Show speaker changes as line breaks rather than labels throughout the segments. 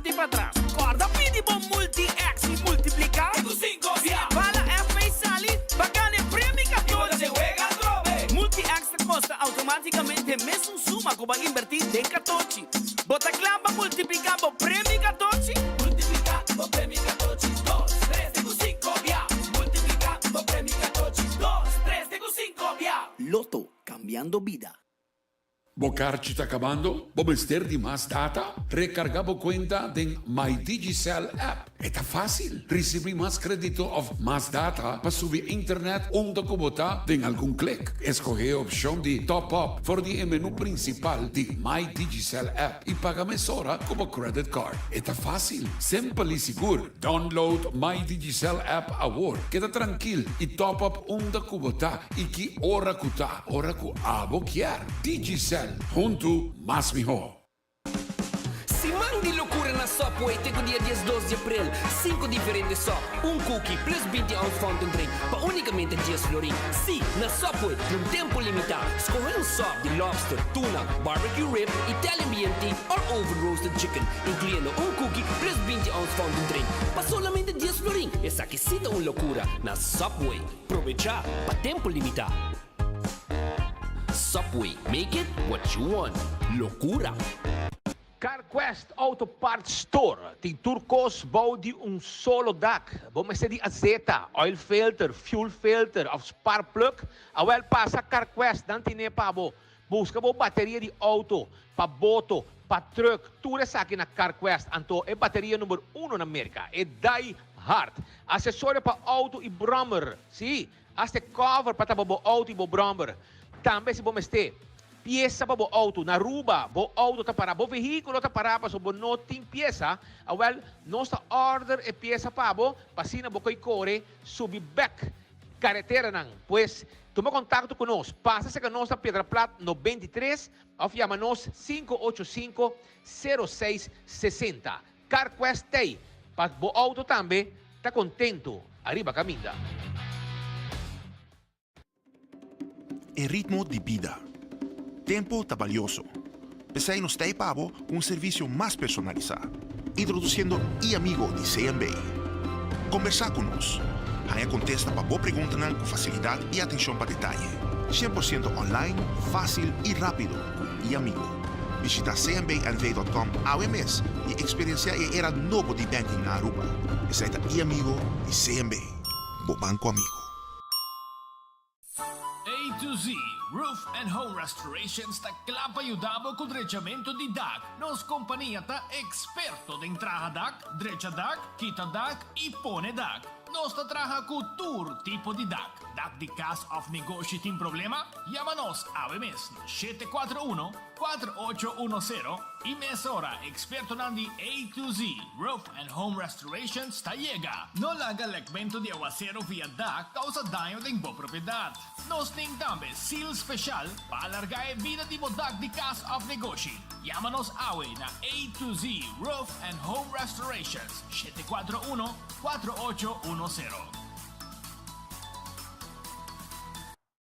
Dilanti patras. Corda pidi bo Multi X y multiplica. Si e bala FP sali, bo a gana e premio 14. Multi X ta costa automaticamente mesun suma cu bo a inverti den 14. Bo ta cla pa multiplica bo premio 14? Multiplica bo premio 14, dos, tres te cu cinco bia. Multiplica bo premio 14, dos, tres te cu cinco bia. Lotto, cambiando bida.
Bo karchi ta kabando? Bo mester di mas data? Rekargá bo kuenta den My Digicel app. E ta fásil! Risibí mas krédito òf mas data pa subi internet unda ku bo ta den algun klik. Eskohé e opshon di Top Up for di e menú prinsipal di My Digicel app i paga mesora ku bo credit card. E ta fásil, simpel i sigur. Download My Digicel app awor. Keda trankil i top up unda ku bo ta i ki ora ku ta. Ora ku abo kier. Digicel, huntu mas mihó.
Siman di lokura na Subway te ku dia 12 di aprel. Sinku diferente sop, un cookie plus 20 ounce fountain drink pa unicamente 10 florin. Sí, na Subway, pa un tempo limitá. Skohe un sop di lobster, tuna, barbecue rib, Italian BMT or oven roasted chicken, incluyendo un cookie plus 20 ounce fountain drink pa solamente 10 florin. Esaki sí ta un lokura na Subway. Probechá pa tempo limitá. Subway, make it what you want. Locura!
CarQuest Auto Parts Store tin tur kos bou di un solo dak. Bo mester di azeta, oil filter, fuel filter of spark plug? Awel pasa CarQuest, nan tine pa bo. Buska bo bateria di auto, pa boto, pa truck, tur esaki na CarQuest. Anto e bateria number uno na Merca, e Die Hard. Asesorio pa auto y brommer, si, hasta e cover pa tapa bo auto y bo brommer. Tambe si bo mester pieza pa bo auto, na Aruba bo auto ta para, bo vehiculo ta para pasobra bo no tin pieza, awel nos ta order e pieza pa bo pa asina bo koy kore subi bek kareteranan. Pues tuma kontakto ku nos, pasa serka nos na Piedra Plat 93 òf yama nos 585 06 60. CarQuest t'ei pa bo outo tambe ta kontentu ariba kaminda.
E ritmo di bida. Tempo ta balioso. P'esei nos ta ei pa bo ku un servisio mas personalisá, introdusiendo e-Amigo di CMB. Kombersá ku nos. Haña kontesta pa bo preguntanan ku fasilidat i atenshon pa detaye. 100% online, fásil i rápido ku e-Amigo. Bishita cmbnv.com awe mes i eksperensiá e era nobo di banking na Aruba. Esei ta e-Amigo di CMB, bo banko amigo.
A to Z Roof and Home Restorations ta kla pa yuda bo ku drechamentu di dak. Nos kompania ta eksperto den traha dak, drecha dak, kita dak i pone dak. Nos ta traha ku tur tipo di dak. Dak di kas òf negoshi tin problema? Yama nos awe mes na 741 4810 i mesora ekspertonan di A to Z Roof and Home Restorations ta yega. No laga lekmentu di awasero via dak kousa daño den bo propiedat. Nos tin tambe seal speshal pa alargá e bida di bo dak di kas òf negoshi. Yama nos awe na A to Z Roof and Home Restorations, 741 4810.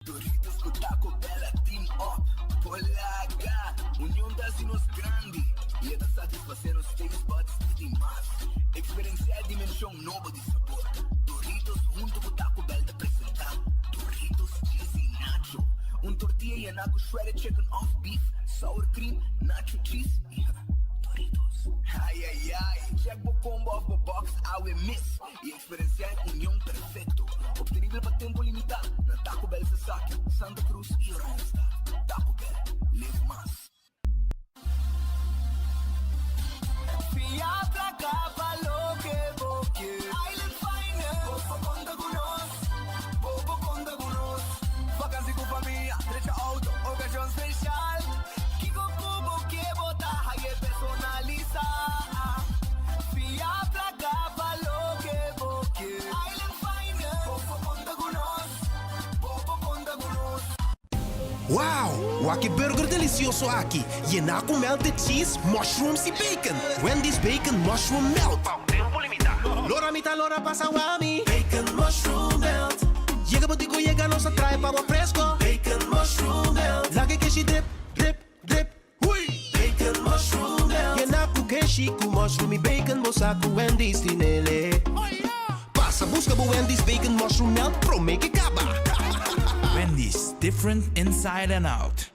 Doritos cu Taco Bell a team up por laga. Union ta haci nos grandi y e ta satisface nos taste buds di di mas. Experiencia e dimension nobo di sabor. Doritos hunto cu Taco Bell ta presenta Doritos Cheesy Nacho. Un tortilla yena cu shredded chicken of beef, sour cream, nacho cheese y Doritos. Ay ay ay, check bo combo of bo box awe mes y Experenciá e union perfecto, obtenibel pa tempo limitá na Taco Bell Sasaki, Santa Cruz y Oranjestad. Taco Bell, live mas. Fia placa pa loke bo kier. Island Finance, bo por conta cu nos, bo por conta cu nos. Vakantie cu famia, drecha auto, ocasion special. Kico cu bo kier bo ta haye personalisa. Fia placa pa loke bo kier. Island Finance, bo por conta cu nos, bo por conta cu nos.
Wow! Wak e burger delicioso aki, yená cu melted cheese, mushrooms y bacon! Wendy's Bacon Mushroom Melt! Pa un tempo limita. Lora mi ta lora pasa wami. Bacon Mushroom Melt. Yega bo di cu yega nos a trae pa bo fresco. Bacon Mushroom Melt. Laga e keshi drip, drip, drip, hui! Bacon Mushroom Melt. Yena cu keshi. Dushi ku mushroom i bacon bo sa ku Wendy's tin ele. Pasa buska bo Wendy's Bacon Mushroom Melt prome ke kaba.
Wendy's, different inside and out.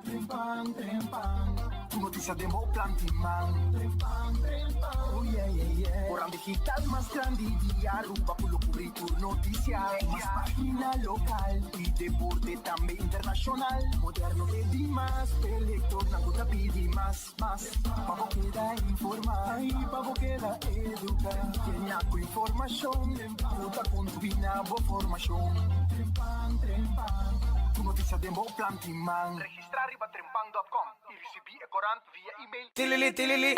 Trempan, trempan, ku notisia den bo planti man. Trempan, trempan, oh yeah, yeah, yeah. Koran digital mas grandi di Aruba ku lo kubri tur notisia. Mas pagina lokal i deporte tambe internashonal. Moderno e dimas, p'e lektornan ku ta pidi mas, mas. Pa bo keda informá i pa bo keda eduká. Yena ku informashon ku ta kontribuí na bo formashon. Trempan, trempan, ku notisia den bo planti man. Registrá riba trempan dòt kòm i risibí e korant via email.
Tilili tilili,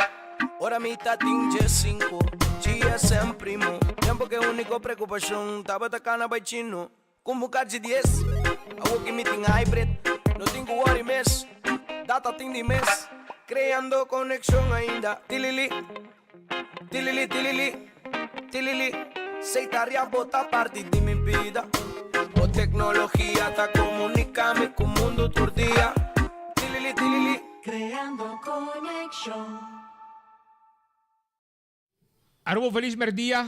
ora mi ta tin djesinku, GSM primo, tempo ke uniko preokupashon tabata kana bai chino. Ku un karchi dies, awo ki mi tin hybrid, no tin ku worry mes, data tin di mes, creando conexion ainda, tilili, tilili tilili, tilili, sey ta ria bo ta parti di mi bida, bo tecnologia ta comunica mi cu mundo tur dia, tilili tilili.
Creando conexion.
Aruba Feliz Merdia,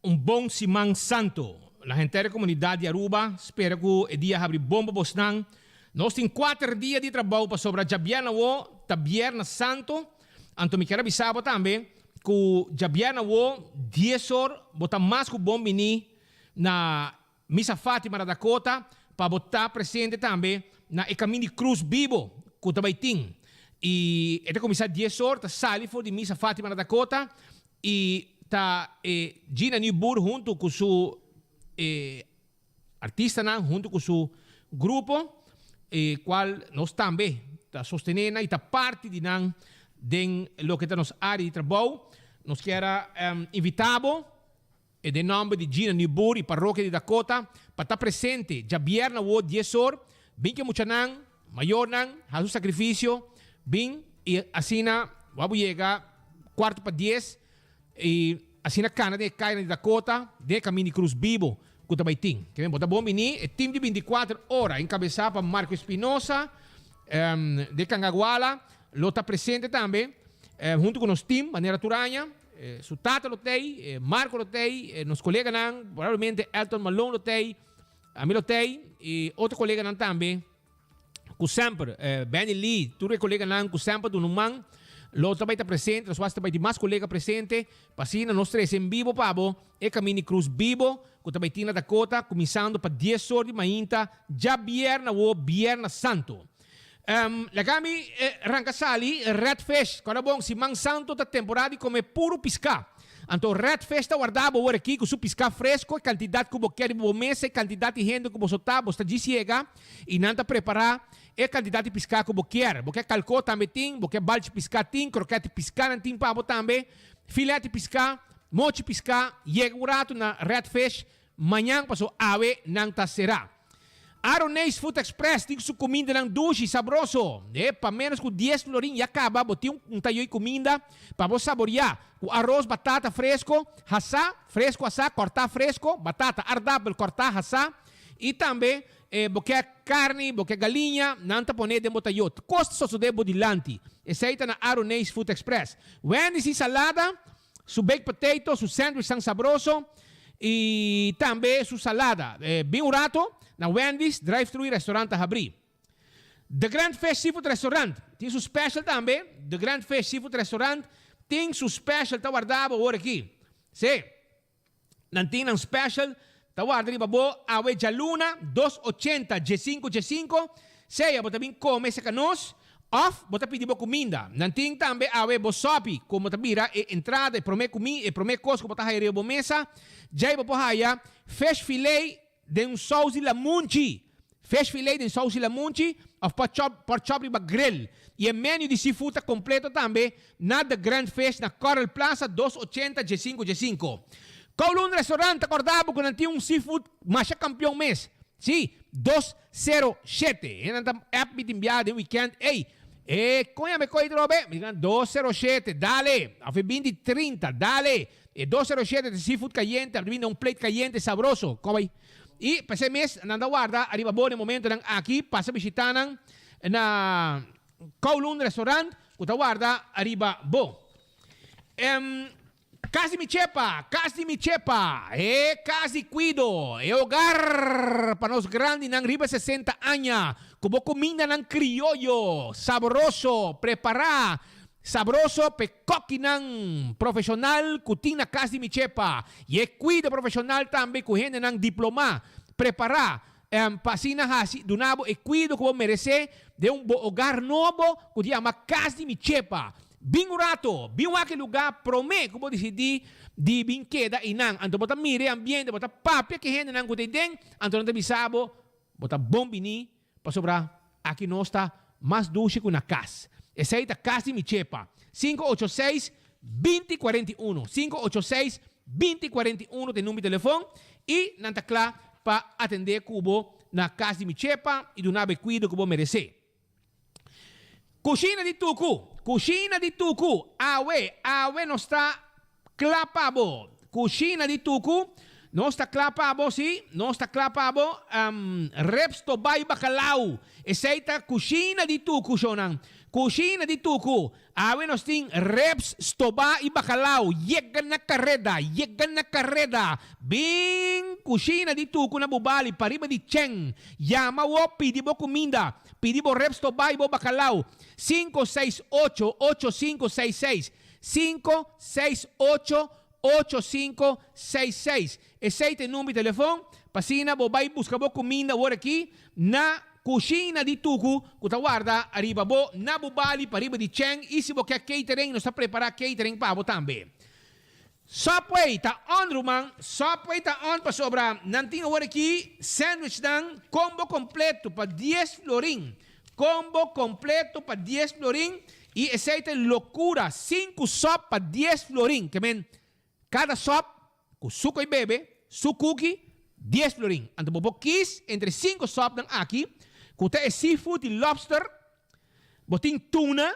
un bon Siman Santo. Na henter e comunidad di Aruba spera cu e dia habri bon pa bosnan. Nos tin cuater dia di trabou pasobra djabièrnè awo ta Bierna Santo. Anto mi kier a bisa bo tambe cu djabièrnè awo dies or bo ta mas cu bon bini na Misa Fatima na Dakota pa bo ta presente tambe na e Kamin di Krus bibo ku ta bai tin. I e ta kuminsá dies or, ta sali for di Misa Fatima na Dakota i ta e Gina Nieuwboer huntu ku su e artistanan, huntu ku su grupo, e kual nos tambe ta sostené nan i ta parti di nan den loke ta nos área di trabou. Nos kier a invitá bo. E den nomber di Gina Nieuwboer y Parroquia di Dakota pa ta presente djabierna awo dies or, bin ke muchanan, mayornan, haci un sacrificio, bin y asina wou bo yega cuarto pa dies y asina cana den e cayanan di Dakota den e Camin di Cruz Bibo cu ta bay tin. Ke men bo ta bon bini e team di binticuater ora encabeza pa Marco Espinosa de Cangaguala lo ta presente tambe hunto cu nos team manera tur aña. Su tata lo t'ei, Marco lo t'ei, nos coleganan, probablemente Elton Malone lo t'ei, ami lo t'ei y otro coleganan tambe cu semper, Benny Lee, tur e coleganan cu semper duna un man lo ta bay ta presente, nos wak ta bay tin mas colega presente pa asina nos trece en bibo pa bo e Camino di Cruz bibo cu ta bay tin na Dakota cuminsando pa dies or di mainta djabièrnè awo Bierna Santo. Laga mi ranka sali red fish. Kòrda bon, Siman Santu ta temporada di kome puru piská. Anto red fish ta warda bo ora aki ku su piská fresko, e kantidat ku bo kier riba bo mesa, e kantidat di hende ku boso ta, bo sta djis yega i nan ta prepará e kantidat di piská ku bo kier. Bo ke kalkó tambe tin, bo ke balchi piská tin, krokèt di piská nan tin pa bo tambe, filèt di piská, mochi piská. Yega un ratu na red fish Mañan paso awe nan ta será. Aroneis Food Express tin su kumindanan dushi, sabroso. E pa ménos ku dies florin ya kaba bo tin un tayoy kuminda pa bo saboriá ku aros, batata fresko, hasá, fresko asá, kòrtá fresko, batata aardapel kòrtá, hasá, i tambe bo ke karni, bo ke galiña, nan ta pon'é den bo tayó. Kos ta sosodé bo dilanti. Esei ta na Aroneis Food Express. Wendy's tin salada. Su baked potato, su sandwichnan sabroso y tambe su salada. Bin un rato na Wendy's drive thru y restaurant ta habri. The Grand Fish Seafood Restaurant tin su special tambe. The Grand Fish Seafood Restaurant tin su special ta warda bo awor aki. Sí. Nan tin nan special ta warda riba bo awe djaluna dos ochenta djesinku djesinku, sea bo ta bin come cerca nos of bo ta pidi bo cuminda. Nan tin tambe awe bo sopi como ta bira e entrada, e prome cumi, e prome cos cu bo ta haya riba bo mesa. Djay bo por haya fish fillet Den un sous di lamunchi. Fish fillet den sous di lamunchi of pork chop, pork chop riba grill. Y e menu di seafood ta completo tambe na The Grand Fish na Coral Plaza dos ochenta djesinku djesinku. Kowloon Restaurant ta corda bo cu nan tin un seafood masha campeon mes. Si, dos sero shete. E nan ta app mi tin biaha den weekend ey. E coña me coy trobe? Mi di dos sero shete, dale! Of e binti trinta, dale! E dos sero shete ta seafood cayente, a brinda un plate cayente sabroso. Con bay? Y p'esey mes nan ta warda ariba bo den momentonan aki. Pasa bishita nan na Kowloon Restaurant cu ta warda ariba bo. Em, Cas di mi chepa, cas di mi chepa, e cas di cuido, e hogar pa nos grandinan riba 60 aña, cu bo cumindanan crioyo, sabroso, prepara, sabroso p'e kokinan profesional cu tin na cas di mi chepa, y e cuido profesional tambe cu hendenan diploma, prepara, em, pa asina haci, duna bo e cuido cu bo merece den un bo hogar nobo cu ta yama cas di mi chepa. Bin un rato, bin wak e lugá promé ku bo disidí di bin keda einan. Anto bo ta mira e ambiente, bo ta papia ku e hendenan ku ta eiden, anto nan ta bisa bo, Bo ta bon biní, pasobra aki nos ta mas dushi ku na kas. Esei ta kas di mi chepa. Sinku ocho seis, binti kuarenta i unu. Sinku ocho seis, binti kuarenta i unu ta e number di telefon i nan ta kla pa atendé ku bo na kas di mi chepa i duna bo e kuido ku bo meresé. Kushina di tuku, kushina di tuku, awe, awe nos ta kla pa bo. Kushina di tuku, nos ta kla pa bo, si, nos ta kla pa bo. Reps tobay bakalau, esei ta kushina di tuku, shownan. Kushina di tuku, Awe nos tin reps, stobá i bakalau. Yega na kareda, yega na kareda. Bin kushina di tuku na Bubali, pariba di Chen. Yama wo, pidi bo kuminda. Pidi bo reps, stobá i bo bakalau. Sinku seis ocho, ocho sinku seis seis. Sinku seis ocho, ocho sinku seis seis. Esei ta e number di telefon pa asina bo bai buska bo kuminda awor aki na Kushina di tuku ku ta warda ariba bo na bo bali pariba di chen i si bo ke catering nos ta prepara catering pa bo tambe. Subway ta on ruman, Subway ta on pasobra nan tin awor aki sandwichnan combo completo pa dies florin, combo completo pa dies florin i esei ta lokura, sinku sub pa dies florin, ke men kada sub Ku suku i bebe, su kuki, dies florin. Anto bo por kis entre sinku sòpnan aki, ku ta e seafood i lobster, bo tin tuna,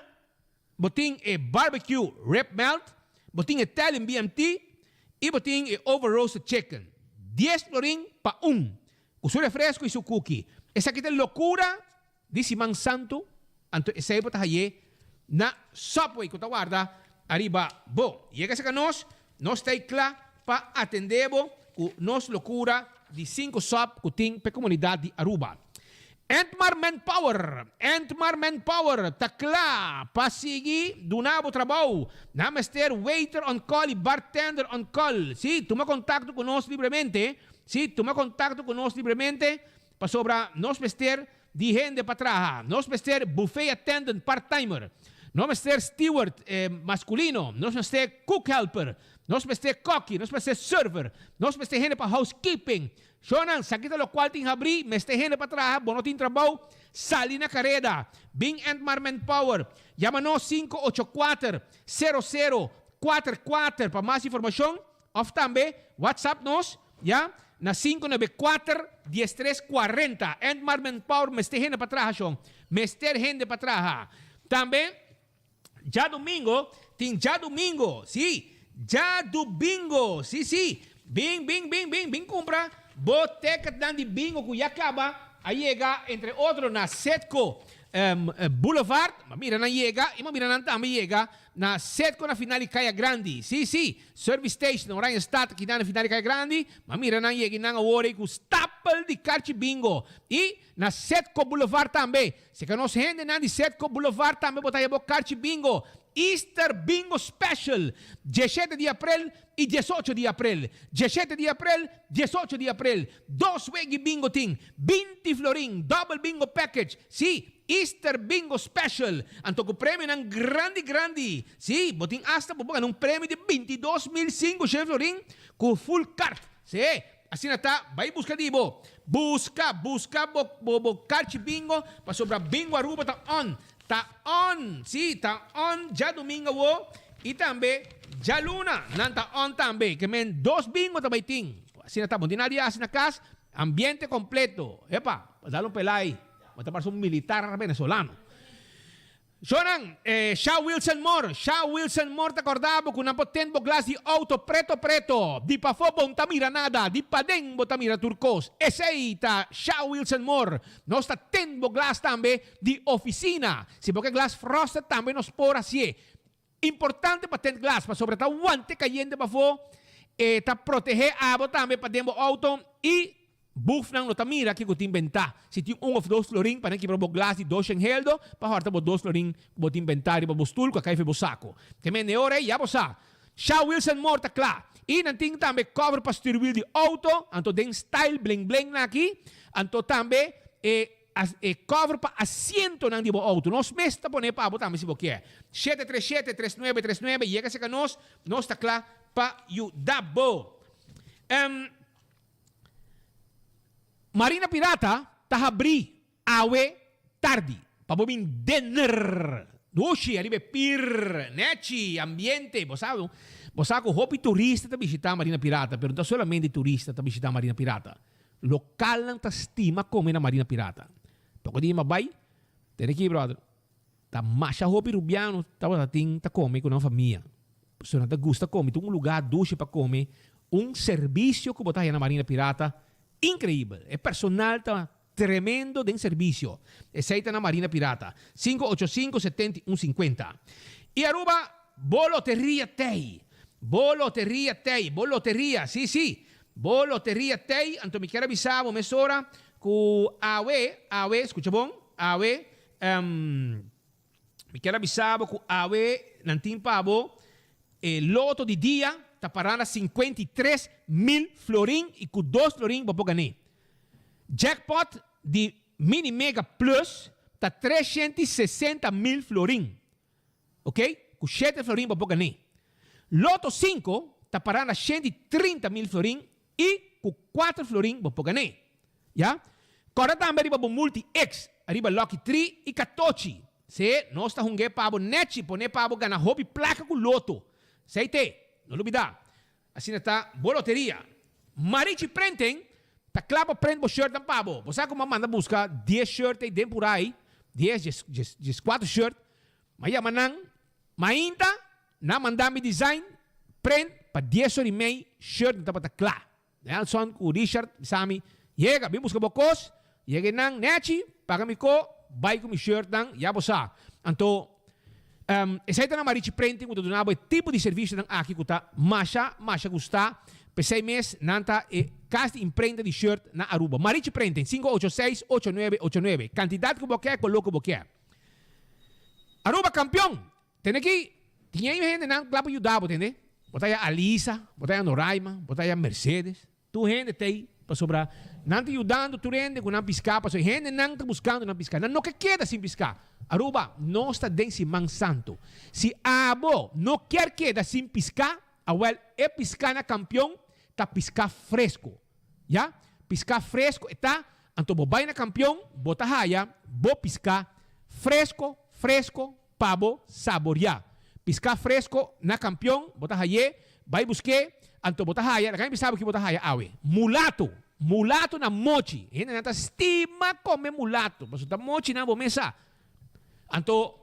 bo tin e barbecue rib melt, bo tin e Italian BMT i bo tin e over roasted chicken. Dies florin pa un, ku su refresco i su kuki. Esaki ta lokura Di Siman Santu, anto esei bo ta haye na Subway ku ta warda ariba bo. Yega serka nos, nos ta ei kla pa atende bo ku nos lokura di sinku sub ku tin p'e komunidat di Aruba. Entmar Manpower, Entmar Manpower ta kla pa sigui duna bo trabou. Nan mester waiter on call i bartender on call. Sí, tuma kontakto ku nos libremente. Sí, tuma kontakto ku nos libremente. Pasobra nos mester di hende pa traha. Nos mester buffet attendant part-timer. Nos mester steward masculino. Nos mester cook helper. Nos mester kokkie. Nos mester server. Nos mester hende pa housekeeping. Shownan, saki ta locual tin habri. Mester hende pa traha. Bo no tin trabou? Sali na careda. Bin Entmar Manpower. Yama nos 584 00 44 pa mas informacion. Of tambe WhatsApp nos, ya, na 594 13 40. Entmar Manpower mester hende pa traha shon. Mester hende pa traha. Tambe djadumingo tin djadumingo, si, djadubingo, si, si. Bin, bin, bin, bin, bin kumpra bo teketnan di bingo ku ya kaba a yega entre otro na Setco Boulevard. Ma mira nan yega i ma mira nan tambe yega na Setco na final di Kaya Grandi. Si, si. Service station na Oranjestad kinan na final di Kaya Grandi, ma mira nan yega i nan awor ei ku stapel di karchi bingo. I na Setco Boulevard tambe. Seka nos hendenan di Setco Boulevard tambe bo ta haya bo karchi bingo. Easter Bingo Special, dieshete di aprel i diesocho di aprel. Dieshete di aprel, diesocho di aprel. Dos wegi bingo tin, binti florin, double bingo package. Sí, Easter Bingo Special, anto ku premionan grandi grandi. Sí, bo tin asta bo por gana un premio di 22,500 florin ku full card. Sí, asina ta, bai buska di bo. Buska, buska bo bo bo karchi bingo pasobra Bingo Aruba ta on. Ta on, sí, ta on djadumingo awo i tambe djaluna nan ta on tambe. Ke men dos bingo ta bai tin. Asina ta, bo no tin nada di hasi na kas, ambiente kompleto. Epa, dal un pelai. Bo ta parse un militar venezolano. Shownan, eh, Sha Wilson Moore, Sha Wilson Moore ta corda bo cu nan por ten bo glas di auto preto preto. Di pafó bo n'ta mira nada, di paden bo ta mira tur cos. Esey ta Sha Wilson Moore. Nos ta ten bo glas tambe di oficina. Si bo ke glas frosted tambe nos por hacié. Importante pa tent glas pasobra ta wante kayente pafó, e ta protehé abo tambe pa den bo outo i bufnan no ta mira kiko tin bentá. Si tin un òf dos florin pa nan kibra bo glas di doshen heldo pa hòrta bo dos florin ku bo tin bentá riba bo stul ku a kai for bo sako. Te mende ora ei ya bo sa. Sha Wilson Moore ta kla. I nan tin tambe cover pa stuurwiel di outo, anto den style bling bling nan aki, anto tambe e E cover pa asientonan di bo auto. Nos mes ta pone pa bo tambe si bo kier. 737 3939 yega cerca nos, nos ta cla pa yuda bo. Um, Marina Pirata ta habri awe tardi pa bo bin dinner. Dushi ariba e pir, nechi, ambiente. Bo sa, bo sa cu hopi turista ta bishita Marina Pirata, pero no ta solamente turista ta bishita Marina Pirata. Lokalnan ta stima kome na Marina Pirata. Poko dia mi a bai, tene aki brother, ta masha hopi Rubiano tabata tin ta kome ku nan famia. Pasobra nan ta gusta kome, tin un luga dushi pa kome, un servisio ku bo ta haya na Marina Pirata inkreibel. E personal ta tremendo den servisio. Esei ta na Marina Pirata, 585 71 50. I Aruba, bo loteria t'ei! Bo loteria t'ei! Bo loteria, si si! Bo loteria t'ei, anto mi kier a bisa bo mesora ku awe, awe, skucha bon, awe, mi kier a bisa bo ku awe nan tin pa bo e loto di dia ta pará na 53,000 florin i ku dos florin bo por gané. Jackpot di Mini Mega Plus ta 360,000 florin. Ok, ku shete florin bo por gané. Loto sinku ta pará na 130,000 florin i ku kuater florin bo por gané. Ya. Kòrda tambe riba bo Multi X, riba Lucky Tri i Katochi. Se, nos ta hung'é pa bo nèchi, pon'é pa bo gana hopi plaka ku loto. Sei te, no lubidá. Asina ta bo loteria. Marichi Printing ta kla pa print bo shirtnan pa bo. Bo sa ku mi a manda buska dies shirt ei den purai, dies, djes, djes, djeskuater shirt. Mi a yama nan mainta, nan a manda mi design, print, pa dies or i mei shirt nan tabata kla. Nelson ku Richard bisa mi, Yega, bin buska bo kos. Yega einan, Nechi, paga mi ko, bai ku mi shirtnan, ya bo sa. Anto, esei ta na Marichi Printing ku ta duna bo e tipo di servisionan aki ku ta masha, masha gustá. P'esei mes nan ta e kas di imprenta di shirt na Aruba. Marichi Printing, 586 8989. Kantidat ku bo ke, koló ku bo ke. Aruba kampion! Tende ki tin ei hendenan kla pa yuda bo, tende. Bo ta haya Alisa, bo ta haya Noraima, bo ta haya Mercedes. Tur hende ta ei pasobra nan ta yudando tur hende ku nan piská pasobra e hendenan ta buskando nan piská. Nan no ke keda sin piská. Aruba, nos ta den siman santu. Si abo no kier keda sin piská, awèl e piská na Kampion ta piská fresku. Ya, piská fresku e ta, anto bo bai na Kampion bo ta haya bo piská fresku, fresku, Pa bo saboriá. Piská fresko na Kampion, bo ta hay'é, bai busk'é, anto bo ta haya, laga mi bisa bo ki bo ta haya awe, mulato, mulato na mochi. Hendenan ta stima kome mulato, pasobra ta mochinan bo mes sa. Anto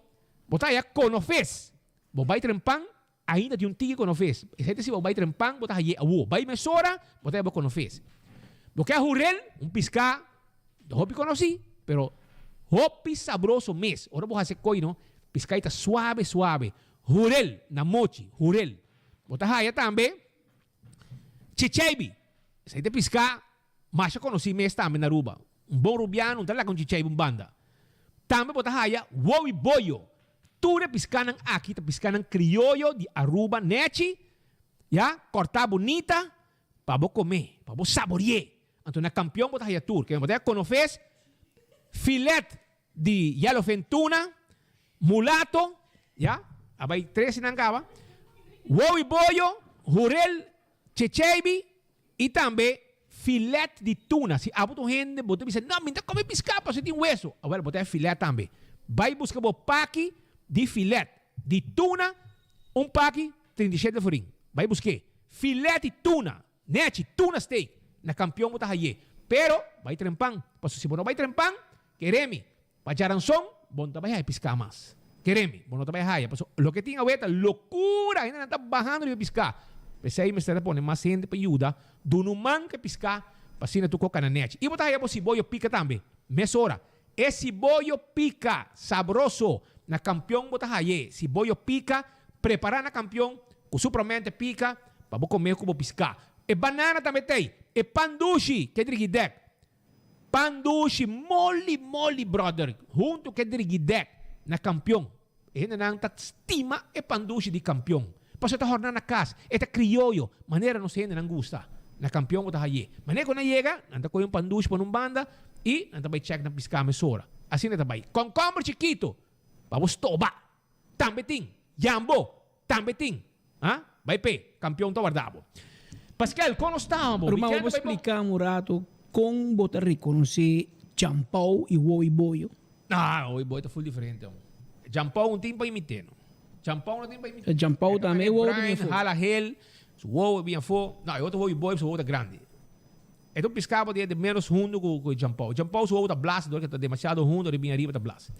bo ta haya konofes, bo bai trempan, ainda tin un tiki konofes. Esei ta si bo bai trempan, bo ta hay'é awo. Bai mesora, bo ta haya bo konofes. Bo ke hurel, un piská No hopi konosí, pero hopi sabroso mes. Ora bo hasi e koi no, piskai ta suave suave. Hurel na mochi, hurel. Bo ta haya tambe chicheibi. Esei ta piská masha konosí mes tambe na Aruba. Un bon rubiano no ta laga un chicheibi un banda. Tambe bo ta haya wowi boyo. Tur e piskanan aki ta piskanan krioyo di Aruba nechi, ya, kòrtá bunita pa bo kome, pa bo saborié. Anto na kampion bo ta haya tur. Ke bo ta haya konofes, filet di yellowfin tuna, mulato, ya, a bai trese nan kaba, wowi boyo, hurel, checheibi i tambe filet di tuna. Si abo ta un hende bo ta bisa, no, mi ta kome piská pasobra tin weso. Awel, bo ta haya filet tambe. Bai buska bo paki di filet di tuna, un paki 37 florin. Bai busk'é. Filet di tuna. Nechi, tuna steak, na kampion bo ta hay'é. Pero, bai trempan, pasobra si bo no bai trempan, kere mi, pa djaranson, bo no ta bai haya piská mas. Kere mi, bo no ta bai haya, pasobra loke tin awe ta lokura, hendenan ta bahando riba piská. P'esei mester ta pone mas hende pa yuda duna un man ku e piská pa asina tur koka na nechi. I bo ta haya bo siboyo pika tambe, mesora. E siboyo pika sabroso, na kampion bo ta hay'é. Siboyo pika. Prepara na Kampion ku su promente pika pa bo kome ku bo piská. E banana tambe t'ei. E pan dushi ke drigidèk. Pan dushi moli moli brother huntu ke drigidèk na Kampion. E hendenan ta stima e pan dushi di Kampion. Pasobra e ta hòrná na kas, e ta krioyo, manera nos hendenan gusta. Na Kampion bo ta haye. Manera ku nan yega, nan ta kohe un pan dushi pone un banda i nan ta bai chèk nan piská mesora. Asina ta bai. Kònkòmber chikito pa bo stoba. Tambe tin. Yambo. Tambe tin. Ha? Bai p'e. Kampion ta warda bo. Paskel, kon nos ta bo?
Ruman, bo por splika un rato kon bo ta rekonosé champou i wou i boyo?
Ah, wou i boyo ta ful diferente. Champou un tin pa imité no. Champou no tin pa imité.
Champou tambe e wou ta bien afó.
Hala hel, su wou e bien afó. No, e otro wou i boyo su wou ta grandi. E ta un piská bo di e menos hundu ku e djampou. Djampou su wowo ta blas dor ke ta demasiado hundu ora e bin ariba ta blas.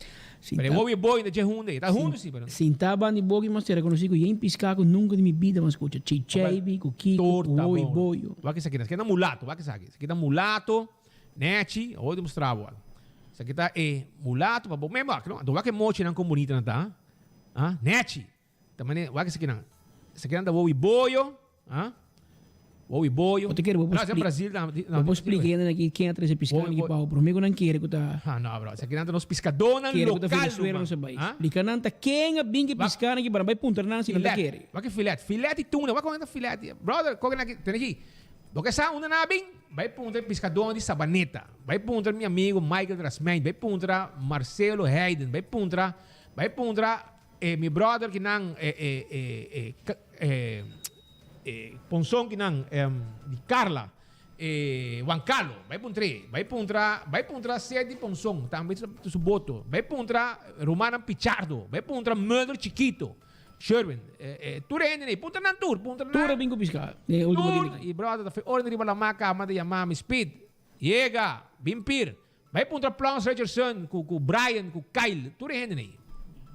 Pero e wowo e boi na dje hundu ei. Ta hundu si pero.
Sintá banda di boki mas ta rekonosí ku yen piská ku nunka di mi bida mas skucha. Chicheibi ku kiko ku wowo i boyo.
Wak esaki ta. Esaki ta mulato. Wak esaki. Esaki ta mulato, nechi. Awor di mustra bo. Esaki ta e mulato pa bo mes wak no. Anto wak e mochinan kon bunita nan ta. Ha nechi. Ta mane wak esakinan. Esakinan ta wowo i boyo. Ah? Wowi boyo.
Bo ta kere bo por
No,
spli-
Brasil ta- no,
bo por splika hende aki ken a trese piská
Wowi
aki
boyo.
pa bo. Promé ku nan kere ku ta
Ah, no, bro. Esakinan ta nos piskadónan
kere ku ta
lokal,
Venezuela
ruman.
no sa bai.
Ah?
Splika nan ta ken a bin ki
Wak-
piská aki pa nan bai puntra nan si nan ta
Filet.
kere.
Wak e filet. Filet i tuna. Wak kon ta filet. Brother, koke nan aki. Tene aki. Bo ke sa unda nan a bin? Bai puntra e piskadónan di Sabaneta. Bai puntra mi amigo Michael Rasmijn. Bai puntra Marcelo Heiden. Bai puntra, bai puntra E mi brother ki nan e e e e e e ponson ki nan di Carla e Juan Carlo bai puntr'é bai puntra bai puntra sed di ponson tambe su boto bai puntra rumannan Pichardo bai puntra Mulder Chiquito Sherwin e e tur e hende nei puntra nan tur puntra nan
Tur a bin ku piská e ultimo
tur
dia.
i brother ta fe ora riba lamá kama ta yama mi Speed yega bin pir Bai puntra Plons Richardson ku ku Brian ku Kyle tur e hende nei.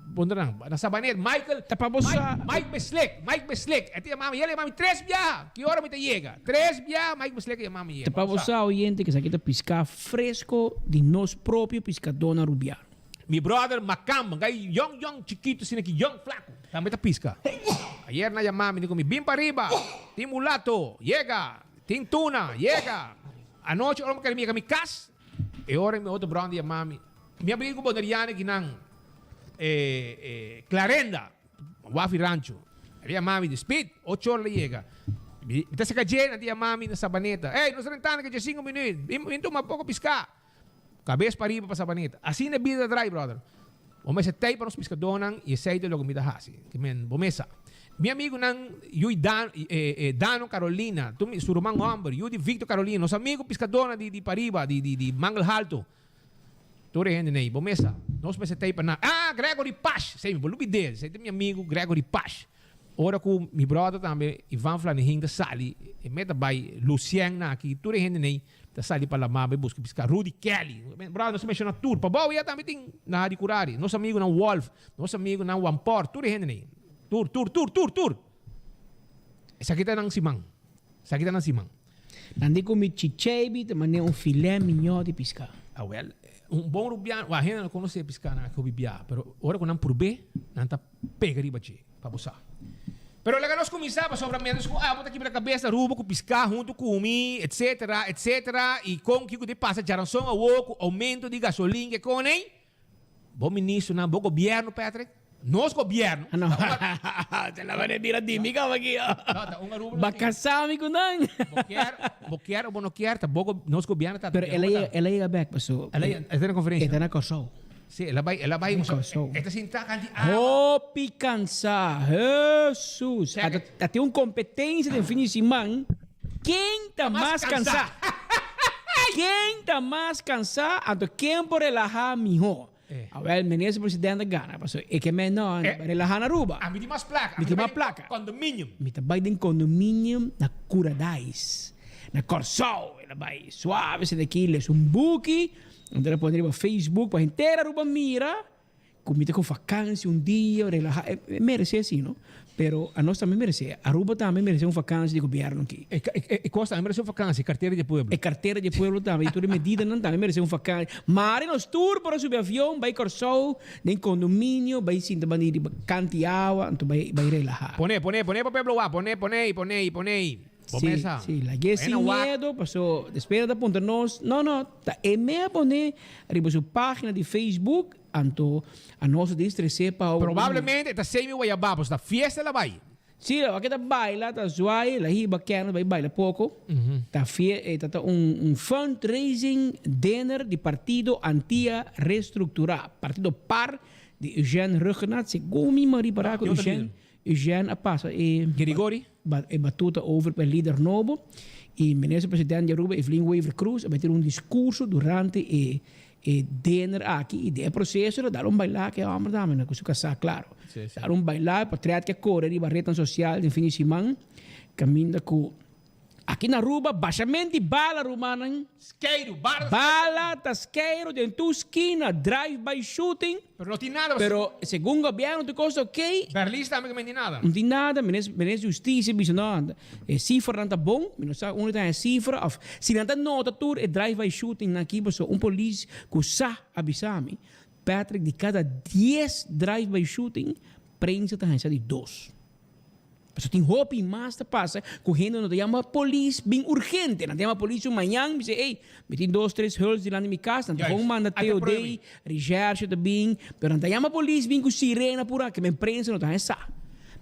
Puntra nan. Na Sabanet Michael
Ta pa bo sa.
Mike Mike Beslik Mike Beslik e ta yama mi el a yama mi tres biaha ki ora mi ta yega tres biaha Mike Beslik a yama mi
Ta pa bo sa oyente ke esaki ta piská fresko di nos propio piskadónan Rubiano.
Mi brother Makamba gai yong yong chikitu asina ki yong flaku tambe ta piska. Ayer nan a yama mi di ku mi bin pariba tin mulato yega tin tuna yega. Anochi ora mi kere yega mi kas, e ora mi otro bròder yama mi. Mi a bini ku boneriano kinan Clarenda, Wafi Rancho. El a yama mi di, Speed, ocho ora lo yega. Mi ta saka dje, nan ta yama mi na Sabaneta. Ey, nos rentando ke dje sinku minüt, bin tuma poko piská. Kabes pariba pa Sabaneta. Asina e bida ta drai, bròder. Bo mester tei pa nos piskadónan i esei ta loke mi ta hasi. Ke men, bo mes sa. Mi amigunan yu di Dan, Dano Carolina, tur mi, su ruman hòmber, yu di Victor Carolina, nos amigu piskadónan di, di pariba, di, di, di Mangel Halto. Tur e hende nei, bo mes sa. Nos mester tei pa nan. Ah, Gregory Pash! Esei mi por lubid'é. Esei ta mi amigu Gregory Pash. Ora ku mi bròder tambe, Ivan Flanihin, ta sali, e meta bai Lucien na aki, tur e hende nei. Ta sali pa lamá bai buska piská. Rudy Kelly. Brother, nos a menshoná tur. Pabou ya tambe tin na Hadicurari. Nos amigunan Wolf, nos amigunan Wamport, tur e hendenan ei. Tur, tur, tur, tur, tur. Esaki ta nan siman. Esaki ta nan siman.
Nan di ku mi chicheibi ta manera un filé miñó di piská.
Awel, un bon rubiano, wak hende no konosé piská nan aki hopi bia, pero ora ku nan purb'é, nan ta pega riba dje. Pa bo sa. Pero laga nos kuminsá pasobra miéntras ku abo ta kibra kabes na Aruba ku piská huntu ku mi, etsetera, etsetera, i kon kiko di pasa djaranson awo ku oumento di gasolin ke kon ei, bo ministronan, bo gobièrnu Patrick, nos gobièrnu,
Ah no,
ta un
te la manera bira di mi kaba aki.
No, ta un Aruba nos
Ba
tin.
kasá mi ku nan.
Bo kier, bo kier o bo no kier, ta bo go, nos gobièrnu ta.
Pero el a yega, el a yega bèk paso.
El a yega, el ta na konferensia.
E ta na Kòrsou.
Sí, el a bai, el a bai,
Kòrsou.
E ta sinta kanti awa.
Hopi kansá, Hesus!
Check it.
A tin un kompetensia den fin di siman, ken ta mas kansá? Ken ta mas kansá, anto ken por relahá mihó? Awèl, minister presidente a gana, pasobra e ke men no, nan bai relahá na Aruba.
Ami tin mas plaka.
Mi tin mas plaka.
Condominium.
Mi ta bai den condominium na Curadais, na Kòrsou. El a bai suave, senta aki, lesa un buki. Anto el a pone riba Facebook pa henter Aruba mira. Ku mi ta ku vakansi un dia, relaha, e merece si no, pero anos tambe merece, Aruba tambe merece un vakansi di gobierno aki.
E kos tambe merece un vakansi, e kartera di e pueblo.
E kartera di e pueblo tambe, i tur e medidanan tambe merece un vakansi. Mari nos tur por a subi avion bai Kòrsou den kondominio, bai sinta banda di kanti awa, anto bai bai relaha.
Pone, pone, pone pa pueblo wak, pone, pone ei, pone ei, pone ei. Bo
Sí,
mesa.
sí, lag'é
Pone
sin
na wak.
miedo, paso despues nan ta puntra nos, no, no, ta e me a pone riba su pagina di Facebook, Anto anos a distresé pa un.
Probablemente e ta semi wayabá, pasobra ta fiesta el a bai.
Sí, el a keda baila, ta zwaai, el a hiba kèns bai baila poko. Ta fie, e ta ta un un fundraising dinner di Partido Antia Restrukturá, Partido par di Eugène Rhuggenaath, segun mi mari pará ku Eugène, Eugène a pasa e
Girigori.
e batuta over pa e lider nobo y Minister President di Aruba Evelyn Wever-Croes a bai tene un discurso durante e e dinner aki y den e proceso el a dal un baila cu e homber tambe cu su casa claro. Dal un baila e portret cu a core riba rednan social den fin di siman caminda cu Aki na Aruba bashamento di bala rumannan.
Skeiru, bala ta skeiru.
Bala ta skeiru den tur skina, drive by shooting.
Pero no tin nada.
Pero segun gobierno tur cos ta ok.
Berlis tambe no tin nada.
No tin nada, minister di Husticia bisa no, e cifranan ta bon, mi no sa unda ta e cifra of si nan ta nota tur e drive by shooting nan aki pasobra un polis cu sa a bisa mi, Patrick di cada dies drive by shooting prensa ta haña sa di dos. Pasobra tin hopi mas ta pasa ku hende no ta yama polis bin urgente. Nan ta yama polis un mañan, bisa ey, mi tin dos tres huls dilanti mi kas, nan ta gewoon manda TOD, recherche ta bin, pero nan ta yama polis bin ku sirena pura, ke men prensa no ta haña sa.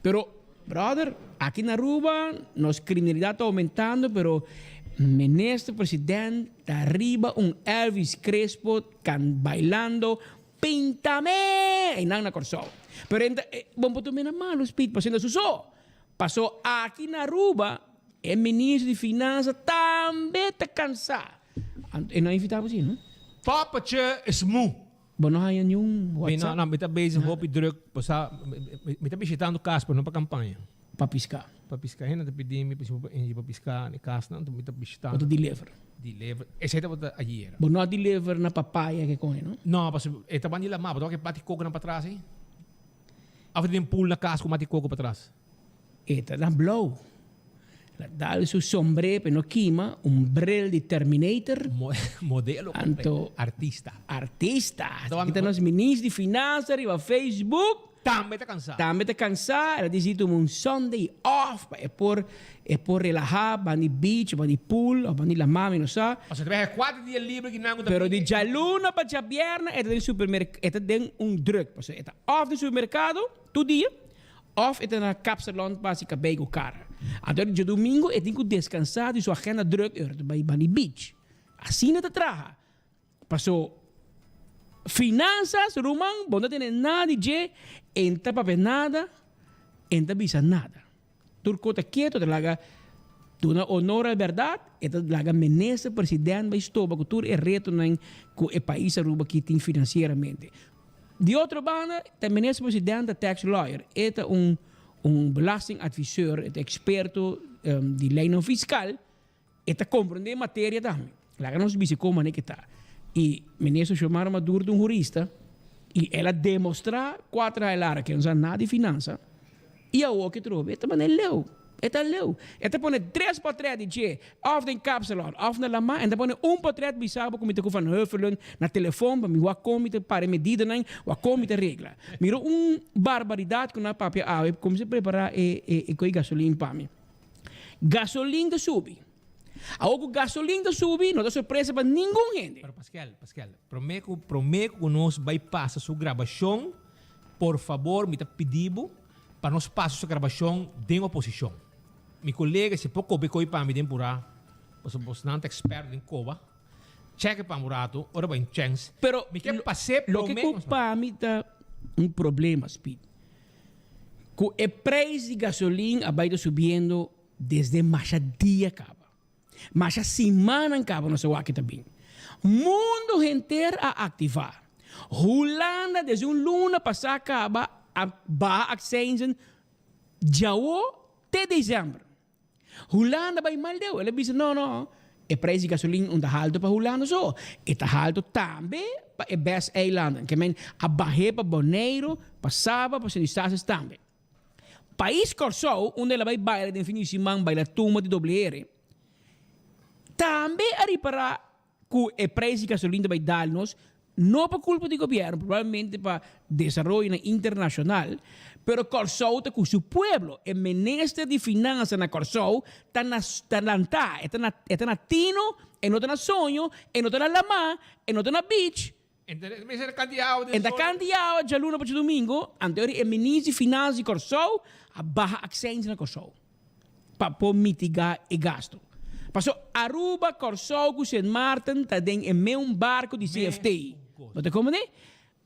Pero, brother, aki na Aruba nos kriminalidat ta oumentando, pero minister president ta riba un Elvis Crespo kan bailando Pintame! Einan na Kòrsou. Pero enta e bon por tuma na malu speed pasobra su so. Paso aki na Aruba e ministro di finansa tambe ta kansa. Anto e no a invita bo si no?
Poppetje is moe.
Bo no haña niun
Mi
WhatsApp?
no, no, mi ta bezig hopi druk, pasobra mi ta bishitando kas pero no pa kampaña.
Pa piská.
Pa piská. Hende ta pidi mi pa si bo por enji pa piská na e kasnan, anto mi ta bishitando.
Bo ta deliver.
Deliver. Esei tabata ayera.
Bo no a deliver na papaya ke kohe, no?
No, pasobra e ta banda di lamá. Bo ta wak e bati kokonan patras ei? Of e ta den pool na kas ku mati koko patras?
E ta na blou. El a dal su sombré pa e no kima, un bril di Terminator.
Modelo
Anto.
Artista.
Artista. Esaki ta nos minister di finansa riba Facebook.
Tambe ta kansá.
Tambe ta kansá, el a disidí tuma un Sunday off pa e por e por relahá ban di beach, ban di pool of ban di lamá, mi no sa.
Pasobra ta biaha kuater dia libre ki nan ku ta
Pero di
bini.
djaluna pa djabièrnè e ta den supermerk e ta den un druk, pasobra e ta òf den supermerkado tur dia òf e ta na kapsalon pa hasi kabei ku kara. Anto djadumingu e tin ku deskansá di su agenda druk e ora ta bai ban di beach. Asina ta traha. Paso finanzas ruman bo no tene nada di dje en ta papia nada en ta bisa nada tur ko ta keto ta laga duna honor al berdad e ta laga minister president bai stoba ku tur e retonan ku e pais Aruba aki tin financieramente di otro banda ta minister president ta tax lawyer e ta un un belasting adviseur e ta experto di leynan fiscal. E ta comprende e materia tambe. Laga nos bisa con manera ke ta. Y Minister Xiomara Maduro ta un hurista y el a demostra cuater aña lara ke no sa nada di finansa y awor ke trobe e ta manera leu. E ta leu. E ta pone tres portret di dje of den kapsalon of na lama en ta pone un portret bisa bo ku mi ta ku Van Huffelen na telefon pa mi wak kon mi ta para e medidanan wak kon mi ta regla. Mira un barbaridad ku nan a papia awe kumsa prepara e e koe gasolin pa mi. Gasolin ta subi. Awor ku gasolin ta subi no ta sorpresa pa ningun hende.
Pero Paskel, Paskel, prome ku prome ku nos bai pasa su grabashon, por fabor mi ta pidi bo pa nos pasa su grabashon den oposishon. Mi kolega si por koba e koi pa mi den purá, pasobra bosnan ta eksperto den koba, chèk e pa mi un ratu, ora bai un chèns.
Pero
Mi ke pas'é
loke
prome
ku pa mi ta un problema, Speed. Ku e preis di gasolin a bai ta subiendo desde masha dia kaba. Masha simannan kaba nos a wak ta bin. Mundo henter a aktivá. Hulanda desde un luna pasá kaba a baha akseinzen djawo te desèmber. Hulanda bai mal deu. El a bisa, no, no. E prijs di gasolin no ta halto pa Hulanda so, e ta halto tambe pa e bes eilanden. Ke men a bah'é pa Boneiru, pa Saba, pa Sint Eustatius tambe. Pais Kòrsou, unda el a bai baila den fin di siman, baila tumba di doble ere, tambe a ripará ku e prijs di gasolin ta bai dal nos, no pa kulpa di gobièrnu, probablemente pa desaroyonan internashonal, pero Kòrsou ta ku su pueblo. E minister di finansa na Kòrsou ta na ta lantá, e ta na e ta na tino, e no ta na soño, e no ta na lamá, e no ta na beach.
E
ta kanti awa djaluna pa djadumingu, anto e minister di finansa di Kòrsou a baha aksèns na Kòrsou. pa por mitigá e gasto. Paso Aruba, Kòrsou ku Sint Maarten ta den e meun barko di CFT. Bo ta komprendé?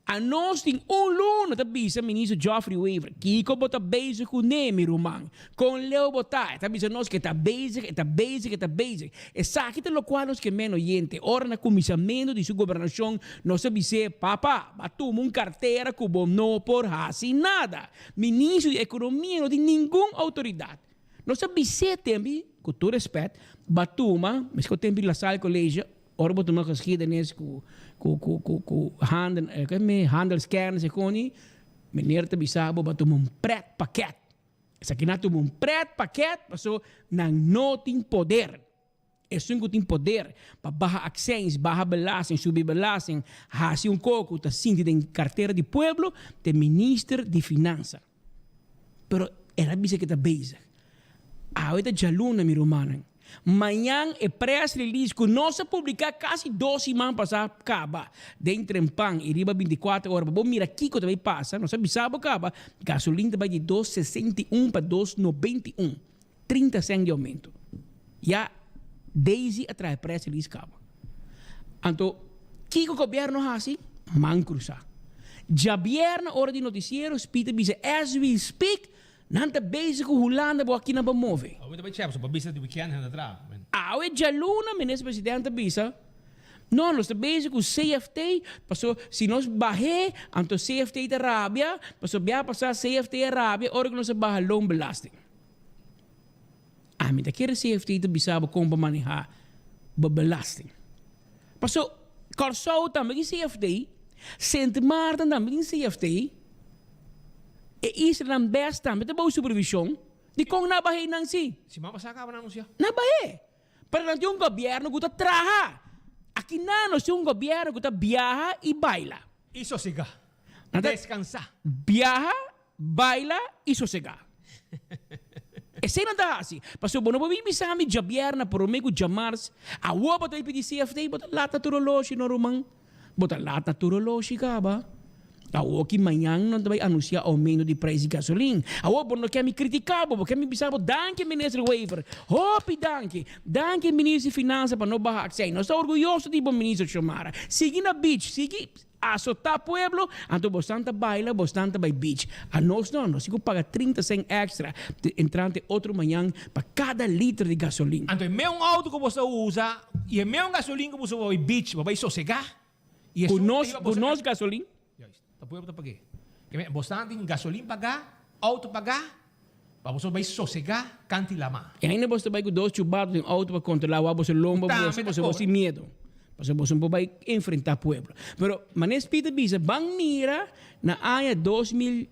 Anos tin un luna ta bisa Minister Geoffrey Wever, kiko bo ta bezig kuné, mi ruman? Kon leu bo ta? E ta bisa nos ku e ta bezig, e ta bezig, e ta bezig. Esaki ta lokual nos ke men oyente. Ora na kuminsamentu di su gobernashon nos a bis'é, Papa, bo a tuma un kartera ku bo no por hasi nada. Ministro di Economia no tin ningun autoridad. Nos a bis'é tempi, cu tur respet, ba tuma, mesco tempi La Salle College, ora bo tuma geschiedenis cu cu cu cu cu handel eh handelskennis e coni, meneer ta bisa bo ba tuma un pret pakket. Esaki nan a tuma un pret pakket paso nan no tin poder. Esun ku tin poder pa baha aksèns, baha belasting, subi belasting, hasi un koko ku ta sinti den kartera di pueblo, ta e minister di finansa. Pero el a bisa ke ta bezig. Awe ta djaluna, mi rumannan. Mañan e press release ku nos a publiká kasi dos siman pasá kaba den Trempan i riba bintikuater ora pa bo mira kiko ta bai pasa. Nos a bisa bo kaba, gasolin ta bai di dos 61 pa dos 91. 30 cent di aumento. Ya Daisy a traha e press release caba. Anto kico gobierno haci? Man cruza. Djabièrnè ora di noticiero Speed a bisa as we speak nan ta bezig cu Hulanda bo aki nan pa move.
Awe ta bay chep so pa bisa di weekend hende ta traha.
Awe djaluna minister president a bisa no nos ta bezig cu CFT paso si nos bah'é anto CFT ta rabia paso bia pasa CFT a rabia ora cu nos a baha loonbelasting. Ami ta kere CFT ta bisa bo kon pa maneha bo belasting. Paso Kòrsou tambe tin CFT, Sint Maarten tambe tin CFT, e islanan bes tambe ta bou supervishon, dikon nan a bah'é nan si?
Siman pasá kaba nan anunsiá.
Nan a bah'é. Pero nan tin un gobièrnu ku ta traha. Aki nan nos tin un gobièrnu ku ta biaha i baila.
I sosegá. Deskansá.
Biaha Baila i sosegá. Esei nan ta hasi. Pasobra bo no por bin bisa mi djabièrnè promé ku djamars. Awor bo ta bin pidi CFT, bo ta lat na tur oloshi no ruman. Bo ta lat na tur oloshi kaba. Awor ki mañan nan ta bai anunsiá oumento di preis di gasolin. Awor bo no ke mi kritiká bo, bo ke mi bisa bo danki Minister Wever. Hopi danki. Danki Minister di Finansa pa no baha aksei. Nos ta orguyoso di bo Minister Xiomara. Sigui na beach, sigui. Asotá pueblo, anto bosnan ta baila, bosnan ta bai beach. Anos no, nos tin ku paga 30 cent extra entrante otro mañan pa kada liter di gasolin.
Anto e meun auto ku bo sa usa i e meun gasolin ku bo usa pa bai beach, pa bai sosegá, i
Ku
esun
nos,
ta hiba
ku
boso
nos gasolin.
Juist, ta pueblo ta pag'é. Ke men, bosnan tin gasolin pagá, auto pagá, pa boso bai sosegá kanti lama.
I ainda boso ta bai ku dos chubato den auto pa kontrolá wak boso lomba
Ku
boso,
tambe ta
boso bo
kobra.
sin miedo. Pasobra boso no por bai enfrentá pueblo. Pero manera Speed a bisa, ban mira na aña 2016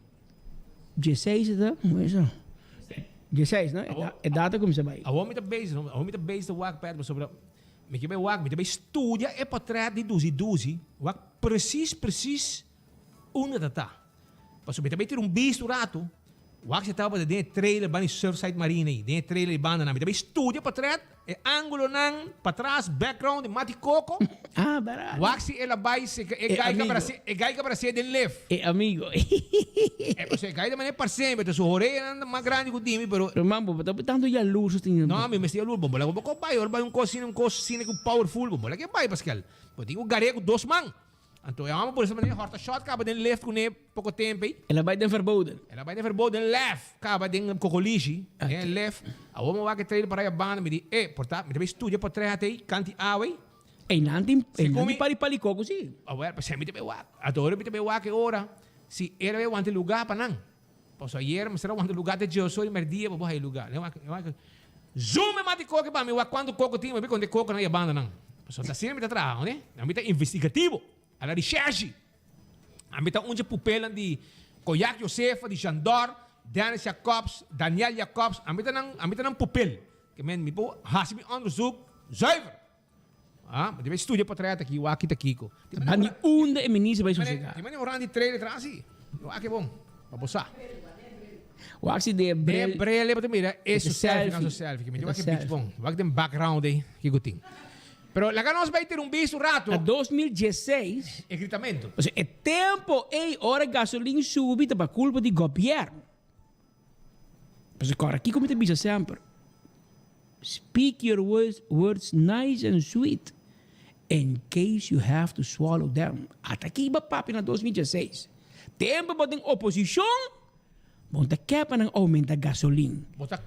e ta? Hoe is dat? Dieseis, no? E data kuminsá bai.
Awor mi ta bezig, awor mi ta bezig ta wak pèt pasobra mi ke bai wak, mi ta bai studia e portret di Duzi Duzi, wak precies precies unda ta ta. Pasobra mi ta bai tira un bista un ratu, wak si tabata den e trailer banda di Surfside Marina ei, den e trailer di bandanan. Mi ta bai studia portret, e angulonan, patras, background, e mati koko.
Ah, barato.
Wak si el a bai seka e
E
gai
amigo.
kabra e gai kabra se den lef.
E amigo.
E pasobra e gai ta manera parse mi, ta su oreanan ta mas grandi ku di mi, pero.
Ruman, bo ta tantu yalurs tin.
No, mi mester yalurs. Bo bo laga bo ko bai, ora bai un kos asina, un kos asina ku powerful, bo bo laga e bai, Pascal. Bo tin ku gar'é ku dos man. Anto e homber por esa manera horta shot kaba den left kuné poko tempo ei.
El a bai den verboden.
El a bai den verboden left kaba den kokolishi den left. Awor mi wak e trailer para ya banda mi di e por ta mi ta bai studia portret ei kanti awe ei.
Ei nan tin ei nan tin pari pali koko si.
Awor p'esei mi ta bai wak. Anto ora mi ta bai wak e ora si el a bai wanta luga pa nan. Pasobra ayer mester a wanta luga te djoso di merdia pa bo haya luga. Zoom e mati koko pa mi wak kuantu koko tin, mi konta e kokonan i e bandanan. Pasobra ta asina mi ta traha, ne? Ami ta investigativo, a la rishershi. Ami ta un dje pupelnan di Koyak Josefa, di Jandor, Dennis Jacobs, Daniel Jacobs, ami ta nan, ami ta nan pupel. Ke men mi por hasi mi onderzoek zuiver. Ah, mi debe studia potret aki, wak kita kiko.
Ban di unda e minister bai sosega.
Tin mane oran di trailer tras si. Wak e bon, pa bo sa.
Wak si de bril.
De bril e mira e su selfie, nan su selfie. Ke mi wak e bich bon. Wak den background ei, kiko tin. Pero laga nos bai tira un bis un rato.
Na 2016.
E gritamento.
Osea e tempo ei ora gasolin subi ta pa culpa di gobierno. Pasobra kòrda kiko mi ta bisa semper, Speak your words, words nice and sweet in case you have to swallow them. Ata aki bo papia na 2016. Tempu bo den oposishon, bo no ta ke pa nan oumenta gasolin.
Bo ta.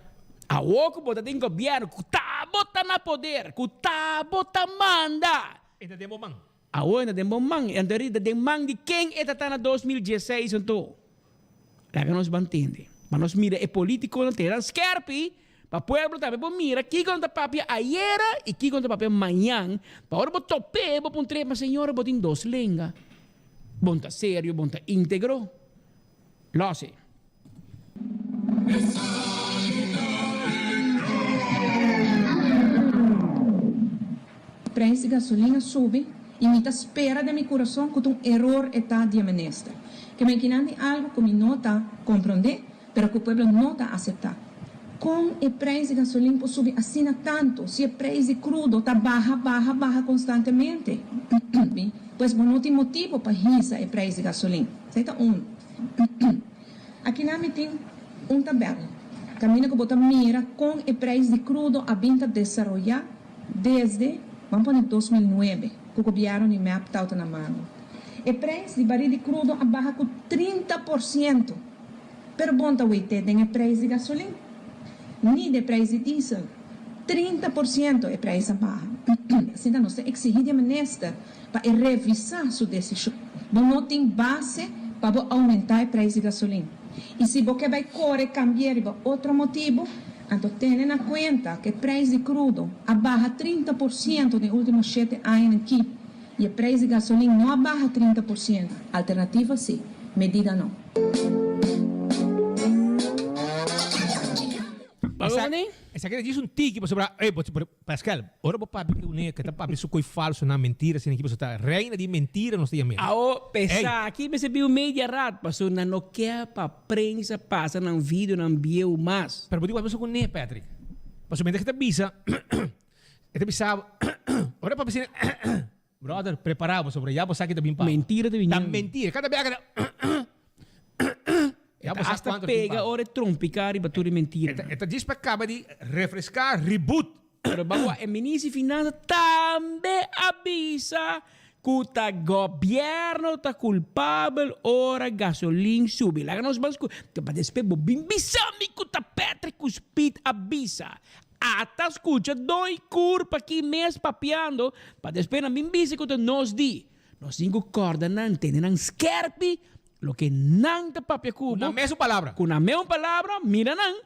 Awor ku bo ta den gobièrnu, ku ta bo ta na poder, ku ta bo ta manda.
E ta den bo man.
Awor e ta den bo man. Anto e ta den man di ken e ta ta na 2016 anto? Laga nos ban tende. Pa nos mira e politiconan te nan skerpi, pa pueblo tambe por mira kico nan ta papia ayera y kico nan ta papia mañan. Pa ora bo top'é bo puntr'é, ma señora bo tin dos lenga. Bon ta serio, bon ta integro. Lose.
Prijs di gasolina subi y mi ta spera den mi curason cu ta un eror e ta di e minister. Ke men kinan di algo cu mi no ta compronde, pero cu pueblo no ta acepta. Con e prijs di gasolin por subi asina tanto si e prijs di crudo ta baha, baha, baha constantemente? Pues bo no tin motibo pa hisa e prijs di gasolin. Esey ta uno. Akinan mi tin un tabel caminda cu bo ta mira con e prijs di crudo a bin ta desaroya Desde, ban pone 2009, ku gobièrnu di mep tawta na mano, e preis di baril di krudo a baha ku 30%. Pero bon ta weit'é den e preis di gasolin, ni den e preis di diesel. 30% e preis a baha. Asina nos ta eksihí di e minister pa e revisá su desishon. Bo no tin base pa bo oumentá e preis di gasolin. I si bo ke bai kore kambi'é riba otro motibu, anto tene na kuenta ku e preis di krudo a baha 30% den último shete añanan ki i e preis di gasolin no a baha 30%. Alternativa sí, medida no.
Esaki ta djis un tiki pasobra, ey, Pascal, ora bo papia ku un ke ta papia su koi falso nan mentira asina ki pasobra ta reina di mentira nos ta yam'é.
Awo p'esaki mester bin un media rat pasobra nan no ke pa prensa pasa nan videonan bieu mas.
Pero bo di wak pasobra ku ne Patrick. Pasobra mientras ke ta bisa e ta bisa bo ora papia asina brother prepara bo pasobra ya bo sa ki ta bin pa bo.
Mentira ta
bini. Ta mentira kada biaha ke ta
E ta hasta pega ora e trompica riba tur e mentiranan.
E ta djis pa caba di refresca, reboot.
Pero bawa e minister di finansa tambe a bisa cu ta gobierno ta culpabel ora gasolin subi. Laga nos ban scu, pa despues bo bin bisa mi cu ta Patrick cu Speed a bisa. Ata scucha doi cur pa ki mes papiando pa despues nan bin bisa cu ta nos di. Nos tin cu corda nan, tene nan skerpi Loke nan ta papia ku bo. Ku
nan mesun palabra.
Ku nan mesun palabra, mira nan,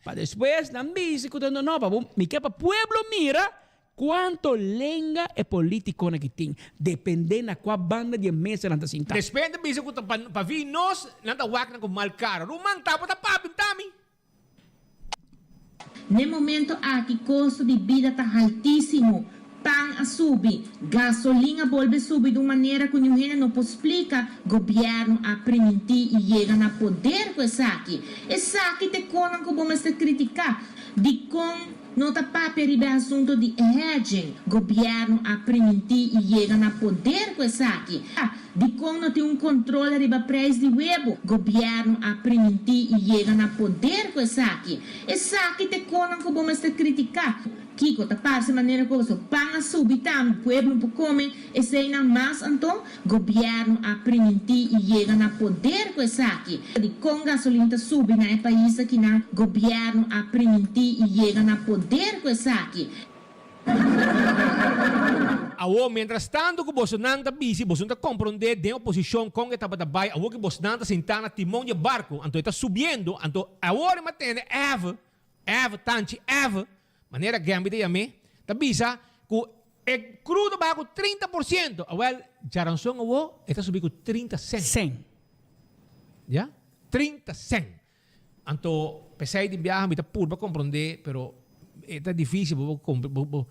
pa despues nan bisa ku ta no, no, pa bo, mi ke pa pueblo mira kuanto lenga e politikonan aki tin, depende na kua banda di e mesa nan ta sinta.
Despues nan ta bisa ku ta pa vi nos, nan ta wak nan ku mal kara. Ruman, ta bo ta papia, ta mi.
N'e momento aki kosto di bida ta haltísimo, pan a subi, gasolin a bolbe subi di un manera ku niun hende no por splika, gobièrnu a primintí i yega na poder ku esaki. Esaki t'e konan ku bo mester kritiká. Dikon no ta papia riba e asunto di hedging? Gobièrnu a primintí i yega na poder ku esaki. Dikon no tin un kontrol riba prijs di webu? Gobièrnu a primintí i yega na poder ku esaki. Esaki t'e konan ku bo mester kritiká. Kiko ta parse manera ku boso pan a subi tambe, pueblo por kome eseinan mas anto? Gobièrnu a primintí i yega na poder ku esaki. Dikon gasolin ta subi na e pais akinan? Gobièrnu a primintí i yega na poder ku esaki.
Awor, mientras tanto ku bosonan ta bisti, boso no ta komprondé den oposishon kon e tabata bai, awor ku bosnan ta sintá na timon di e barku, anto e ta subiendo, anto awor e matende Eve, Eve, tanchi Eve. Manera Gemby ta yam'é, ta bisa ku e krudo baha ku 30%. Awèl, djaranson awo e ta subi ku 30 sèn.
Sèn.
Ya? 30 sèn. Anto, p'esei di biaha mi ta purba komprondé, pero e ta difísil bo bo bo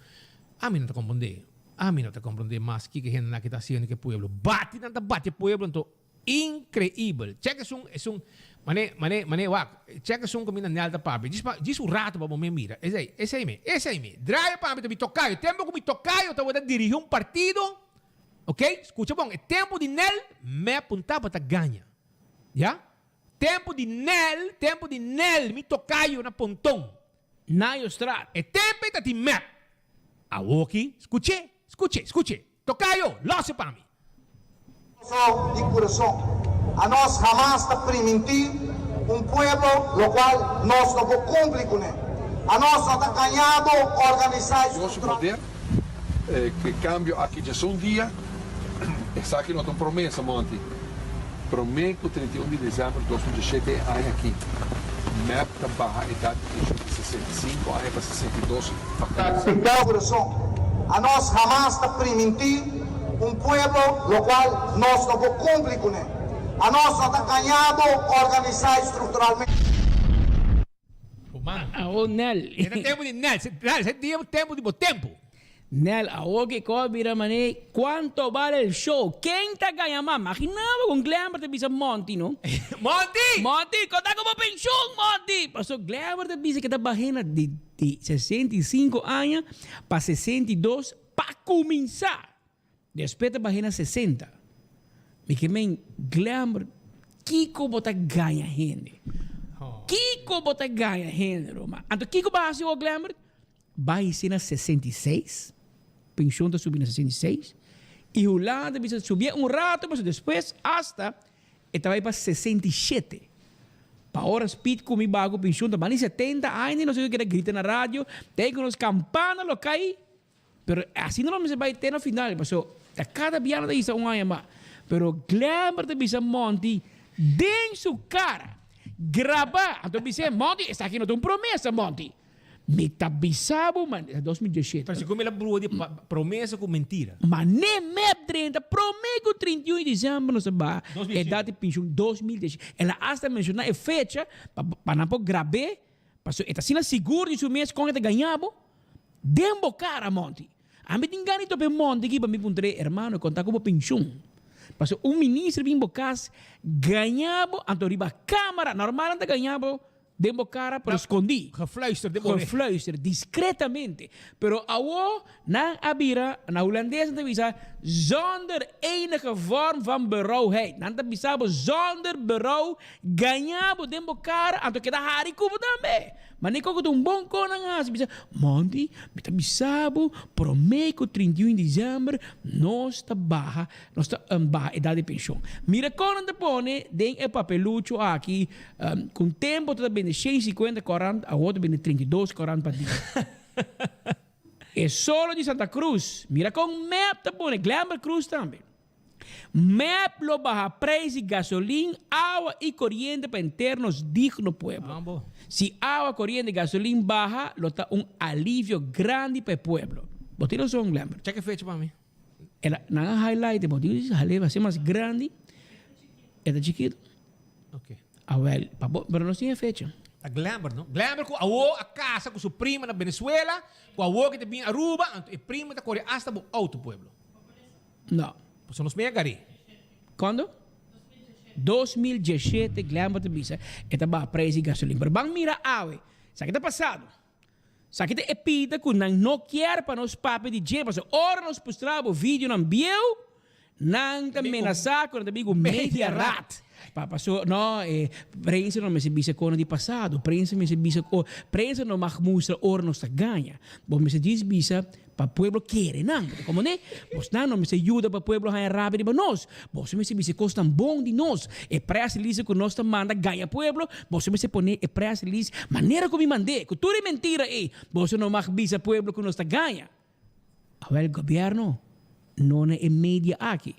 ami no ta komprondé. Ami no ta komprondé mas kiko e hendenan aki ta hasiendo ku e pueblo. Bati nan ta bati e pueblo, anto Increibel. Check esun, esun, mane, mane, mane, wak, check esun ku mi na Nel ta papia. Djis pa, djis un rato pa bo me mira. Esei, esei me, esei me. Draai pa mi ta mi tocayo. Tempo ku mi tocayo tabata dirigi un partido, ok, skucha bon, e tempo di Nel, me apunta pa ta gaña. Ya? Tempo di Nel, tempo di Nel, mi tocayo na Ponton.
Nayostraat.
E tempo ei ta tin mep. Awoki, skuch'é, skuch'é, skuch'é. Tocayo, los e pa mi.
So di curason. Anos hamas ta priminti un pueblo locual nos no por cumpli cune. Anos no ta gañado organisa y
Dios su poder, e cambio aki djasun dia, esaki no ta un promesa, Monty. Prome cu 31 di december 2017 e aña aki, mep ta baha edad di pensioen di 65 aña pa 62 pa cuminsa.
Di curason. Anos hamas ta priminti un pueblo locual nos no por cumpli cune. Anos no ta gañado organisa y structuralmente.
Awo Nel.
E ta tempu di Nel. Nel, se dia tempu di bo tempu.
Nel, awo ki kos bira mané cuanto vale el show? Ken ta gaña mas? Magina bo con Glenber ta bisa Monty, no?
Monty!
Monty, konta ku bo penshun, Monty! Paso Glenber ta bisa ke ta bahena di di 65 aña pa 62 pa kuminsá. Despues ta bah'é na 60. Mi ke men, Glenber, kiko bo ta gaña hende? Kiko bo ta gaña hende, Roma? Anto kiko bo a hasi awor, Glenber? Bai hasi na 66, penshon ta subi na 66, i Hulanda ta bisa subié un rato, pasobra despues asta e ta bai pa 67. Pa ora Speed ku mi baha ku penshon ta banda di 70 aña, nos a keda grita na radio, te ku nos kampana lo kai. Pero asina lo mester bai te na final, paso ta cada biaha ta hisa un aña mas. Pero Glenber ta bisa Monty den su cara, graba, anto bis'é, Monty, esaki no ta un promesa, Monty. Mi ta bisa bo, man, ta 2017.
Pero segun mi la brua di promesa cu mentira.
Ma ne mep 30, prome cu 31 di december nos ta baha edad di pensioen 2017. El a hasta menciona e fecha pa nan por grab'é. Pasobra e ta asina sigur di su mes kon e ta gaña bo den bo kara, Monty. Ami tin gana di topa e Monty aki pa mi puntr'é, Hermano, kon ta ku bo penshun? Pasobra un minister bin bo kas gaña bo, anto riba kamara, normal nan ta gaña bo den bo kara pero skondí.
Gefluister den bo oreha.
Gefluister, discretamente. Pero awo nan a bira, na hulandes nan ta bisa, zonder enige vorm van berouwheid. Nan ta bisa bo zonder berouw Gaña bo den bo kara, anto keda hari ku bo tambe. Ma ni koko ta un bon kon nan hasi, bisa, Monty, mi ta bisa bo, promé ku 31 di desèmber nos ta baha, nos ta baha edat di penshon. Mira kon nan ta pone den e papelucho aki, ku un tempu ta bende 150 korant, awor ta bende 32 korant pa dia. E solo di Santa Cruz, mira kon mep ta pone, Glenber Cruz tambe. Mep lo baha prijs di gasolin, awa y coriente pa henter nos digno pueblo. Si awa, coriente y gasolin baha lo ta un alivio grandi pa e pueblo. Bo tin razon Glenber.
Check e fecha pa mi.
El a, nan a highlight e, bo tin cu hale haci mas grandi, e ta chikito.
Ok.
Awel, pa bo, pero nos tin e fecha.
Ta Glenber, no? Glenber cu awo a casa cu su prima na Venezuela, cu awo ki ta bin Aruba, anto e prima ta core hasta bo auto, pueblo.
No.
Pasobra nos mei a gar'é.
Cuando? 2017 Glenbert ta bisa e ta baha prijs di gasolin. Pero ban mira awe. Esaki ta pasado. Esaki ta e pida cu nan no kier pa nos papia di dje. Pasobra ora nos pustra bo videonan bieu, nan ta menasa cu nan ta bin cu media raad. Pa paso no e prensa no mester bisa con di pasado. Prensa mester bisa o prensa no mag mustra ora nos ta gaña. Bo mester djis bisa Pa pueblo kere nan. Bo ta komprendé? Bosnan no mester yuda pa pueblo haña rabia riba nos. Boso mester bisa e kosnan bon di nos. E press release ku nos ta manda gaña pueblo, boso mester pone e press release manera ku mi mand'é, ku tur e mentira ei. Boso no mag bisa pueblo ku nos ta gaña. Awel gobièrnu no na e media aki.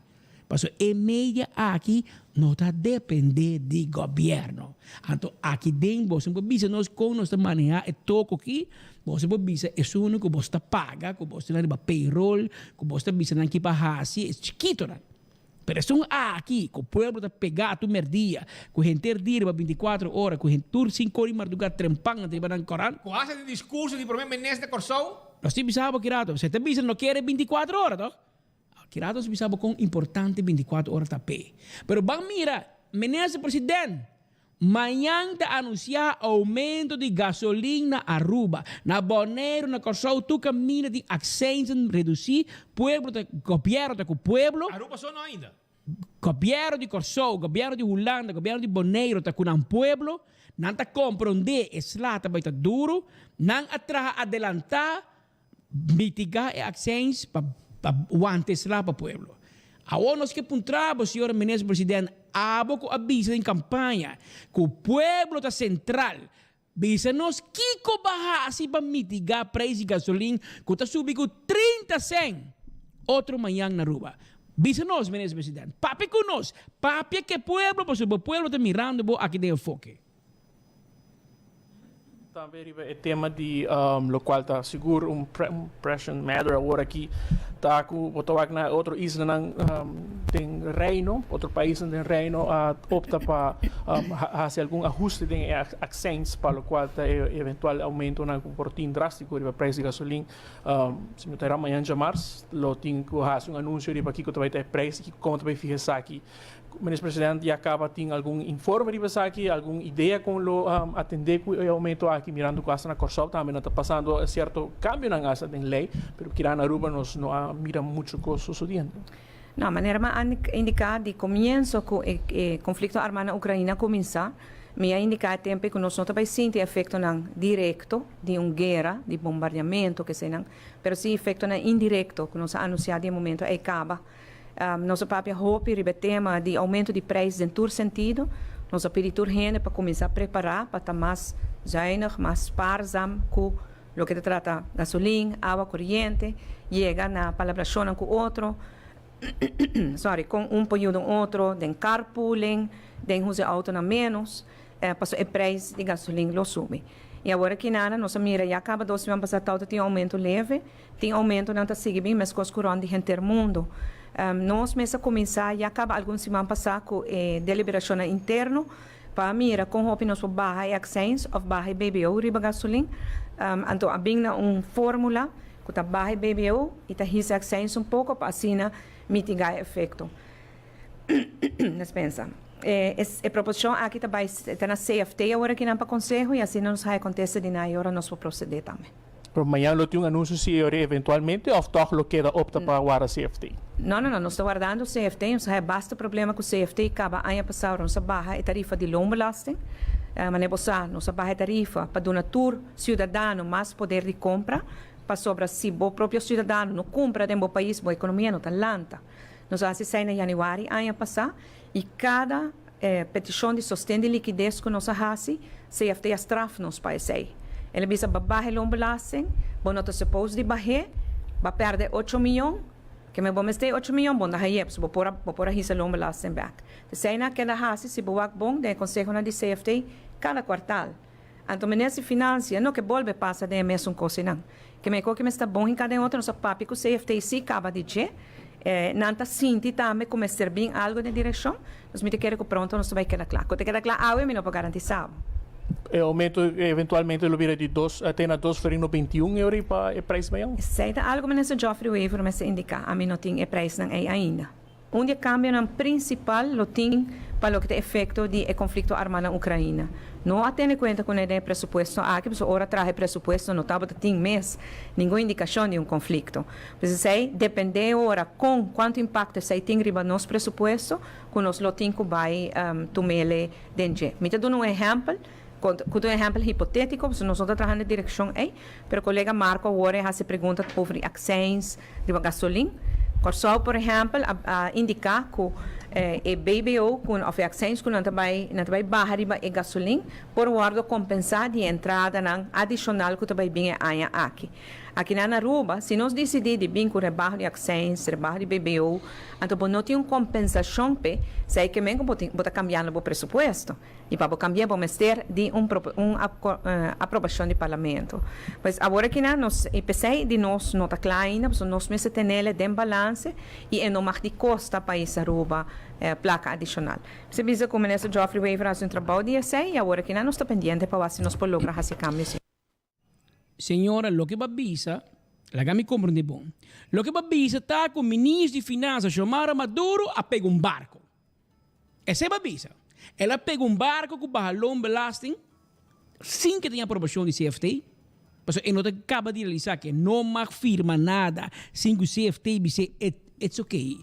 Pasobra e media aki no ta depende di gobierno. Anto aki den boso por bisa nos con nos ta maneha e toko aki, boso por bisa esun cu boso ta paga, cu boso tin riba payroll, cu boso ta bisa nan ki pa haci, e chikitonan. Pero esun aki cu pueblo ta pega tur merdia, cu henter dia riba binticuatro ora, cu tur cinco ora di marduga trempan riba nan corant.
Cu haci di discurso di prome minister Corsou.
Nos tin bisa bo ki rato, se ta bisa no kere binticuatro ora toch? Ki rato nos bisa bo kon importante binticuatro ora ta p'e. Pero ban mira, Minister President, mañan ta anuncia aumento di gasolin na Aruba, na Boneiru, na Corsou, tur caminda tin accijnzen reduci, pueblo ta, gobierno ta cu pueblo.
Aruba so no ainda.
Gobierno di Corsou, gobierno di Hulanda, gobierno di Boneiru ta cu nan pueblo, nan ta compronde e sla ta bay ta duro, nan a traha adelanta Mitigá e accijns pa pa wanta e sla pa pueblo. Awor nos ke puntra bo, señor Minister President, abo ku a bisa den campaña ku pueblo ta central, bisa nos kiko bo a haci pa mitigá prijs di gasolin ku ta subi ku 30 cent otro mañan na Aruba. Bisa nos, Minister President, papia ku nos, papia ku e pueblo pasobra bo pueblo ta mirando bo aki den enfoke.
Tambe riba e tema di locual ta sigur un pressing matter awor aki ta cu bo ta wak na otro islanan den Reino, otro paisnan den Reino a opta pa haci algun ahuste den e accijns pa locual ta e eventual aumentonan cu por tin drastico riba prijs di gasolin. Si mi ta era mañan djamars lo tin cu haci un anuncio riba kico ta bay ta e prijs y como ta bay fiha esaki. Minister President ya caba tin algun informe riba esaki, algun idea con lo atende cu e aumento aki, mirando cu hasta na Corsou tambe nan ta pasando cierto cambionan hasta den ley, pero kira na Aruba nos no a mira mucho cos sucediendo.
No, manera mi a indica di comienzo cu e conflicto arma na Ucraina a cuminsa, mi a indica e tempo cu nos no ta bay sinti efectonan directo di un guera, di bombardeamento, kesenan, pero si efectonan indirecto cu nos a anuncia di e momento ey caba. Nos a papia hopi riba e tema di aumento di prijs den tur sentido. Nos a pidi tur hende pa cuminsa prepara pa ta mas zuinig, mas spaarzaam cu loke ta trata gasolin, awa coriente, yega na palabracionnan cu otro, sorry, con un por yuda un otro den carpooling, den usa e autonan menos, pasobra e prijs di gasolin lo subi. Y awor aki nada nos a mira ya caba dos siman pasa tawata tin un aumento leve. Tin oumentonan ta sigui bin meskos ku rònt di henter mundu. Nos mes a kuminsá ya kaba algun siman pasá ku e deliberashonnan interno pa mira kon hopi nos por baha e akseins òf baha e BBO riba gasolin. Anto a bin na un fórmula ku ta baha e BBO i ta hisa e akseins un poko pa asina mitigá e efekto. Despensa. E proposishon aki ta bai ta na CFT awor akinan pa konseho i asina nos haya kontesta di nan i ora nos por prosedé tambe.
Pero mañan lo tin un anuncio si ora eventualmente of toch lo keda opta pa warda CFT?
No, no, no. Nos ta wardando CFT. Nos a haya basta problema cu CFT. Caba aña pasado nos a baha e tarifa di loonbelasting. Manera bo sa, nos a baha e tarifa pa duna tur ciudadano mas poder di compra. Pasobra si bo propio ciudadano no cumpra den bo pais, bo economia no ta lanta. Nos a haci esey na januari aña pasa y cada peticion di sosten di likides ku nos a hasi, CFT a straf nos pa esei. El a bisa, Ba baha e loonbelasting, bo no ta suppose di bah'é, ba pèrdè ocho miyon, ke me bo mester e ocho miyon, bo no ta haye, pasobra bo por a bo por a hisa loonbelasting bèk. Esei nan a keda hasi, si bo wak bon den e konsehonan di CFT, kada kuartal. Anto Minister di Financia no ke bolbe pasa den e mesun kosnan. Ke mehor ke mester ta bon hinká den otro, nos a papia ku CFT si kaba di dje. Nan ta sinti tambe ku mester bin algu den direkshon. Nos mi ta kere ku pronto nos ta bai keda kla. Ku ta keda kla awe mi no por garantisá bo.
E oumento eventualmente lo bira di dos te na dos florin no 21 euro i pa e prijs mayan?
Esei ta algu Minister Geoffrey Wever mester indiká. Ami no tin e prijsnan ei ainda. Un di e kambionan prinsipal lo tin pa loke ta efekto di e konflikto armá na Ukraina. No a tene kuenta kuné den e presupuesto aki, pasobra ora traha e presupuesto no tabata tin mes ningun indikashon di un konflikto. Pues esei dependé ora kon kuantu impakto esei tin riba nos presupuesto ku nos lo tin ku bai tumele den dje. Mi ta duna un ehèmpel, ku ta un ehèmpel hipotétiko, pasobra nos no ta trahando e direkshon ei, pero kolega Marco awor e hasi pregunta over di akseins riba gasolin. Kòrsou por ehèmpel a a indiká ku e BBO ku òf e akseins ku nan ta bai nan ta bai baha riba e gasolin por wòrdu kompensá di e entradanan adishonal ku ta bai bin e aña aki. Akinan na Aruba, si nos disidí di bin ku rebaho di akseins, rebaho di BBO, anto bo no tin un kompensashon p'e, esei ke men ku bo tin bo ta kambiando bo presupuesto. I pa bo kambi'é bo mester di un un aprobashon di Parlamento. Pues awor akinan nos i p'esei di nos no ta kla ainda, pasobra nos mester tenele den balanse i e no mag di kosta pais Aruba plaka adishonal. Mester bisa ku Minister Geoffrey Wever a hasi un trabou di esei i awor akinan nos ta pendiente pa wak si nos por logra hasi kambio si.
Señora, loke bo a bisa, laga mi comprende bon. Loke bo a bisa ta cu Ministro di Finansa Xiomara Maduro a pega un barco. Esey bo a bisa. El a pega un barco cu baha loonbelasting sin cu tin aprobacion di CFT. Pasobra e no ta caba di realisa cu e no mag firma nada sin cu CFT bis'e it's okay,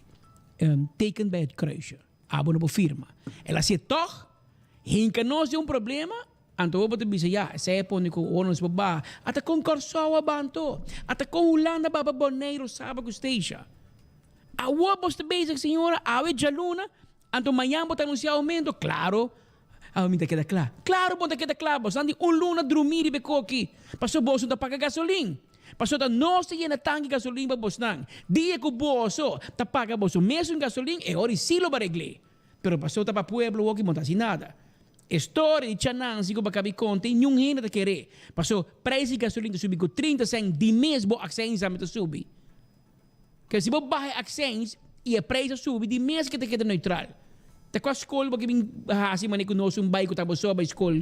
teken bij het kruisje. Abo no por firma. El a haci'e toch, hinca nos den un problema. Anto bo ta bisa, ya, esei a pone ku ora nos por baha. Ata kon Kòrsou a baha anto? Ata kon Hulanda a baha pa Boneiru, Saba ku Statia? Awor bo sta bezig, señora, awe djaluna, anto mañan bo ta anunsiá oumento? Klaro, awe mi ta keda kla. Klaro bo ta keda kla, bo san di un luna drumí riba e koki, pasobra boso no ta paga gasolin. Pasobra ta nos ta yena tanki gasolin pa bosnan. Dia ku boso ta paga boso mesun gasolin, e ora i sí lo bo aregl'é. Pero pasobra ta pa pueblo awor ki bo no ta hasi nada. E storia di Cha Nancy ku bo kabi konta i niun hende ta keré. Paso, preis di gasolin ta subi ku 30 sènt di mes bo akseins tambe ta subi. Ke si bo baha e akseins i e preis a subi di mes ke ta keda neutral. Ta kua skol bo ke bin hasi manera ku nos un bai ku ta bo so bai skol?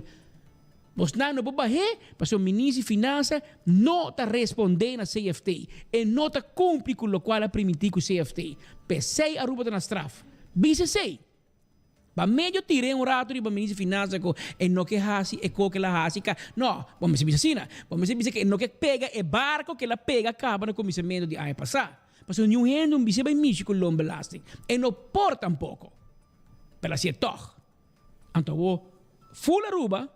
Bosnan no por bah'é pasobra Minister di Finansa no ta respondé na CFT. E no ta kumpli ku lokual a primintí ku CFT. P'esei Aruba ta na straf. Bisa esei. Pa medio tir'é un rato riba Minister di Finansa ku e no ke hasi e ko ke el a hasi ka. No, bo mester bisa asina. Bo mester bisa ku e no ke pega e barko ke el a pega kaba na kuminsamentu di aña pasá. Pasobra niun hende un bisa bai mishi ku loonbelasting. E no por tampoko. Pero el a hasié tòg. Anto awor full Aruba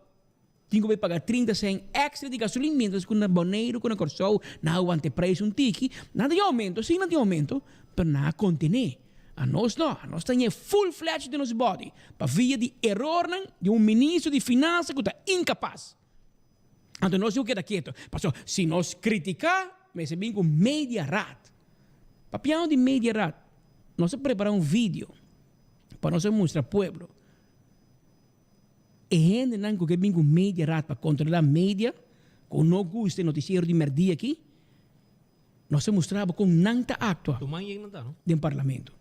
Tin ku bai paga 30 sen extra di gasolin mientras ku na Boneiru ku na Kòrsou nan a wanta e preis un tiki. Nan ta tin oumento, si nan tin oumento, pero nan a kontené. Anos no, anos ta ñe full fledged den nos body pa via di erornan di un ministro di finansa ku ta inkapas. Anto nos tin ku keda keto, pasobra si nos kritiká mester bin ku media raad. Papiando di media raad, nos a prepara un video pa nos a mustra pueblo. E hendenan ku ke bin ku media raad pa kontrolá media, ku no gusta e notisiero di mèrdia aki, nos a mustra bo kon nan ta aktua den parlamento.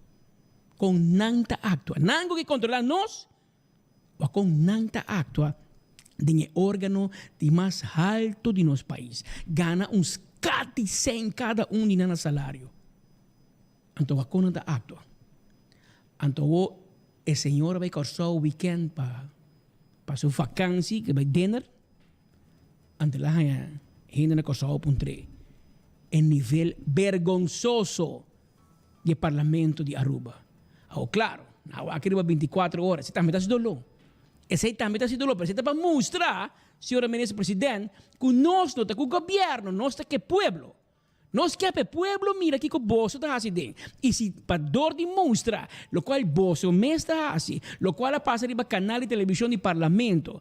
Kon nan ta aktua. Nan ku ke kontrolá nos, wak kon nan ta aktua den e órgano di mas haltu di nos pais. Gana un skat di sèn kada un di nan na salario. Anto wak kon nan ta aktua. Anto awor E señor a bai Kòrsou wikènt pa pa su fakansi, ke bai dinner. Anto el a haña hende na Kòrsou puntr'é e nivel bergonsoso di e parlamento di Aruba. Awor klaro, nan a wak riba bintikuater ora, esei tambe ta hasi doló. Esei tambe ta hasi doló, pero esei ta pa mustra, señora minister president, ku nos no ta ku gobièrnu, nos ta ku e pueblo. Nos ke pa e pueblo mira kiko boso ta hasi den, i si pa dor di mustra lokual boso mes ta hasi, lokual a pasa riba kanal di televishon di parlamento,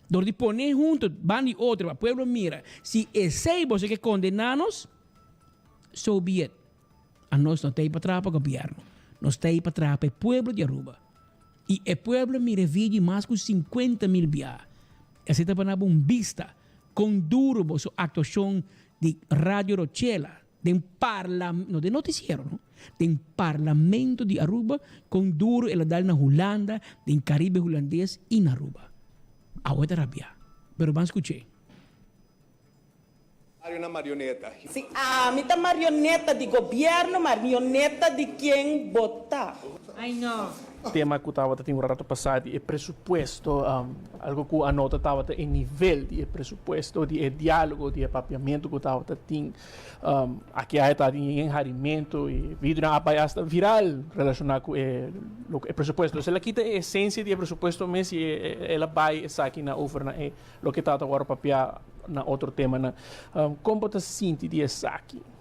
dor di pone hunto banda di otro pa pueblo mira, si esei boso ke kondena nos, so be it. Anos no ta ei pa traha pa gobièrnu, nos ta ei pa traha pa e pueblo di Aruba. I e pueblo mira e video mas ku 50,000 biaha. Esei ta pa na bo un bista Kon duro boso aktuashon di Radio Rochela den parla, no den noticiero no, den Parlamento di Aruba, kon duro el a dal na Hulanda, den Caribe Hulandes y na Aruba. Awe ta rabia, pero ban skuch'é.
Mario na marioneta.
Si ami ta marioneta di gobierno, marioneta di ken bo ta?
Ay no.
Tema ku tabata tin un rato pasá di e presupuesto, algo ku a nota tabata e nivel di e presupuesto, di e diálogo, di e papiamentu ku tabata tin. Aki a ta tin yen harimentu i videonan a bai asta viral relashoná ku e loke e presupuesto. El a kita e esensia di e presupuesto mes i el a bai esaki na over na e loke tabata wòrdu papiá na otro temanan. Kon bo ta sinti di esaki?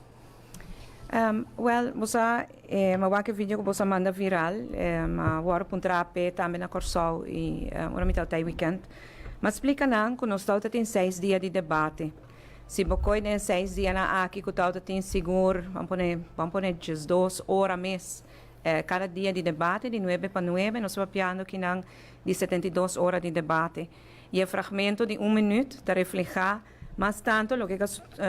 Wèl, bo sa, mi a wak e video ku boso a manda viral. Mi a wòrdu puntrá p'e tambe na Kòrsou i ora mi tabata ei wikènt. Mi a splika nan ku nos tabata tin seis dia di debate. Si bo koi den e seis dianan aki ku tabata tin sigur, ban pone, ban pone 12 ora mes kada dia di debate, di nuebe pa nuebe, nos ta papiando kinan di 72 ora di debate. I e fragmento di un minüt ta reflehá mas tantu loke ka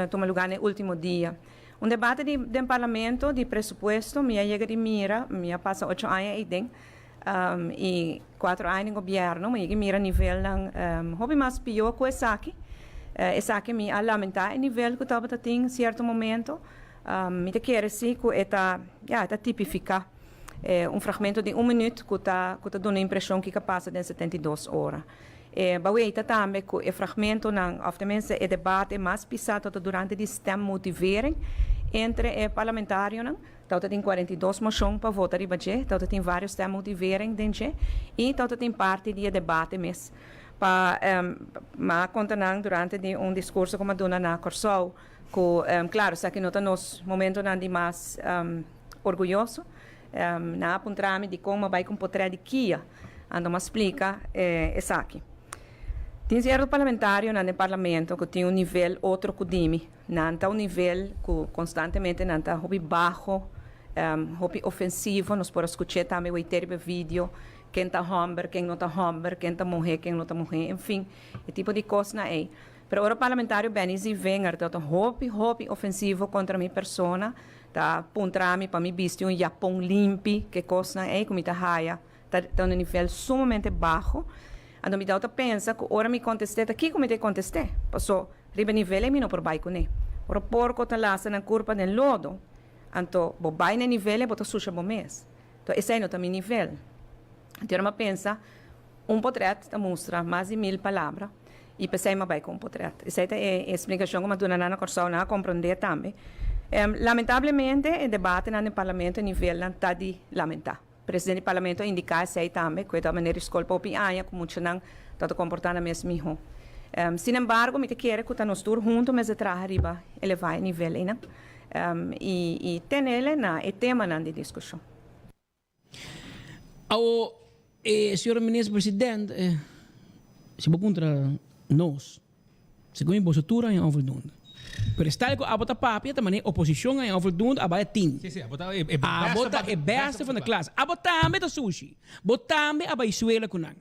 tuma lugá na e último dia. Un debate di den parlamento di presupuesto mi a yega di mira, mi a pasa ocho aña eiden i cuatro aña den gobierno, mi a yega di mira nivelnan hopi mas pió cu esaki. Esaki mi a lamenta e nivel cu tabata tin cierto momento. Mi ta kere si cu e ta, ya, e ta tipifica un fragmento di un minuut cu ta cu ta duna impresion kico a pasa den 72 ora. E baweta tambe cu e fragmentonan, of tenminste e debate mas pisa tabata durante di stemmotivering entre e parlamentarionan. Tabata tin 42 mocion pa vota riba dje, tabata tin varios stemmotivering den dje y tabata tin parti di e debate mes. Pa m'a conta nan durante di un discurso cu m'a duna na Corsou cu, claro, esaki no ta nos momentonan di mas orguyoso. Nan a puntra mi dikon m'a bai ku un potrèt di Kia, anto m'a splika esaki. Tin sierto parlamentarionan den parlamento ku tin un nivel otro ku di mi. Nan ta un nivel ku konstantemente nan ta hopi baho, hopi ofensivo. Nos por a skuch'é tambe weité riba e video, ken ta hòmber, ken no ta hòmber, ken ta muhé, ken no ta muhé, enfin, e tipo di kosnan ei. Pero ora parlamentario Benny Zievinger ta hopi, hopi ofensivo kontra mi persona, Ta puntra mi pa mi bisti un yapon limpi, ke kosnan ei ku mi ta haya ta ta un nivel sumamente baho. Anto mi tabata pensa ku ora mi kontest'é ta kiko mi ta kontest'é, paso riba e nivel ei mi no por bai kuné. Ora porko ta lasa nan kurpa den lodo, anto bo bai na e nivel ei bo ta susha bo mes. Anto esei no ta mi nivel. Anto ora mi a pensa, Un potret ta mustra mas di mil palabra i p'esei mi a bai ku un potret. Esei ta e splikashon ku mi a duna nan na Kòrsou, nan a komprondé tambe. Lamentablemente e debatenan den parlamento e nivelnan ta di lamentá. Presidente di parlamento a indiká esei tambe ku e ta manera di skol pa hopi aña ku muchanan ta ta komportá nan mes mihó. Sin embargo mi ta kere ku ta nos tur huntu mester traha riba elevá e nivel einan i tenele na e temanan di diskushon.
Awo, e señor minister president, si bo puntra nos, segun mi boso tur a haña onvoldoende. Pero e style ku abo ta papia ta manera oposishon a haña onvoldoende, abo a tin.
Sí, sí, abo ta e beste
Abo ta e beste van de klas. Abo tambe ta sushi. Bo tambe a bai suela ku nan.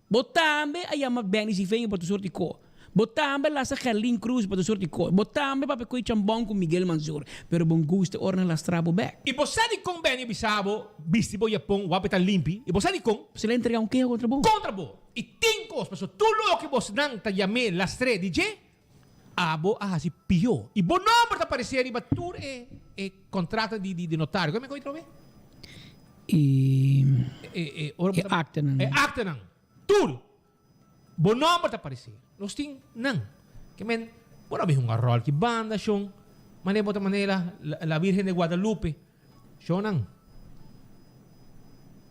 Bo tambe a yama Benny Zivenia pa tur soort di ko. Bo tambe a lasa Gerlin Cruz pa tur soort di ko. Bo tambe papia koe chambon ku Miguel Mansur. Pero bon gusta ora nan lastra bo bek.
I bo sa dikon Benny a bisa bo bisti bo yapon wak ta limpi? I bo sa dikon?
Pasobra el a entrega un keho kontra bo.
Kontra bo. I tin kos, pasobra tur loke bosnan ta yam'é lastr'é di dje, abo a hasi pió. I bo nomber ta aparesé riba tur e e kontrato di di notario. Kon mi koe trobe?
E e aktenan.
E aktenan. Tur. Bo nomber ta aparesé. Nos tin nan. Ke men, bo no a bin hunga ròl ki banda, shon. Manera bo ta manera la Virgen de Guadalupe. Shonnan.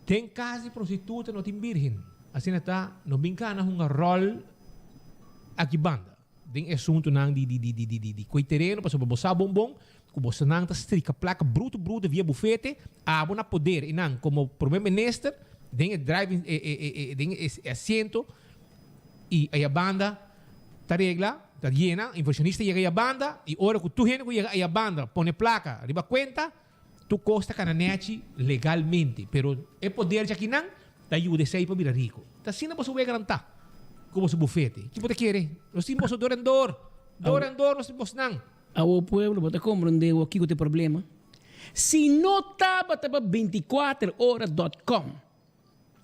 Den kas di prostituta no tin birgen. Asina ta, no bin kana hunga ròl aki banda den e asuntunan di di di di di di koe tereno pasobra bo sa bon bon ku bosonan ta strika plaka brutu brutu via bufete, abo na poder i nan komo prome minister den e driving e e e e den e asiento i aya banda ta regla, ta yena, inversionista yega aya banda i ora ku tur hende ku yega aya banda pone plaka riba kuenta Tur kos ta kana nechi legalmente, pero e poder djakinan ta yuda esei pa bira riku. Ta asina boso weganan ta ku boso bufete. Ki bo ta kere? Nos tin boso dor en dor. Dor en dor nos tin bosnan.
Awo pueblo, bo ta komprende awo kiko ta e problema? Si no tabata pa 24 ora dot com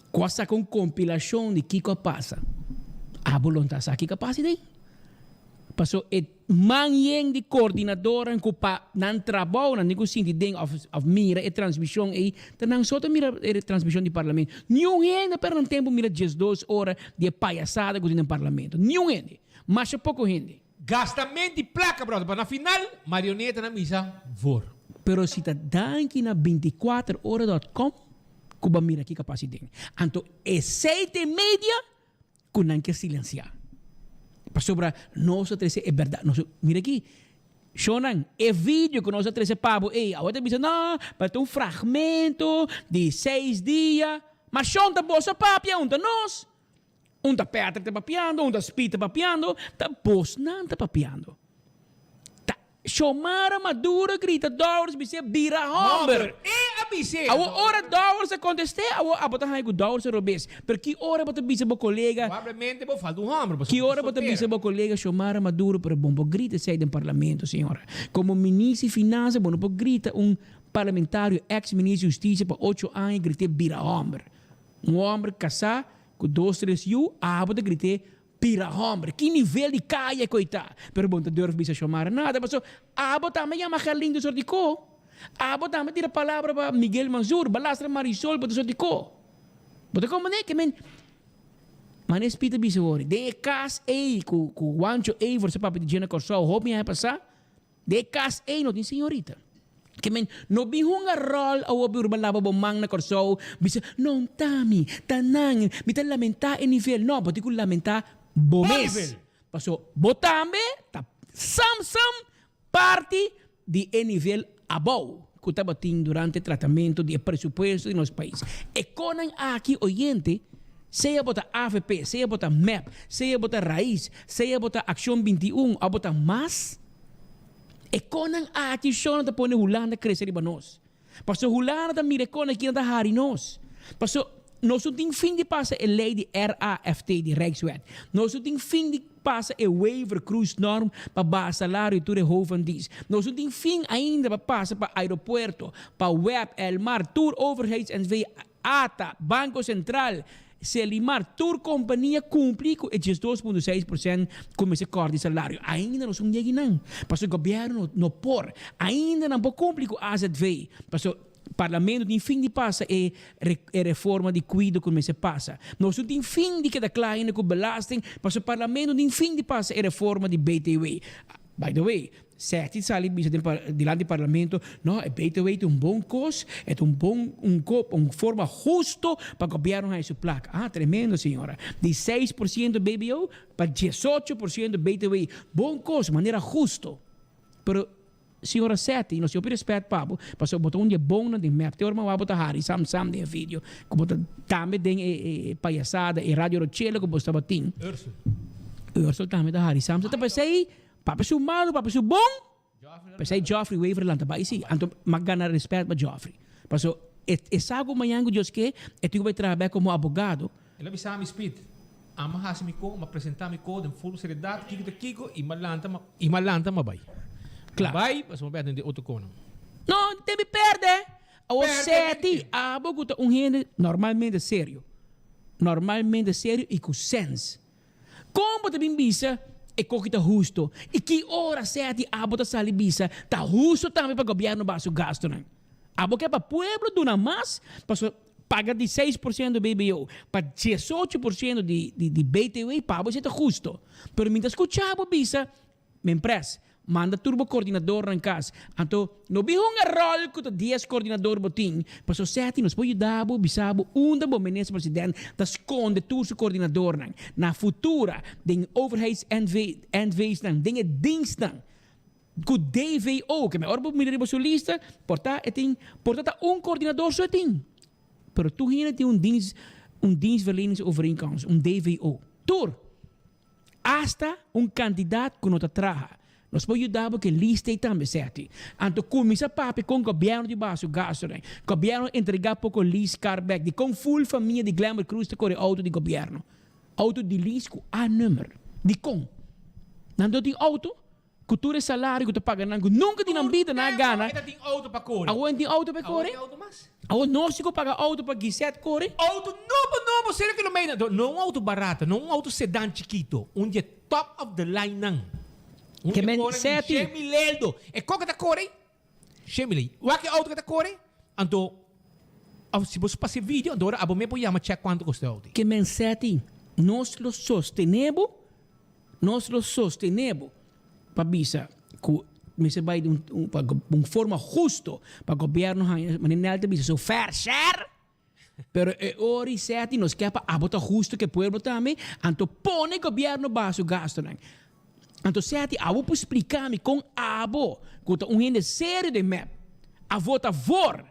ku a saka un kompilashon di kiko a pasa, abo lo no ta sa kiko a pasa den. Paso e man yen di koordinadornan ku pa nan trabou nan tin ku sinti den òf òf mira e transmishon ei, ta nan so ta mira e transmishon di parlamento. Niun hende a pèrdè nan tempu mira 12 ora di e payasada ku tin den parlamento. Niun hende. Masha poko hende.
Gastament di plaka brother, pa na final marionetanan bisa voor.
Pero si ta danki na 24 ora dot com ku bo a mira ki kapasi den. Anto esei ta e media ku nan ke silensiá. Pasobra nos a trese e bèrdat. Nos, mira aki, shownan, e video ku nos a trese pa bo ei, awor ta bisa, no, pero ta un fragmento di seis dia. Ma shon ta boso papia, un ta nos. Un ta Patrick ta papiando, un ta Speed ta papiando, ta bosnan ta papiando. Xiomara Maduro grita Dowers bis'é bira homber.
E a bis'é.
Awor ora Dowers a kontest'é, awor abo ta haña ku Dowers a robes. Pero ki ora bo ta bisa bo kolega.
Probablemente bo falta un homber,
Ki
pasobra
ora
bo
bo ta
soltera.
bisa bo kolega Xiomara Maduro, pero bon bo grita esei den parlamento, señora. Komo minister di finansa bo no por grita un parlamentario ex minister di hustisia pa ocho aña grit'é bira homber. Un homber kasá ku dos tres yu, abo ta grit'é Bira homber, ki nivel di kaya ku ei ta? Pero bo no ta durf bisa Xiomara nada, paso abo tambe yama Gerlin tur sort di ko. Abo tambe tira palabra pa Miguel Mansur, balastra Marisol pa tur sort di ko. Bo ta komprende? Ke men, Manes Pieter bisa wori, den e kas ei ku ku Juancho Evers a papia di dje na Kòrsou hopi aña pasá, Den e kas ei no tin señorita. Ke men no bin hunga ròl awor bi urba laba bo man na Kòrsou, bisa, No ta mi, ta nan, mi ta lamentá e nivel. No, bo tin ku lamentá bo mes. Paso bo tambe ta sam sam parti di e nivel abou ku tabatin durante tratamentu di e presupuesto di nos pais. E konan aki oyente, sea bo ta avp, sea bo ta mep, sea bo ta Raiz, sea bo ta Akshon 21 òf bo ta mas, E konan aki shon ta pone Hulanda krese riba nos. Paso Hulanda ta mira e konan aki nan ta hari nos. Paso nos no tin fin di pasa e lei di RAFT, di Rijkswet. Nos no tin fin di pasa e waiver cruisnorm pa baha salario di tur e hoofddienst. Nos no tin fin ainda pa pasa pa aeropuerto, pa web, Elmar, tur overheids NV. Ata, Banco Central, Celimar, tur compania cumpli cu e 12.6% cu mester corta di salario. Ainda nos un yegi nan. Pasobra gobierno no por. Ainda nan por cumpli cu AZV. Pasobra Parlamento tin fin di pasa e e reforma di cuido cu mester pasa. Nos no tin fin di keda cla ainda cu belasting. Pasobra Parlamento tin fin di pasa e reforma di BTW. By the way, Seti sali bisa den dilanti parlamento, no, e BTW ta un bon kos, e ta un bon un un forma husto pa gobièrnu haña su plaka. Ah, tremendo señora. Di 6% BBO pa 18% BTW. Bon kos, manera husto. Pero señora Seti, nos tin hopi respèt pa bo, pasobra bo ta un di e bonnan den mep. Te ora mi wak bo ta hari sam sam den e video, ku bo ta tambe den e e payasada, e Radio Rochela ku bo tabatin.
Ursel.
Ursel tambe ta hari sam sam. Ta p'esei Papia su malu, papia su bon. P'esei Geoffrey Wever lanta bai si. Anto m'a gana respet pa Geoffrey. Paso e e sa ku mañan ku Dios ke, e tin ku bai traha bek komo abogado.
El a bisa mi, Speed, amo a hasi mi ko, m'a presenta mi ko den ful seriedad, kiko ta kiko, i m'a lanta, i m'a lanta m'a bai.
Kla.
M'a bai, pasobra m'a bai atende otro konan.
No, te mi perde! Awor seti, abo ku ta un hende normalmente serio, normalmente serio i ku sens. Kon bo ta bin bisa e koki ta husto? I ki ora seti abo ta sali bisa ta husto tambe pa gobièrnu baha su gastunan? Abo ke pa pueblo duna mas pasobra paga di 6% BBO pa 18% di di BTW pa abo esei ta husto. Pero mi ta skucha bo bisa Mempres, manda tur bo koordinadornan kas. Anto, no bin hunga ròl ku ta dies koordinador bo tin, pasobra sèti nos por yuda bo bisa bo unda bo minister president ta skonde tur su koordinadornan. Na futura, den overheids NV, NV's-nan, den e dienstnan ku DVO, ke ora bo mira riba su lista, por ta e tin, por ta ta un koordinador so e tin. Pero tur hende tin un dienst, un dienstverleningsovereenkomst, un DVO. Tur! Asta un kantidat ku no ta traha. Nos por yuda bo ku e lista ei tambe, Seti. Anto kuminsá papia kon gobièrnu di baha su gastunan. Gobièrnu a entregá poko lease car bèk. Dikon ful famia di Glenbert Croes ta kore outo di gobièrnu? Outo di lease ku A-nummer. Dikon? Nan no tin outo? Ku tur e salario ku ta paga nan ku nunka di nan bida nan a gana.
Awor e ta tin outo pa kore.
Awor e tin outo pa e kore.
Awor tin outo mas.
Awor nos tin ku paga outo pa Gisette kore.
Outo nobo nobo sera ku lo mei nan. No un outo barata, no un outo sedan chikito. Un di e top of the line nan. Un
Ke
di e
men
kore di
Seti.
Shemi Leldo. E kok ku ta kore? Shemi Leldo. Wak e outo ku ta kore? Anto of si bo pasa e video anto ora abo me por yama check kuantu kosta e outo.
Ke men Seti, nos lo sostene bo. Nos lo sostené bo pa bisa ku mester bai di un pa un forma husto pa gobièrnu haña manera Nel ta bisa su fair share. Pero e ora i sèti nos ke pa abo ta husto ku e pueblo tambe, anto pone gobièrnu baha su gastunan. Anto sèti abo por splika mi kon abo ku ta un hende serio den mep a vota voor.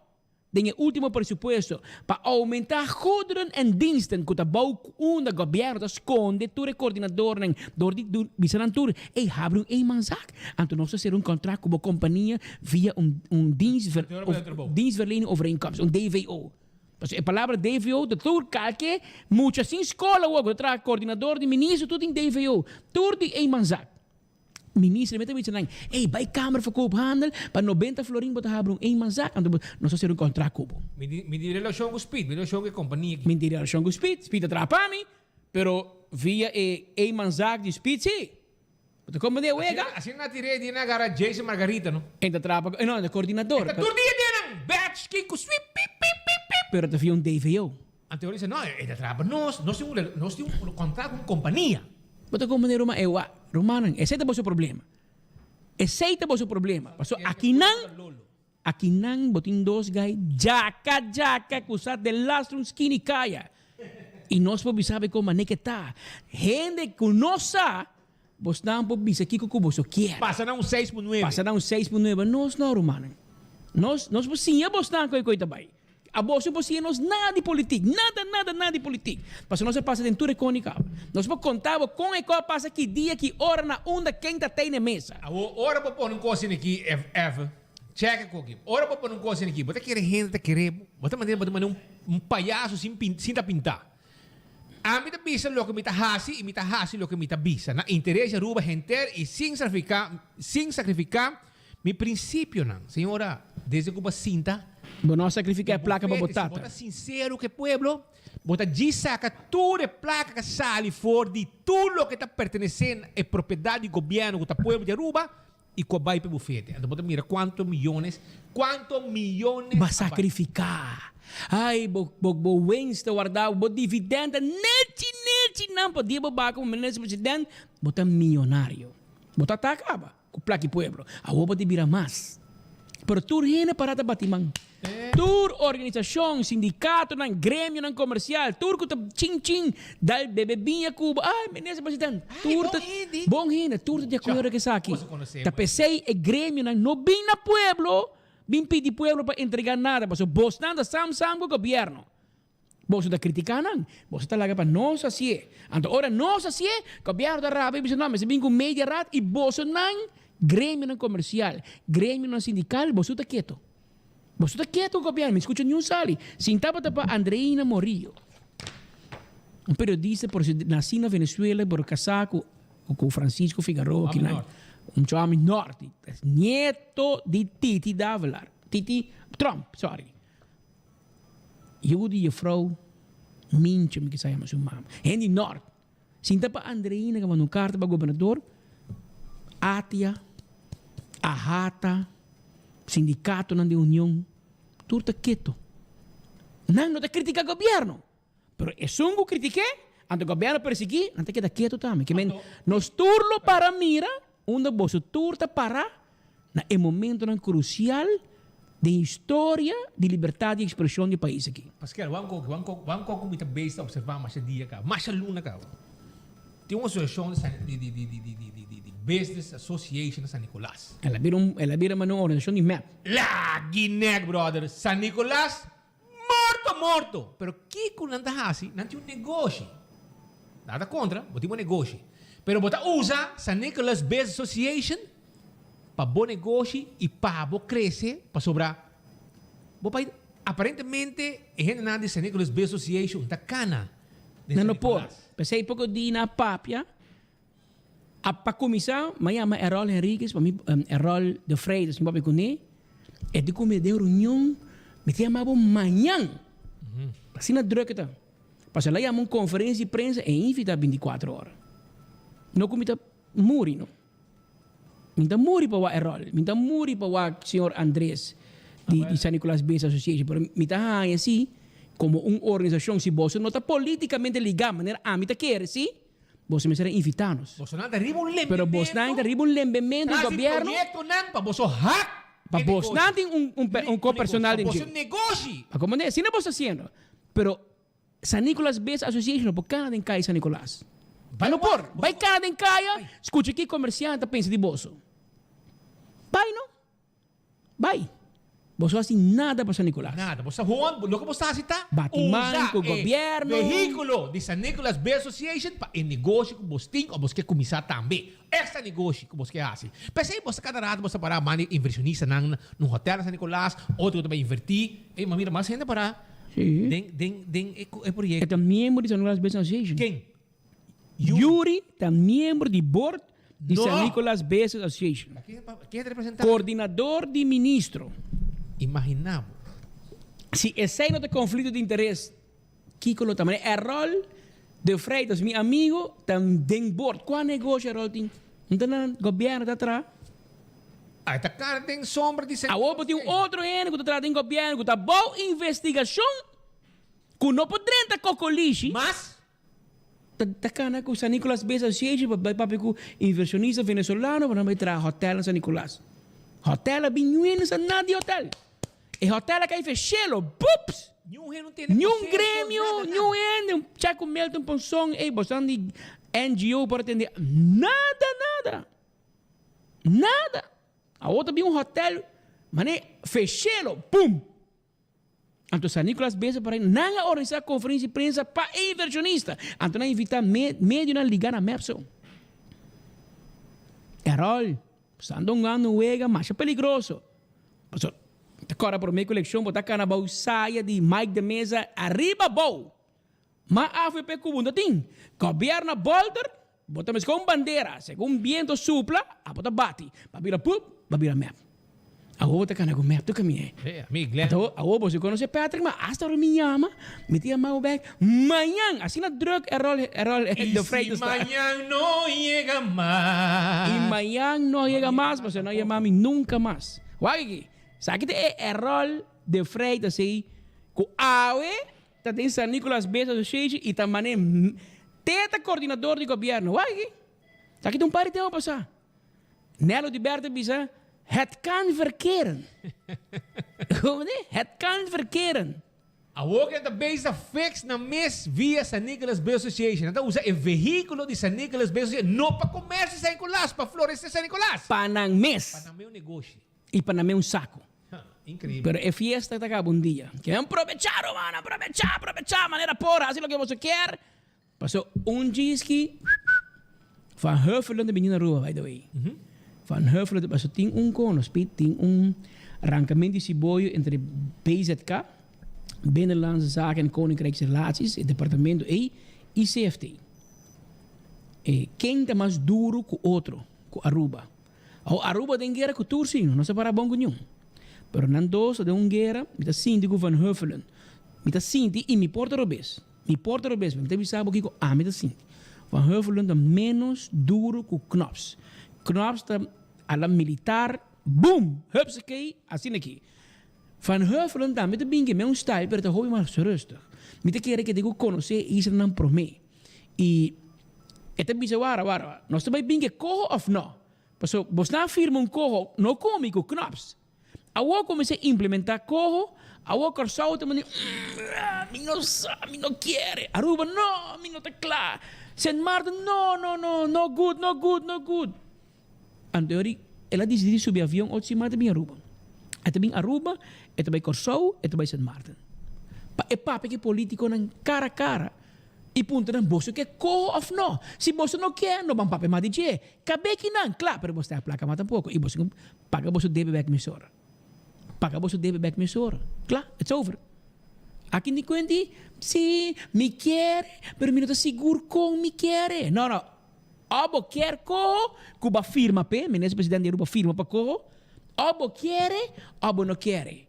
Den e ultimo presupuesto pa aumenta goederen en diensten cu ta bou unda gobierno ta sconde tur e coordinadornan door di bisa nan tur, ey habri un eenmanszaak. Anto nos ta cera un contract cu bo compania via un un dienstverlening overeenkomst, un DVO. Pasobra e palabra DVO ta tur kalke mucha sin scola awor cu ta traha coordinador di minister tur tin DVO, tur di eenmanszaak. Minister mester bisa nan, ey bay Kamer van Koophandel, pa 90 florin bo ta habri un eenmanszaak, anto nos ta hacer un contract cu bo.
Mi di, mi di relacion cu Speed, mi relacion cu e compania aki.
Mi di relacion cu Speed, Speed ta traha pa mi, pero via e eenmanszaak di Speed si. Bo ta comprende e wega?
Asina, asina na tire di na agarra Jason Margarita no.
En ta traha pa, no, e ta coordinador.
E ta tur dia den nan, batch kico sweep pip pip pip pip.
Pero ta via un DVO.
Anto e dice, no, e ta traha pa nos, nos tin un, nos tin un contrato cu un compania.
Bo ta comprende ruman? E wak, rumannan, esey ta boso problema. Esey ta boso problema. Pasobra akinan, akinan bo tin dos guy djaka djaka cu sa den lastra un skinny kaya. Y nos por bisa bo con manera ke ta. Hende cu no sa, bosnan por bisa kico cu boso kier.
Pasa na un seis por nuebe.
Pasa na un seis por nuebe. Nos no, rumannan. Nos, nos por siña bosnan con e coy ta bay. Abo si por siña nos nada di politik, nada, nada, nada di politik. Pasobra nos a pasa den tur e koni kaba. Nos por konta bo kon e kos a pasa, ki dia, ki ora, na unda, ken ta tei na e mesa.
Awor, ora bo pone un kos asina aki, Eve, chèk e koki. Ora bo pone un kos asina aki, bo ta kere hende ta kere bo. Bo ta manera bo ta manera un payaso sin sin ta pintá. Ami ta bisa loke mi ta hasi i mi ta hasi loke mi ta bisa, na interes di Aruba henter i sin sacrifiká, sin sakrifiká Mi prinsipionan, señora, desde ku bo a sinta.
Bo no a sakrifiká e plaka pa bo tata.
Si bo ta sinsero ku e pueblo, bo ta djis saka tur e plaka ku a sali for di tur loke ta pertenesé na e propiedat di gobièrnu ku ta pueblo di Aruba i ku a bai pa e bufete. Anto bo ta mira kuantu miyones, kuantu miyones a bai.
Bo a sakrifiká. Ai, bo, bo, bo wens ta wardá, bo dividènt ta nechi, nechi nan pa dia bo baka un minister president, bo ta miyonario. Bo tata a kaba. Ku plaki pueblo. Awor bo ta bira mas. Pero tur hende para ta bati man. Tur organisashon, sindikatonan, gremionan komersial, tur ku ta chin chin dal bebe biña ku bo, ay minister president, tur ta bon hende, tur ta di akuerdo ku esaki. Ta p'esei e gremionan no bin na pueblo bin pidi pueblo pa entrega nada, pasobra bosnan ta sam sam ku gobierno. Boso ta kritiká nan. Boso ta laga pa nos hasié. Anto ora nos hasié, gobièrnu ta rabia i bisa, No, mester bin ku media rat i bosonan, gremionan komersial, gremionan sindikal, boso ta keto. Boso ta keto ku gobièrnu, mi skucha niun sali. Sin tabata pa Andreina Morillo, un periodista por si nasí na Venezuela pero kasá ku ku Francisco Figaroa kinan, un chòmi nòrte, nieto di Titi Davelar, Titi Trump, sorry. Yu di jefrouw Mintje, mi kisa yama su mama. Hende di Nort. Sinta pa Andreina ka manda un karta pa gobernador, ATIA, AHATA, sindikatonan di union, tur ta keto. Nan no ta kritika gobierno. Pero esun ku kritik'é, anto gobierno persiguí, nan ta keda keto tambe. Ke men, nos tur lo para mira unda boso tur ta para na e momentonan krusial den historia di libertat di ekspreshon di e pais aki.
Paskel, wan koki, wan koki, wan koki ku mi ta bezig ta observá masha dia kaba, masha luna kaba. Tin un asosiashon di di di di di di di di di Business Association na San Nicolas.
El a bira un, el a bira manera un organisashon di mep.
Lagi nek, brother. San Nicolas Morto morto! Pero kiko nan ta hasi? Nan tin un negoshi. Nada kontra, bo tin bo negoshi. Pero bo ta usa San Nicolas Business Association pa bo negoshi i pa bo krese pasobra bo pais aparentemente e hendenan di San Nicolas Business Association ta kana den
Nan
San
no por.
Nicolas.
P'esei poko di nan papia. A pa kuminsá, mi a yama Errol Henriquez, pa mi Errol de Freitas, mi papia kuné. E di ku mi den reunion, mi ta yama bo mañan. Asina druk e ta. Pasobra el a yama un konferensia di prensa, e invitá bintikuater ora. No ku mi ta muri no. Mi ta muri pa wak Errol, mi ta muri pa wak señor Andres di di San Nicolas Business Association, pero mi ta haña si komo un organisashon, si boso no ta politikamente ligá manera ami ta kere si, Boso mester a invitá nos.
Bosonan ta riba un lembemento.
Pero bosnan ta riba un lembemento di
Tras di
gobierno.
proyectonan pa boso hak
Pa
e
bosnan
negoshi.
tin un, un, un ko personal
Pa
den
boso
dje.
negoshi.
Pa komprendé, asina bo ta haciendo. Pero San Nicolas Business Association no por kana den kaya San Nicolas. Bai no por. Bai kana den kaya, skucha ki komersiante ta pensa di boso. Bai no. Bai. Boso hasi nada pa San Nicolas.
Nada. Bo sa hoan, loke bo sa hasi ta
Bati man
usa
ku
e
gobierno.
vehículo di San Nicolas Beer Association pa e negoshi ku bos tin o bos ke kuminsá tambe. Extra negoshi ku bos ke hasi. P'esei bos ta kada rato bos ta pará man di invershonistanan na un hotel na San Nicolas, otro ku ta bai invertí. Ey, ma mira mas hende pará den den den e e proyekto.
E ta miembro di San Nicolas Business Association.
Ken?
Yuri ta miembro di board di
No.
San Nicolas Business Association.
Ken ta representá?
Coordinador di ministro.
Imagina bo.
Si esey no ta conflicto di interes, kico lo ta? Mane Errol de Freitas, mi amigo, ta den board. Cua negoshi Errol tin? No ta na gobierno ta traha?
Ay ta cara den sombra di San
Awor bo tin un otro hende cu ta traha den gobierno cu ta bou investigacion cu no por drenta cocolishi.
Mas?
Ta cana cu San Nicolas Business Association pa bay papia cu inversionista venezolano pa nan bay traha hotel na San Nicolas. Hotel a bin niun hende sa nada di hotel. E hotel a cay fe shelo, bups! Niun gremio, niun hende, un check cu Milton Ponson, ey bosan di NGO por atende, nada, nada. Nada. Awor ta bin un hotel, mane fe shelo, bum! Anto San Nicolas beza para nan a organisa conferencia di prensa pa e inversionista. Anto nan a invita medionan liga na Mepso. Errol, stando hungando un wega masha peligroso. Pasobra ta cora prome cu eleccion bo ta cana bou saya di Mike de Meza ariba bou. Ma avp cu bo no tin. Gobierno a bolter, bo ta mescla un bandera, segun biento supla, abo ta bati. Ba bira pup, ba bira mep. Awor bo ta cana cu mep tur caminda.
Hey, ami Glenn.
Anto awor bo si conoce Patrick, ma hasta ora mi yama, mi ta yama bo bek mañan. Asina druk Errol, Errol
Y
de
si
Freitas ta.
mañan no yega mas.
Y mañan no yega mas, pasobra no a yama mi nunca mas. Wak aki, esaki ta e Errol de Freitas ei cu awe Ta den San Nicolas Business Association y ta mane te ta coordinador di gobierno. Wak aki. Esaki ta un par di tempo pasa. Nelo di Bertha bisa, Het kan verkeren. Como di? Het kan verkeren.
Awor ku nan ta bezig ta fix nan mes via San Nicolas Business Association. Nan ta usa e vehiculo di San Nicolas Business Association no pa comercio San Nicolas, pa florecer San Nicolas.
Pa nan mes.
Pa nan mes un negoshi.
Y pa nan mes un saco.
Increíble.
Pero e fiesta ta caba un dia. Kier probecha rumannan, probecha, probecha manera por, haci loke boso kier. Paso un djiski Van Huffelen ta bini na Aruba by the way. Van Huffelen paso tin un konos, Piet, tin un rancamento di siboyo entre BZK, Binnenlandse Zaken en Koninkrijksrelaties, e departamento ey, y CFT. E ken ta mas duro cu otro, cu Aruba. Awo Aruba den guera cu tur si, no sa para bon cu niun. Pero nan dos ta den un guera, mi ta sinti cu Van Huffelen, mi ta sinti y mi por ta robes, mi por ta robes, pero mi ta bisa bo kico ami ta sinti. Van Huffelen ta menos duro cu Knops. Knops ta a la militar, boom, hupsakee, asina aki. Van Huffelen tambe ta bin ke un style, pero ta hopi mas rustig. Mi ta kere ke tin cu conoce e islanan prome. Y e ta bisa, Wara, wara, nos ta bay bin ke coho of no? Paso bosnan a firma un coho, no cu mi, cu Knops. Awor cuminsa implementa coho, awor Corsou ta manda, mm, mi no sa, mi no kiere. Aruba, no, mi no ta cla. Sint Maarten, no, no, no, no good, no good, no good. Anto yori el a disidí di subi avion otro siman e ta bin Aruba. E ta bin Aruba, e ta bai Kòrsou, e ta bai Sint Maarten. Pa e papia ku e politikonan kara kara i puntra nan, boso ke koho òf no? Si boso no ke, no ban papia mas di dje. Kab'é kinan, kla, pero boso ta haña plaka mas tampoko i boso paga boso debe bèk mesora. Paga boso debe bèk mesora. Kla, it's over. Aki ni kuenti, si, mi kier, pero mi no ta sigur kon mi kier e. No, no. O bo kier koho ku bo a firma p'e, Minister President di Aruba firma pa koho, o bo kier e o bo no kier e.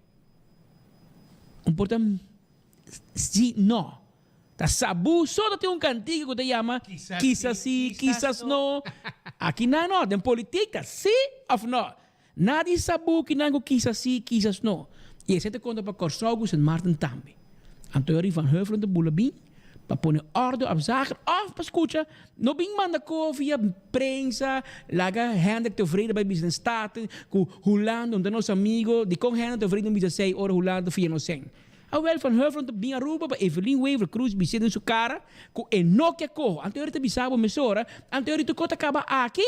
Un por ta si no. Ta sabu so ta tin un kantika ku ta yama Kisas si, kisas no. Aki nan no, den politik ta si of no. Nadie sa bukinan ku kisas si, kisas no. I esei ta konta pa Kòrsou ku Sint Maarten tambe. Anto Rie van Heuvelen ta bula bin pa pone orde op zaken òf pa skucha. No bin manda ko via prensa, laga Hendrik Tevreden bai bisa den Staten ku Hulanda no ta nos amigo. Dikon Hendrik Tevreden no bisa esei ora Hulanda ta fia nos sen? Awel, Van Heuvelen ta bin Aruba pa Evelyn Wever Croes bis'é den su kara ku e no ke koho. Anto Rie ta bisa bo mesora, anto Rie tur kos ta kaba aki.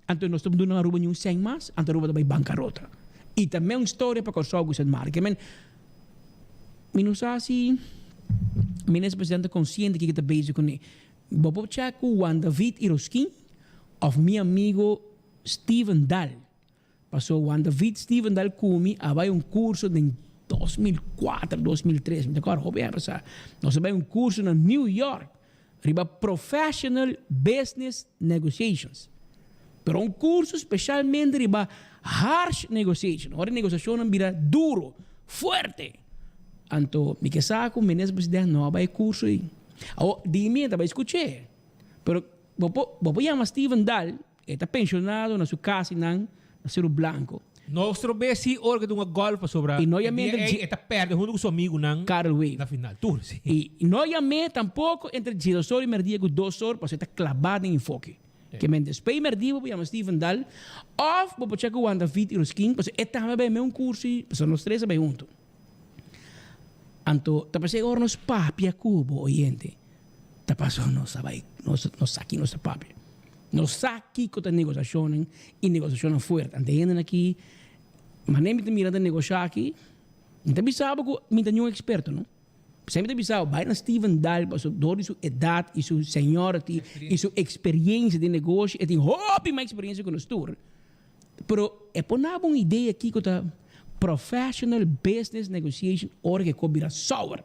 Anto nos ta duna Aruba niun sèn mas, anto Aruba ta bai bankarota. I ta meun storia pa Kòrsou ku Sint Maarten. Ke men, mi no sa si Minister Presidente ta konsiente kiko ta bezig kuné. Bo por chèk ku Juan David Iroskin òf mi amigo Steven Daal. Paso Juan David Steven Daal ku mi a bai un kurso den 2004, 2003, mi ta kòrda hopi aña pasá. Nos a bai un kurso na New York riba Professional Business Negotiations. Pero un kurso speshalmente riba harsh negotiation, ora e negosiashonnan bira duro, fuerte. Anto mi ke sa ku Minister President no a bai e kurso ei. Awor, di mi e ta bai skuch'é. Pero bo por bo por yama Steven Daal, e ta penshonado na su kas einan na Seru Blanco.
Nostro bes si ora ku ta hunga golf pasobra
I no
e
yam'é
dia
entre
ei e ta pèrdè huntu ku su amigunan
Carl Wave.
na final. Tur, si.
I no yam'é tampoko entre diesdos or i merdia ku dos or pasobra e ta klabá den enfoke. Ke men despues merdia bo por yama Steven Daal òf bo por chèk ku Juan David Iroskin pasobra e tambe a bai me un kurso i pasobra nos tres a bai huntu. Anto ta p'esei ora nos papia ku bo oyente ta pasobra nos a bai nos nos sa ki nos ta papia. Nos sa kiko ta negosiashonnan i negosiashonnan fuerte. Anto e hendenan aki manera mi ta mira nan ta negoshá aki mi ta bisa bo ku mi ta niun eksperto no. P'esei mi ta bisa bo bai na Steven Daal pasobra dor di su edat i su seniority i su eksperiencia den negoshi e tin hopi mas eksperiencia ku nos tur. Pero e por nabo un idea kiko ta professional business negotiation ora ke ko bira sour.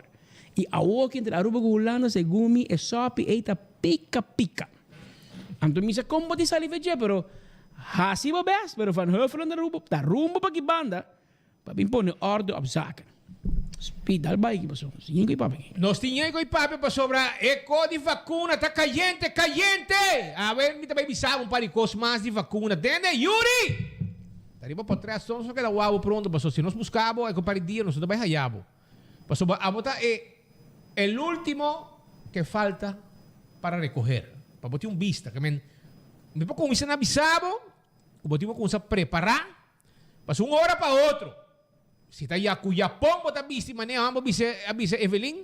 I awor ki entre Aruba ku Hulanda segun mi e sopi ei ta pika pika. Anto mi sa kon bo tin sali fe dje pero hasi bo best pero Van Huffelen ta rumbo ta rumbo pa ki banda Pa bin pone orde op zaken. Speed dal bai aki pasobra nos tin yen ku e papia aki.
Nos tin yen ku e papia pasobra e ko di vakuna ta kayente, kayente! Awe mi ta bai bisa bo un par di kos mas di vakuna. Tende, Yuri! Ta riba potret so nos no keda wou bo pronto pasobra si nos buska bo e ku par di dia nos no ta bai haya bo. Pasobra abo ta e el ultimo ke falta para rekoher. Pa bo tin un bista. Ke men mi por kuminsa na bisa bo ku bo tin ku kuminsa prepara. Pasa un ora pa otro. Si ta ya ku yapon bo ta bisti manera Juan bo bisa a bisa Evelyn,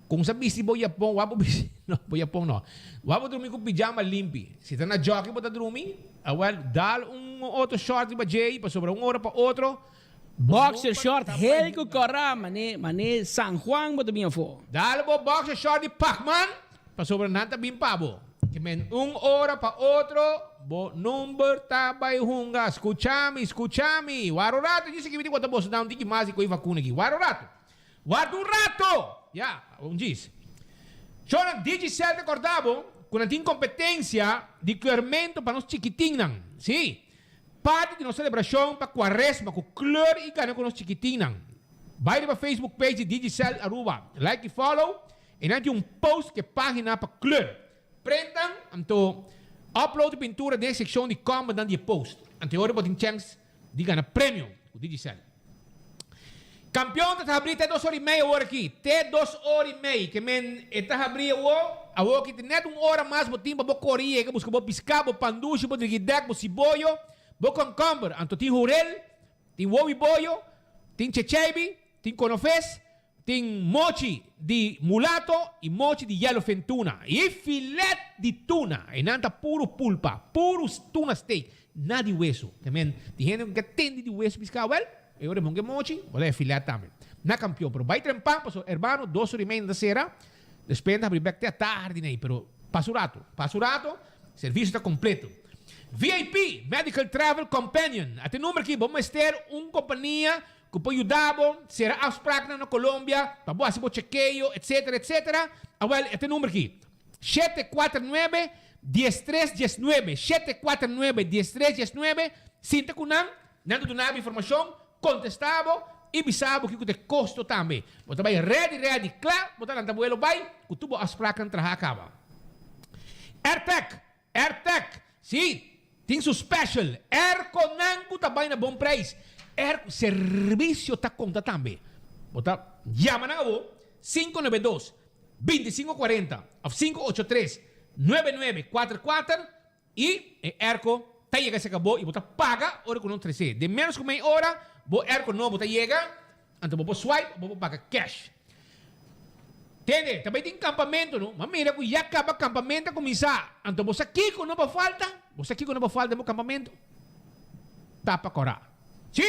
kon sa bisti bo yapon wak bo bisti no bo yapon no. Wak bo drumi ku pijama limpi. Si ta na jockey bo ta drumi, awel dal un otro short riba djei pasobra un ora pa otro bo
Boxer
number
short
ta
hel
bai
ku kòrá mane mane San Juan bo ta bin afó.
Dal bo boxer short di Pacman pasobra nan ta bin pa bo. Ke men un ora pa otro, bo number ta bai hunga. Skucha mi, skucha mi. Wara un rato, djis aki mi tin ku ta boso da un tiki mas di koe vakuna aki. Wara un rato. Warda un rato! Ya, un djis. Shornan, Digicel ta korda bo ku nan tin kompetensia di kleurmento pa nos chikitinnan. Sí, parti di nos selebrashon pa kuaresma ku kleur i gana ku nos chikitinnan. Bai riba Facebook page di Digicel Aruba, like i follow. E nan tin un post ku e página pa kleur. Prentan, anto upload e pintura den e sekshon di kòmentnan di e post. Anto e ora bo tin chèns di gana premio ku Digicel. Kampion ta ta habrí te dos ora i mei awor aki. Te dos ora i mei. Ke men e ta habrí awor. Awor aki tin nèt un ora mas bo tin pa bo kore yega buska bo piská, bo pandushi, bo drigidèk, bo siboyo, bo kònkòmber. Anto tin hurel, tin wowi boyo, tin checheibi, tin konofes. Tin mochi di mulato i mochi di yellowfin tuna i filet di tuna. Einan ta puru pulpa, puru tuna steak, na di wesu. Te men tin hende ku ke tende di wesu piská wèl, e ora e bon ke mochi, bo ta e filet tambe. Na kampion, pero bai trempan pasobra hermano dos ora i media ta sera, despues nan ta habri bèk te atardi nei, pero pasa un rato, pasa un rato, servisio ta kompleto. VIP, Medical Travel Companion, a te number aki bo mester un kompania Ku por yuda bo sera afspraknan na Colombia pa bo hasi bo chekeo etcetera etcetera, awel e ta e number aki, 749 13 19, 749 13 19, sinta ku nan, nan ta duna bo informashon, kontesta bo i bisa bo kiko ta e kosto tambe. Bo ta bai ready ready kla, bo ta lanta buelo bai ku tur bo afspraknan traha kaba. Airtag Airtag, sí, tin su special. Airconan cu ta bay na bon prijs. Airco, servicio ta conta tambe. Bo ta yama nan awo, 592, 25 cuarenta of 583, 99 cuater cuater y e airco ta yega cerca bo y bo ta paga ora cu nan trece. Den menos cu mei ora bo airco nobo ta yega, anto bo por swipe of bo por paga cash. Tende, ta bay tin campamento no, ma mira cu ya caba campamento a cuminsa, anto bo sa kico no bo falta? Bo sa kico no bo falta den bo campamento? Tapa cora. Si!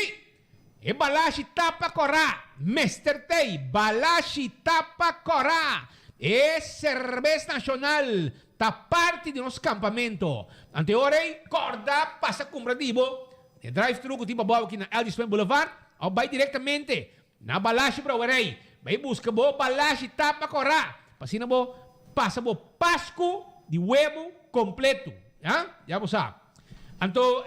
E Balashi Tapa Kòrá mester t'ei. Balashi Tapa Kòrá, e serbes nashonal, ta parti di nos kampamento. Ante ora ei, kòrda pasa kumpra di bo e drive-thru ku tin pa bo aki na Elgin Swain Boulevard òf bai direktamente na Balashi Brouwerij. Bai buska bo Balashi Tapa Kòrá pa asina bo pasa bo Pasku di webu kompletu. Ya, ya bo sa. Anto,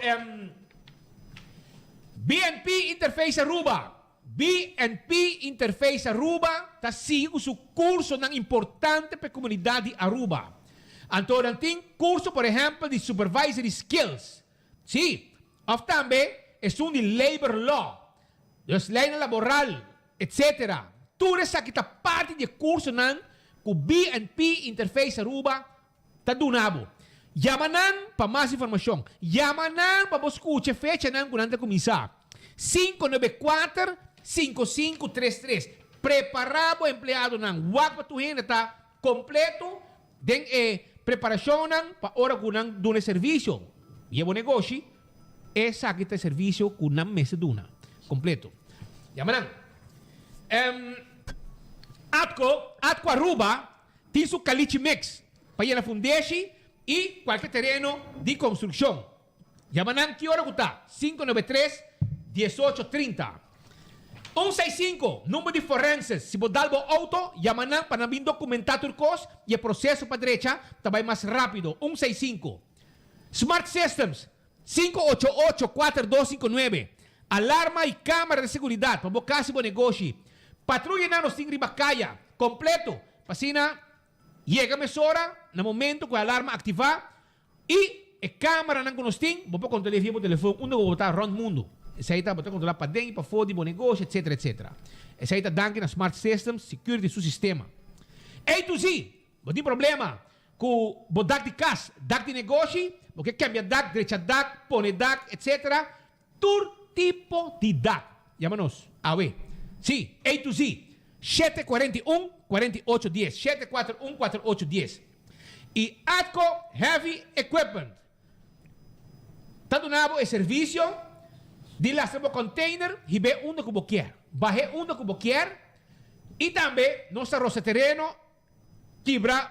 BNP Interface Aruba BNP Interface Aruba ta sigui ku su kursonan importante pa e komunidat di Aruba. Anto nan tin kurso por ehèmpel di Supervisory Skills, sí, òf tambe esun di Labor Law, dus leinan laboral, etcetera. Tur esaki ta parti di e kursonan ku BNP Interface Aruba ta duna bo. Yama nan pa mas informashon. Yama nan pa bo skucha e fechanan ku nan ta kuminsá. 594 5533 Prepará bo empleadonan. Wak pa tur hende ta kompleto den e preparashonnan pa ora ku nan duna e servisio di e bo negoshi, esaki ta e servisio ku nan mester duna kompleto. Yama nan. Atco, Atco Aruba Tin su kalichi mix pa yena fundeshi i kualke tereno di konstrukshon. Yama nan ki ora ku ta, 593 18 30. Un seis sinku, number di forenses, si bo dal bo outo, yama nan pa nan bin dokumentá tur kos i e proseso pa drecha ta bai mas rápido. Un seis sinku. Smart Systems, 588 4259. Alarma i kámara di seguridat pa bo kas i bo negoshi. Patruyanan nos tin riba kaya, kompleto, pa asina yega mesora na momento ku e alarma aktivá i e kámaranan ku nos tin, bo por kontrol'é via bo telefon unda ku bo ta rònt mundu. Esei ta bo ta kontrolá paden i pafó di bo negoshi, etsetera, etsetera. Esei ta danki na Smart Systems Security su sistema. A to Z, bo tin problema Ku bo dak di kas, dak di negoshi, bo ke kambia dak, drecha dak, pone dak, etc. Tur tipo di dak. Yama nos awe. Sí, A to Z. 741 48 dies. 741 48 dies. I Atco Heavy Equipment ta duna bo e servisio di lastra bo container hib'é unda ku bo kier. Bah'é unda ku bo kier. I tambe nos ta rosa tereno Kibra,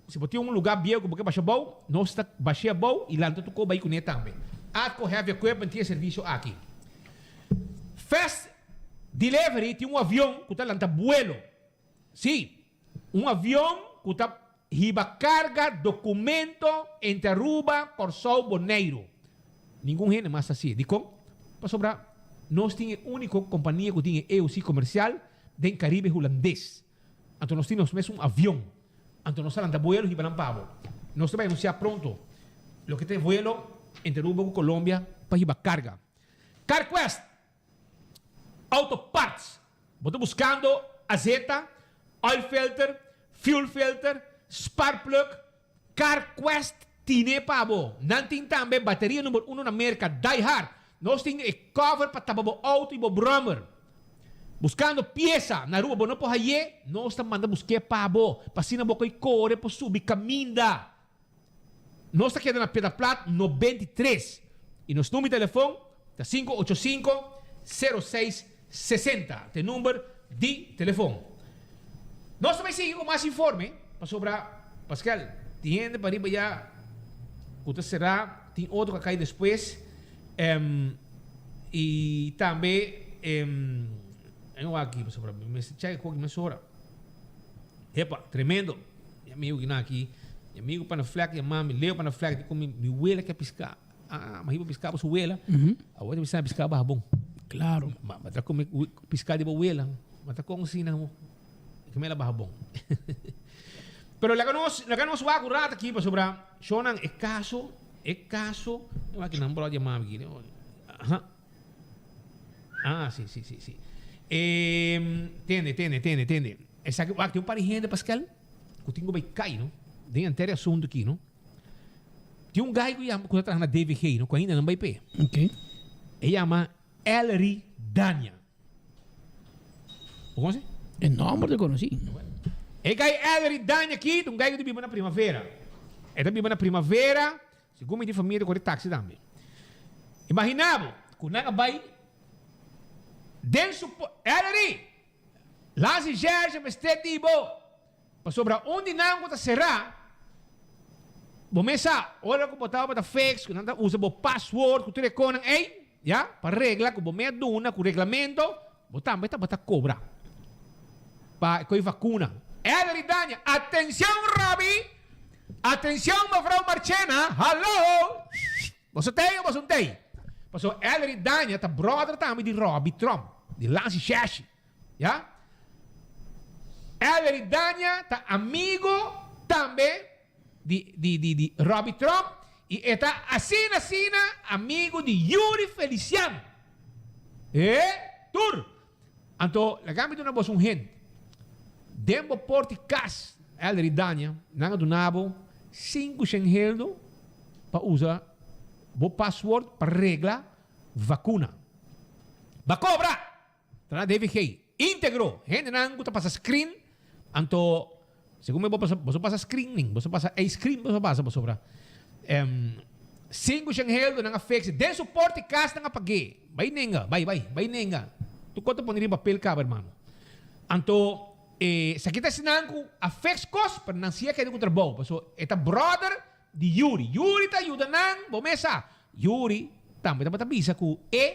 si bo tin un lugá bieu ku bo ke basha bou, nos ta bash'é abou i lanta tur kos bai kuné tambe. Atco Heavy Equipment tin e servisio aki. Fast Delivery tin un avion ku ta lanta buelo. Sí, un avion ku ta hiba karga dokumento entre Aruba, Kòrsou, Boneiru. Ningun hende mas ta hasié. Dikon? Pasobra nos tin e úniko kompania ku tin e EOC komersial den Karibe Hulandes. Anto nos tin nos mes un avion. Anto nos ta lanta buelo hiba nan pa bo. Nos ta bai anuncia pronto loke ta e vuelo entre Aruba cu Colombia pa hiba carga. CarQuest Auto Parts Bo ta buscando azeta, oil filter, fuel filter, spark plug? CarQuest tine pa bo. Nan tin tambe bateria number uno na Merca, Die Hard. Nos tin e cover pa tapa bo auto y bo brommer. Buscando pieza na Aruba bo no por haye, nos ta manda busque pa bo, pa asina bo coy core por subi caminda. Nos ta keda na Piedra Plat 93 y nos number di telefon ta 585 0660 ta e number di telefon. Nos ta bay sigui cu mas informe pasobra Pascal tin hende pariba ya cu ta cera tin otro cu a cay despues y tambe en wak aki pasobra mi mester check e koki mesora. Epa tremendo. Mi amigo ki na aki, mi amigo pa na flek yama mi, Leo pa na flek di kon mi wela ke piska. Ah, ma hiba piska pa su wela. Awor ta bisa piska baha bon.
Claro.
Ma ma ta come piska di bo wela. Ma ta kon asina mo. Ke mela baha bon. Pero laga nos, laga nos wak un rato aki pasobra shownan e kaso, e kaso, wak nan bròder yama mi aki. Aha. Ah, si, si, si, si. E, tende, tende, tende, tende. Esaki, wak, tin un par di hende, Pascal, ku tin ku bai kai, no? Den henter e asuntu aki, no? Tin un guy ku yama, ku ta traha na DVG, no? Ku ainda nan bai p'e.
Ok.
E yama Ellery Dania. Bo konosi?
E nomber ta konosi.
E guy Ellery Dania aki ta un guy ku ta biba na Primavera. E ta biba na Primavera. Segun mi tin famia ta kore taxi tambe. Imagina bo ku nan a bai. Den su Ellery! Lansi Jerje mester di bo, pasobra un di nan ku ta será, bo mes sa, ora ku bo tabata fix, ku nan ta usa bo password ku tur e konan ei, ya, pa regla ku bo mes a duna ku reglamento, bo tambe tabata kobra pa e koe vakuna. Ellery Dania, Atencion Robby! Atencion mevrouw Marchena! Hallo! Boso tei o boso no tei? Pasobra Ellery Dania ta brother tambe di Robby Tromp, di Lansi Shashi. Ya? Ellery Dania ta amigo tambe di di di di Robby Tromp y e ta asina asina amigo di Yuri Feliciano. E tur! Anto laga mi duna boso un hint. Den bo porti cas, Elder y Dania, nan a duna bo 500 heldo pa usa bo password pa regla vacuna. Ba cobra! Ta na DVG. Integro! Hendenan cu ta pasa screen, anto segun mi bo pasa, boso pasa screening, boso pasa e screen boso pasa pasobra 500 heldo nan a fix den su porti cas nan a pag'é. Bai nenga, bai, bai, bai nenga. Tur kos ta pone riba papel kaba, hermano. Anto, e esaki ta esnan ku a fix kos, pero nan si a keda ku trabou. Paso e ta brother di Yuri. Yuri ta yuda nan, bo mes sa. Yuri tambe tabata bisa ku e,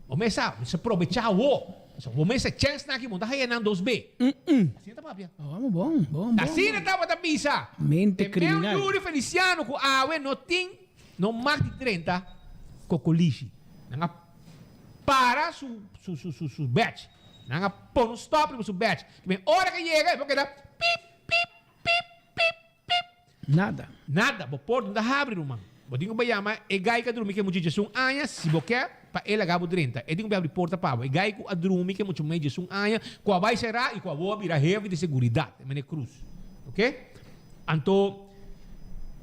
bo mes sa, mester probechá awo. Paso bo mes sa chèns nan aki, bo no ta haya nan dos be. Asina ta papia.
Bon, bon, bon.
Asina tabata bisa.
Mente
E meu
kriminal.
Yuri Feliciano ku awe no tin. No mag di drenta kokolishi. Nan a para su su su su su badge. Nan a pone un stop riba su badge. Men ora ke yega e por keda pip pip pip pip pip.
Nada.
Nada. Bo porta no ta habri ruman. Bo tin ku bai yama e gai ku a drumi ke mucha djesun aña si bo ke pa e laga bo drenta. E tin ku bai habri porta pa bo. E gai ku a drumi ke mucha muhé djesun aña ku a bai será i ku awor a bira hefe di seguridat. E mene Cruz. Oke? Anto,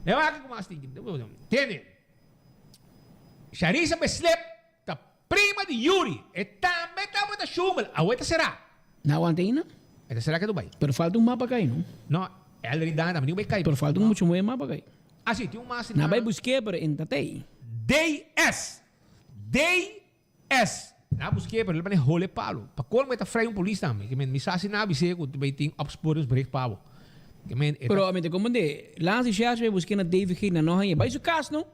e wak ku mas tin. Tende, Sharissa Beslep ta prima di Yuri. E tambe tabata shumel. Awe ta será.
Na wanta ainda?
E ta será ke Dubai.
Pero falta un mapa kai, no?
No, Ellery Dana tambe tin un bai kai.
Pero falta un mucho moe mapa kai.
Ah, si, tin un mas.
Na bai busk'é, pero e ta tei.
DS. DS. Na busk'é, pero el a bane hole palo. Pa colmo e ta frei un polis tambe. Ke men, mi sa si na bis'é ku bay tin opsporingsbericht pa bo. Ke men, e ta.
Pero mi ta comprende, Lance Scherz bay busk'é na DVG na no hañ'é. Bay su cas no.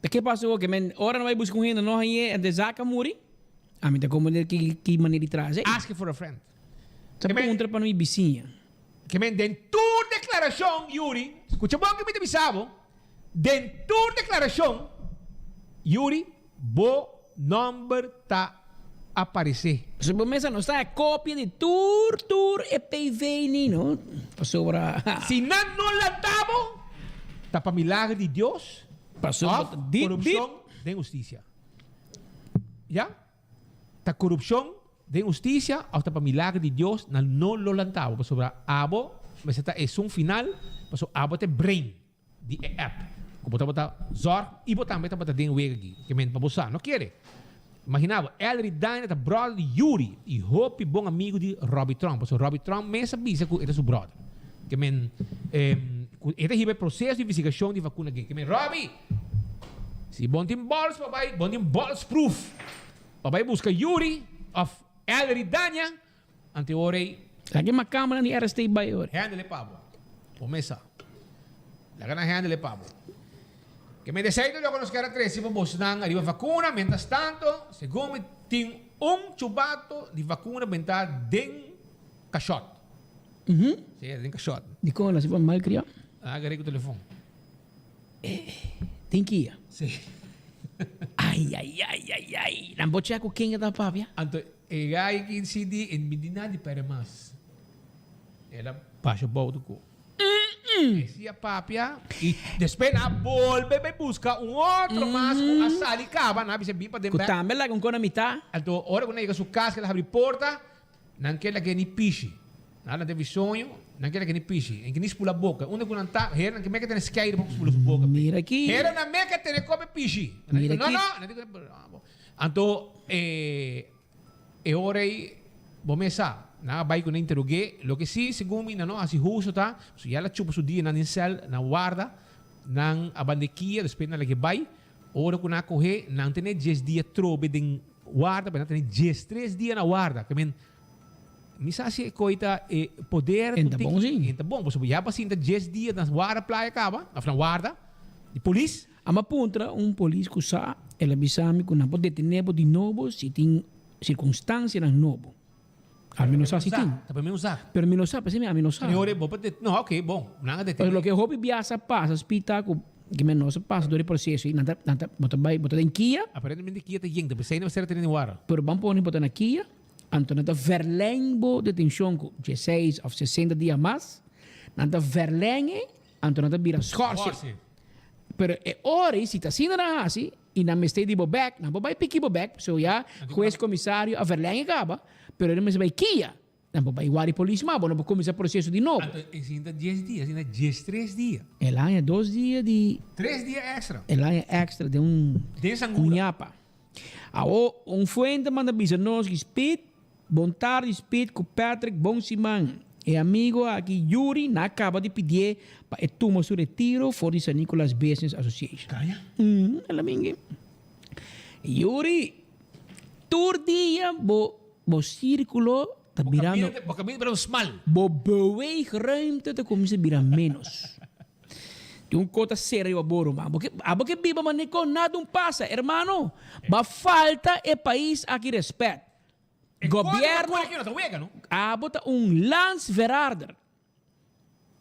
Ta ke pasa awor? Ke men, ora nan bay buska un hende no hañ'é, ante zaak a muri. Ami ta comprende ki ki manera di traha esei.
Asking for a friend.
Ta puntra pa mi bisiña.
Ke men, den tur deklarashon, Yuri, skucha bon ke mi ta bisa bo, den tur deklarashon, Yuri, Bo nomber ta aparece.
Pasobra bo mesa no sta e copia di tur tur e PV ni no pasobra.
Si nan no lanta bo, ta pa milager di Dios
Pasobra
of
bo ta dip dip.
corupcion den husticia. Ya? Ta corupcion den husticia of ta pa milager di Dios nan no lo lanta bo pasobra abo mester ta esun final pasobra abo ta e brain. Di e app ku bo tabata zorg i bo tambe tabata den wega aki. Ke men pa bo sa no kere. Imagina bo, Ellery Diner ta brother di Yuri i hopi bon amigu di Robbie Trump. Pasobra Robbie Trump mes a bisa ku e ta su brother. Ke men ku e ta hiba e proseso di investigashon di vakuna gay. Ke men Robbie, si bon tin bols pa bai, bon tin bols proof pa bai buska Yuri of Ellery Dania, Ante ora ei.
Laga e makamanan di RST bai ora.
Handle e pa bo. Bo mesa. Laga nan handle e pa bo. Ke mi desei ta loke nos kier a trese pa bosnan ariba vakuna. Mientras tanto, segun mi tin un chubato di vakuna benta den kashot. Si, den kashot.
Dikon el a si pa malkriá?
A agar'é ku telefon.
Den kia?
Si.
Ai, ai, ai, ai, ai. Nan bo chek ku ken e ta papia?
Anto e gai ki si di e mi di nadi pere mas. El a basha bou tu ku. E si a papia i despues nan a bolbe bai buska un otro mas ku a sali kaba. Nan a bisa bin paden
Ku
bek.
tambe laga un kona mitá.
Anto ora ku nan yega su kas ku el a habri porta, Nan ke lag'é ni pishi. Nan a lanta bisoño, nan ke lag'é ni pishi. En ke ni spula boka. Unda ku nan ta, hera nan ke meke tene skeire pa spula su boka.
Mira aki.
Hera nan meke tene kope pishi.
Mira
No,
aki.
no. Nan di ku, Anto e e ora ei bo mes sa. Nan a bai ku nan interog'é. Loke si, segun mi, nan no hasi husto ta, su ya el a chupa su dianan den sèl, nan warda, nan a bandekia, despues nan lag'é bai. Ora ku nan a koh'é, nan tene dies dia trobe den. Warda, pero nan tene 13 dia na warda. Ke men, mi sa si e koi ta e poder.
En ta bon si.
En ta bon, pasobra ya pa sinta 10 dia na warda playa kaba, of na warda di polis.
Amo a puntra un polis ku sa, el a bisa mi ku nan por detene bo di nobo si tin sirkunstansianan nobo. Ami no sa si tin.
Ta pa mi un sa.
Pero mi no sa, p'esei ami no sa.
Pero ora bo por det, no, oké, bon, nan a detene.
Pero loke hopi biaha sa pasa, spita ku kimen nos a pasa dor e proseso ei, nan ta, nan ta, bo ta bai, bo ta den kia.
Aparentemente kia ta yen, ta p'esei nan mester a tene den wara.
Pero ban pone bo ta na kia, anto nan ta verleng bo detenshon ku dieseis òf sesenta dia mas, nan ta verleng e, anto nan ta bira schorsing. Pero e ora ei si ta asina nan hasi, I nan mester di bo bek, nan por bai piki bo bek, pasobra ya hues komisario a verleng e kaba, pero nan mester bai kia, nan por bai wari polis mas, bo no por kuminsá proseso di nobo.
Anto e sinta dies dia, e sinta diestres dia.
El haña dos dia di.
Tres dia extra.
El haña extra den un.
Den sangura.
Un ñapa. Awo un fuente manda bisa nos ki Speed, bon tardi Speed ku Patrick bon siman. E amigo aki Yuri na kaba di pidié pa e tuma su retiro for di San Nicolas Business Association.
Kaya?
Mm, el a mingi. Yuri, tur dia bo bo sirkulo ta birando.
Bo kaminda ta birando smal.
Bo beweegruimte ta kuminsá bira ménos. Tin un kos ta sera riba bo ruman. Bo ke abo ke biba manera kon nada un pasa, hermano. Ba falta e pais aki respet. Gobierno abo ta un landsverrader.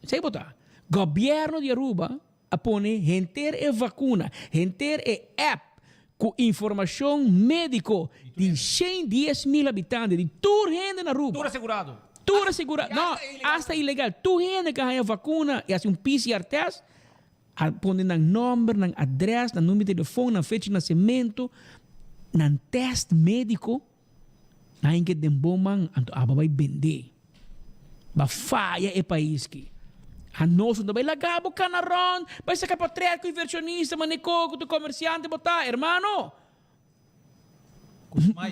Esey bo ta. Gobierno di Aruba a pone henter e vacuna, henter e app cu informacion medico di 110.000 habitante di tur hende na Aruba.
Tur asegurado.
Tur asegurado. No, hasta ilegal. Tur hende cu a haya vacuna y haci un PCR test A pone nan nomber, nan adres, nan numero di telefon, nan fecha di nacemento, nan test medico, nan a den bon man, anto aba bai bende. Ba faya e pais ki. A nos no ta bai laga bo cana rond, bai saca potret cu inversionista, maneko, cu tu comerciante bo ta, hermano.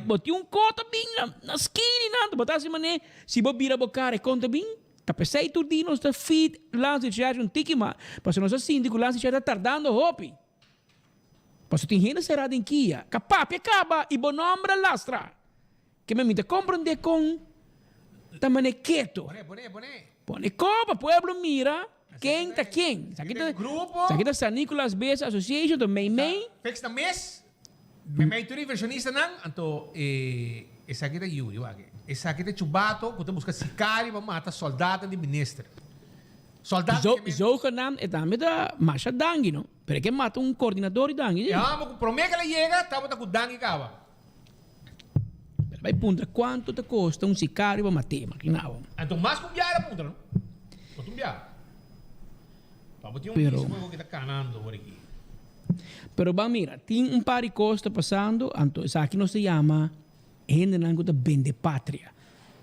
Bo tin un kota bin na na skini nan, bo ta hasi manera si bo bira bo kara e kon ta bin, ta p'esei tur dia nos ta feed Lansi Church un tiki mas, pasobra nos a sinti ku Lansi Church ta tardando hopi. Pasobra tin hende será den kia, ka papia kaba i bo nomber a lastra. Ke mi ta komprendé kon ta manera keto. Pone kopa pueblo mira ken ta ken. Esaki ta esaki ta San Nicolas Business Association to mei mei.
Fix na mes, mei mei tur invershonistanan, anto e esaki ta Yuri wak. Esaki ta chubato ku ta buska sikario pa mata soldatnan di minister. Soldat
Zo zogenaamd e tambe ta masha dangi no, pero e ke mata un koordinador di dangi.
E hòmber ku promé ku el a yega tabata ku dangi kaba.
Pero bai puntra cuanto ta costa un sicario pa mat'é, imagina bo.
Anto mas cu un biaha el a puntra no. Otro un biaha. Pa bo tin un
Pero.
disco cu ta canando por aki.
Pero ban mira, tin un par di cos ta pasando, anto esaki nos ta yama hendenan cu ta bende patria.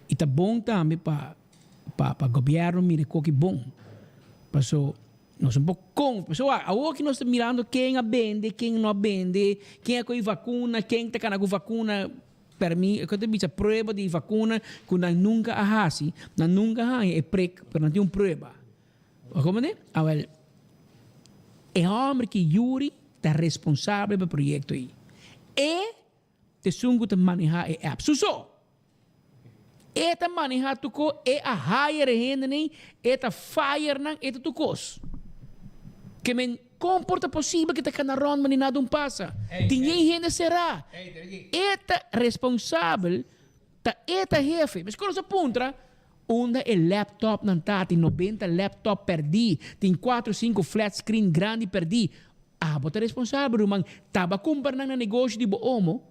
Y ta bon tambe pa pa pa gobierno mira e coki bon. Paso Nos un poco con, pasobra wak, awor ki nos ta mirando ken a bende, ken no a bende, ken a coge vacuna, ken ta cana cu vacuna, permi, con ta bisa prueba di vacuna cu nan nunca a haci, nan nunca a haña e prik, pero nan tin un prueba. Bo a comprende? Awel, e homber ki Yuri ta responsabel pa e proyecto ei. E ta esun cu ta maneha e app. Su so! E ta maneha tur kos, e a hire e hendenan, e ta fire nan, e ta tur kos. Ke men, kon por ta posibel ke ta kana rònt ma ni nada un pasa? Tin yen hende será. E ta responsabel, ta e ta hefe. Meskos nos a puntra, unda e laptopnan ta? Tin nobenta laptop pèrdí, tin kuatro sinku flat screen grandi pèrdí. Abo ta responsabel, ruman. Taba kumpra nan na negoshi di bo omo.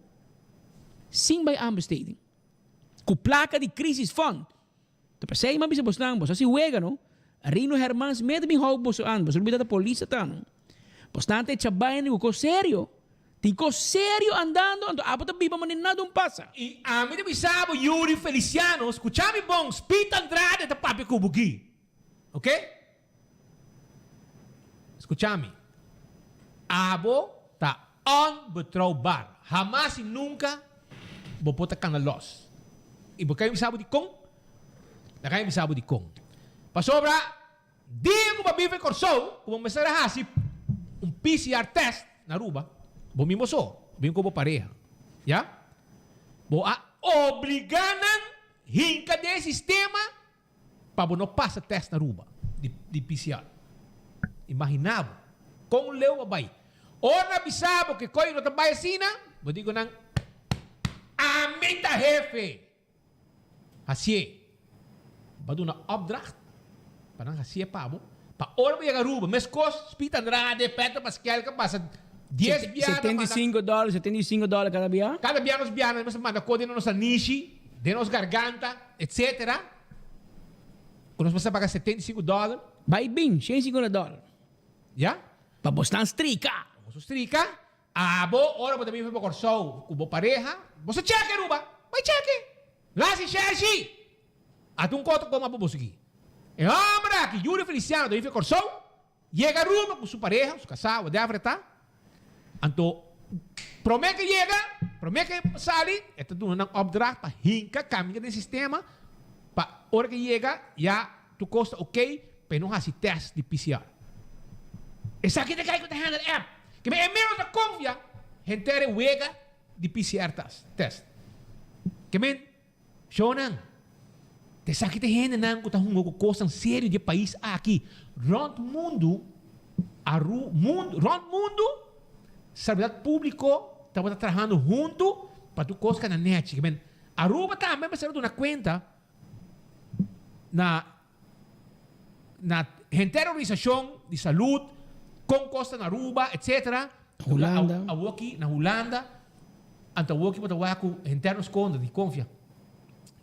Sin bai aanbesteding. Ku plaka di crisis fund. Ta p'esei mi a bisa bosnan, boso hasi wega no. Rino Hermans mester ta bin hou boso an, boso lubida ta polis ta ta no. Bosnan ta echa baina ku kos serio. Tin kos serio andando anto abo ta biba manera nada un pasa.
I ami ta bisa bo Yuri Feliciano, skucha mi bon, Speed Andrade ta papia ku bo ki. Ok? Skucha mi. Abo ta onbetrouwbaar. Hamas y nunca bo por ta cana los. Y bo kan bisa bo dicon? Na kan bisa bo dicon. Pasobra dia cu bo a biba e Corsou, cu bo mester a haci un PCR test na Aruba, bo mismo so, bo bin cu bo pareha. Ya? Bo a obligá nan hinka den e sistema pa bo no pasa tèst na Aruba di di PCR. Imaginá bo kon leu a bai. Ora nan a bisa bo ku e koi no ta bai asina, bo di ku nan, Ami ta hefe! Hasié. Bo a duna opdracht pa nan hasié pa bo, pa ora bo yega Aruba, meskos Speed Andrade, Petro Paskel ka pasa dies biaha ta manda.
75 dòler, 75 dòler kada biaha.
Kada biaha nos biaha nan mester manda kos den nos anishi, den nos garganta, etcetera, ku nos mester paga 75 dòler.
Bai bin, 150 dòler.
Ya.
Pa bo stan strika.
Pa bo strika. Abo, ora bo ta bin for Kòrsou ku bo pareha, bo sa chèke Aruba. Bai chèke. Lasi shèshi! Ata un koto koma bo bo sigui. E hòmber aki, Yuri Feliciano, ta bin for Kòrsou, yega Aruba ku su pareha, su kasá, whatever e ta. Anto, promé ke yega, promé ke sali, e ta duna nan opdracht pa hinka kaminda den sistema, pa ora ke yega, ya tur kos ta okey, pa e no hasi tèst di PCR. Esaki ta kai ku ta handle app. Ke men e menos ta konfia henter e wega di PCR test. Ke men, shownan, ta esaki ta hendenan ku ta hunga ku kosnan serio di e pais aki. Rònt mundu, Aru, mundu, rònt mundu, salubridad públiko tabata trahando huntu pa tur kos kana nèchi. Ke men, Aruba tambe mester a duna kuenta na na henter organisashon di salud, kon kos ta na Aruba, etcetera.
Hulanda.
Awoki na Hulanda, anto awoki bo ta wak ku henter nos kontra di konfia.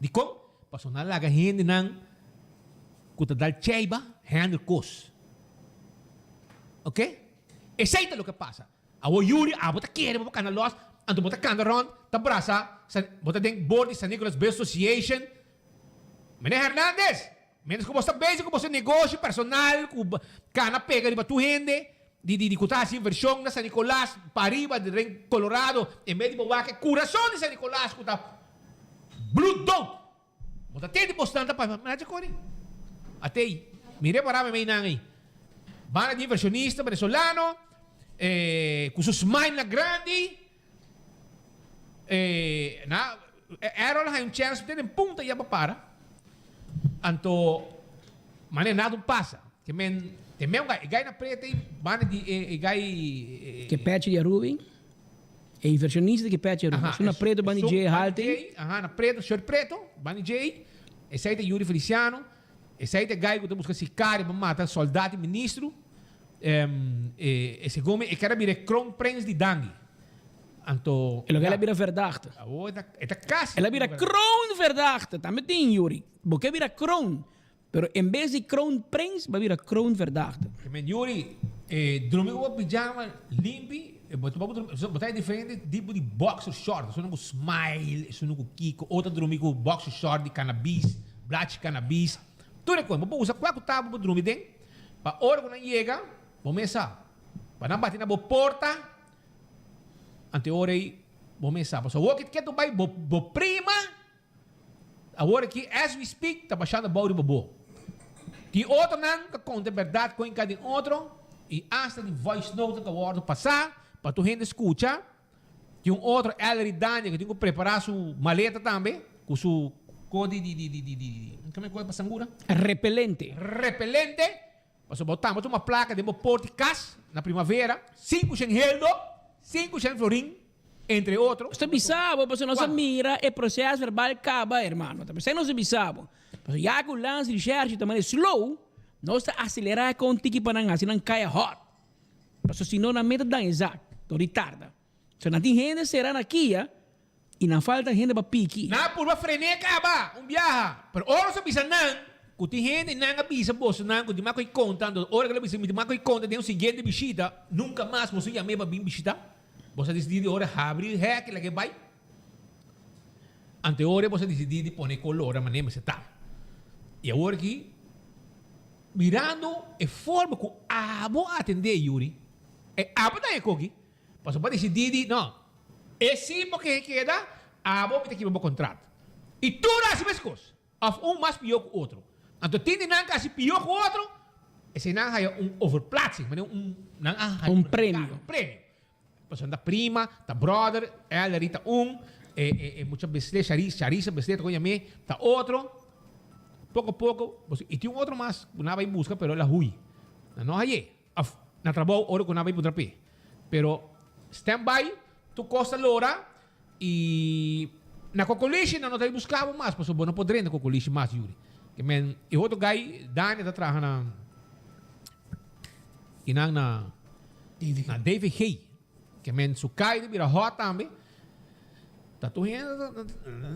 Dikon? Pasobra nan laga hendenan ku ta dal cheiba handle kos. Ok? Esei ta loke pasa. Awor Yuri, abo ta kere bo por kanda los, anto bo ta kanda rond, ta brasa, bo ta den board di San Nicolas Bay Association, Meneer Hernandez, mientras cu bo sta bezig cu boso negoshi personal cu cana pega riba tur hende di di cu ta haci inversion na San Nicolas pa ariba den Colorado en bes di bo wak e curason di San Nicolas cu ta bloed dood bo ta tende bosnan ta pasa mira Jacori atey mi repara mi meinan ey banda di inversionista venezolano cu su smile na grandi. E na Errol haña un chèns te den punta ya pa para. Anto manera nada un pasa. Ke men te men un gai, e gai na preta ei banda di e e gai.
Ke pechi di Aruba ei? E inversionista ke pechi di Aruba. Esun na preto banda di dje halte ei.
Aha, na preto, shirt preto, banda di dje ei. Esei ta Yuri Feliciano. Esei ta e gai ku ta buska sikario pa mata soldat i ministro. E segun mi e ker a bira e kroonprins di Dangui. Anto.
E loke el a bira verdachte.
Awo e ta e ta kasi.
El a bira kroonverdachte. Tambe tin Yuri. Bo ke bira kroon. Pero en bes di kroonprins bo a bira kroonverdachte.
Ke men Yuri e drumi ku bo pijama limpi e bo ta drumi bo ta e diferente tipo di boxer short. Esun ku smile esun ku kiko otro ta drumi ku boxer short di cannabis blachi cannabis. Tur e kos bo por usa kua ku ta bo por drumi den. Pa ora ku nan yega, bo mes sa. Pa nan bati na bo porta, ante ora ei bo mes sa. Pasobra awor ke tu bai bo bo prima, awor aki as we speak ta bashando abou riba bo. Tin otronan ta konta e bèrdat kon i ka den otro, i asta di voice note nan ta wòrdu pasá pa tur hende skucha. Tin un otro Ellery Daniel ku tin ku prepará su maleta tambe ku su ko di di di di di di kome ko pa sangura?
Repelente.
Repelente. Pasobra bo tambe tuma plaka den bo porti kas na primavera, 500 heldo, 500 florin, entre otro.
Nos ta bisa bo pasobra nos a mira e proces verbal kaba hermano. Ta p'esei nos a bisa bo. Pasobra ya ku Lans Recherche ta manda slow, nos ta aselerá e kon tiki pa nan hasi nan kaya hot. Pasobra si no nan meta dan e zak, dor di tarda. So nan tin hende sera na kia y nan falta hende pa piki.
Nan a purba frené kaba un biaha, pero ora nos a bisa nan ku tin hende nan a bisa bosonan ku tin mas ku e konta, anto ora ku el a bisa mi tin mas ku e konta den un siguiente bishita, nunka mas boso yam'é pa bin bishita. Boso a disidí di ora habri hèk i lag'é bai. Anto e ora boso a disidí di pone kolor na manera mester ta. I awor aki. Mirando e forma cu abo a atende Yuri, e abo ta e koki, pasobra bo a dicidi di no, e si bo ke keda, abo mi ta kiba bo contrato. Y tur a haci mescos, of un mas pio cu otro. Anto tin di nan cu a haci pio cu otro, esey nan a haya un overplaatsing, manera un, nan a haya
Un premio.
Un premio. Pasobra nan ta prima, ta brother, Ellery ta un. E e e mucha Beslé, Charis, Charisa Beslé ta kon yam'é, ta otro. Poko poko, bo i tin un otro mas ku nan a bai buska pero el a hui. Nan no hay'é. Of na trabou ora ku nan a bai puntra p'e. Pero stand by, tur kos ta lora i na Kokolishi nan no ta bai buska bo mas pasobra bo no por drenta Kokolishi mas Yuri. Ke men e otro guy Dani ta traha na kinan na na DVG. Ke men su kai ta bira hot tambe. Ta tur hende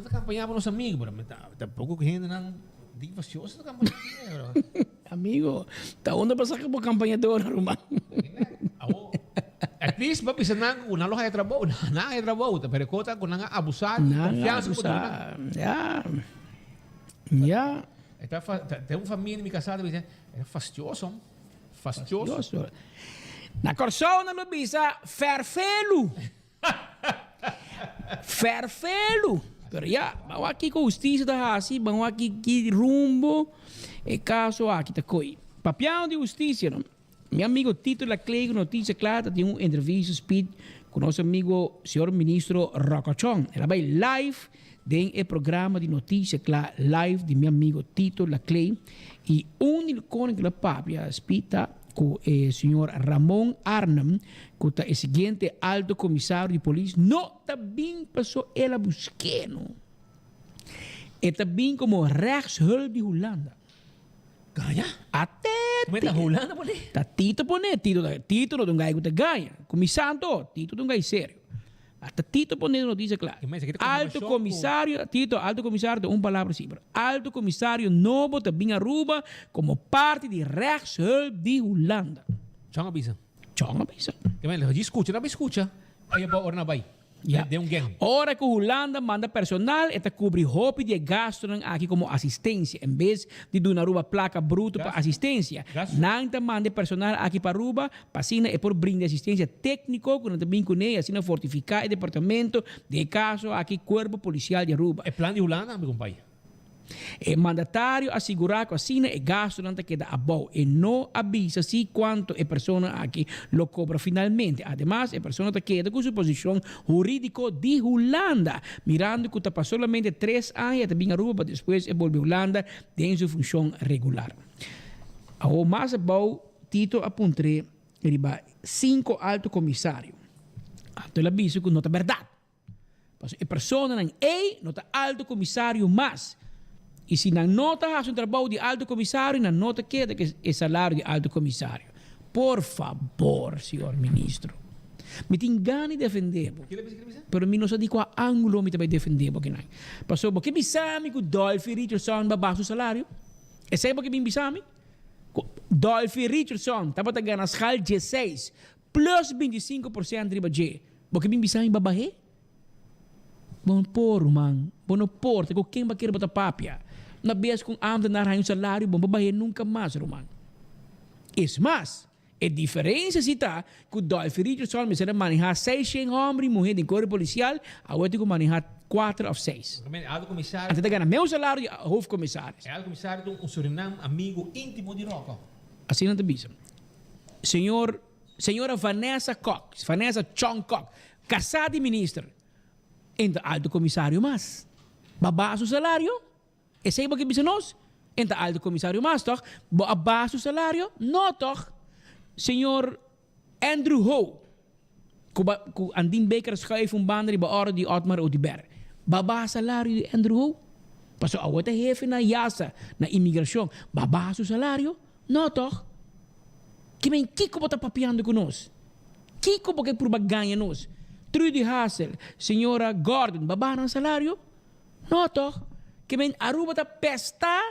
ta kampaña pa nos amigo, pero tampoco ku hendenan di fastioso ta kampaña bro.
Amigo, ta unda pa saka bo kampañador, ruman?
Awo, at least bo bisa nan ku nan lo haya trabou, nan a haya trabou, pero e kos ta ku nan a abusa di konfiansa ku bo duna nan.
Ya, ya.
Ta un famia di mi kasá ta bisa, e ta fastioso. Fastioso.
Na Kòrsou nan lo bisa fèrfelu. Fèrfelu. Pero ya, ban wak kiko hustisia ta hasi, ban wak ki rumbo e kaso aki ta koi. Papiando di hustisia no, mi amigo Tito Laclay ku Noticia Cla ta tin un entrevista speed ku nos amigo señor ministro Rocochon. El a bai live Den e programa di Noticia Cla Live di mi amigo Tito Laclay y un di loconan cu lo papia spi ta cu e señor Ramon Arnhem cu ta e siguiente alto comisario di polis no ta bin paso el a busque no. E ta bin como rechtshulp di Hulanda.
Gaña?
Ate
Meta Hulanda pone?
Ta Tito pone, Tito ta Tito no ta un gai cu ta gaña. Cu mi santo, Tito ta un gai serio. Ata Tito pone e noticia cla. Alto comisario, Tito, alto comisario ta un palabra si, pero alto comisario nobo ta bin Aruba como parti di rechtshulp di Hulanda.
Chon a bisa.
Chon a bisa.
Di scucha, no a bin scucha. Ey abo ora na bay.
Ya.
Den un gang.
Ora ku Hulanda manda personal e ta kubri hopi di e gastunan aki komo asistensia. En bes di duna Aruba plaka bruto pa asistensia, nan ta manda e personal aki pa Aruba pa asina e por brinda asistensia tékniko ku nan ta bin kuné i asina fortifiká e departamento, den e kaso aki Kuerpo Polisial di Aruba.
E plan di Hulanda, mi kompay.
E mandatario a sigurá ku asina e gastunan ta keda abou. E no a bisa si kuantu e persona aki lo kobra finalmente. Ademas, e persona ta keda ku su posishon hurídiko di Hulanda, mirando ku ta pa solamente tres aña e ta bin Aruba pa despues e bolbe Hulanda den su funshon regular. Awor mas abou Tito a puntr'é riba sinku alto komisario. Anto el a bisa ku no ta bèrdat. Pasobra e personanan ei no ta alto komisario mas. I si nan no ta hasi un trabou di alto komisario, nan no ta keda ku e salario di alto komisario. Por fabor, señor ministro. Mi tin gana di defendé bo, pero mi no sa di kua ángulo mi ta bai defendé bo akinan. Pasobra bo ke bisa mi ku Dolphy Richardson ba baha su salario? Esei bo ke bin bisa mi? Ku Dolphy Richardson tabata gana schaal diesseis plus 25% riba dje. Bo ke bin bisa mi babahé? Bo no por, ruman. Bo no por. Ta ku ken bo a kere bo ta papia? Una bes ku un ámtenar haña un salario, bo no por bah'é nunka mas, ruman. Es mas, e diferensia si ta ku Dolphy Richardson mester a manehá seishent hòmber i muhé den kuerpo polisial, awor tin ku manehá kuater òf seis. Anto ta gana meun salario di hoofdcommissaris.
E alto komisario ta un Surinam amigo íntimo di Rocco.
Asina nan ta bisa. Señor. Señora Vanessa Kok, Vanessa Chong Kok, kasá di minister, en ta alto komisario mas. Bo a baha su salario? Esei bo ke bisa nos? En ta alto komisario mas tòg? Bo a baha su salario? No tòg? Señor Andrew Ho, ku ba ku Andin Baker a schuif un banda riba òrdu di Otmar Oduber. Bo a baha salario di Andrew Ho? Pasobra awor ta hefe na Yasa, na imigrashon. Bo a baha su salario? No tòg? Kimen kiko bo ta papiando ku nos? Kiko bo ke purba gaña nos? Trudy Hassel, señora Gordon, ba baha nan salario? No tòg? Kimen Aruba ta pestá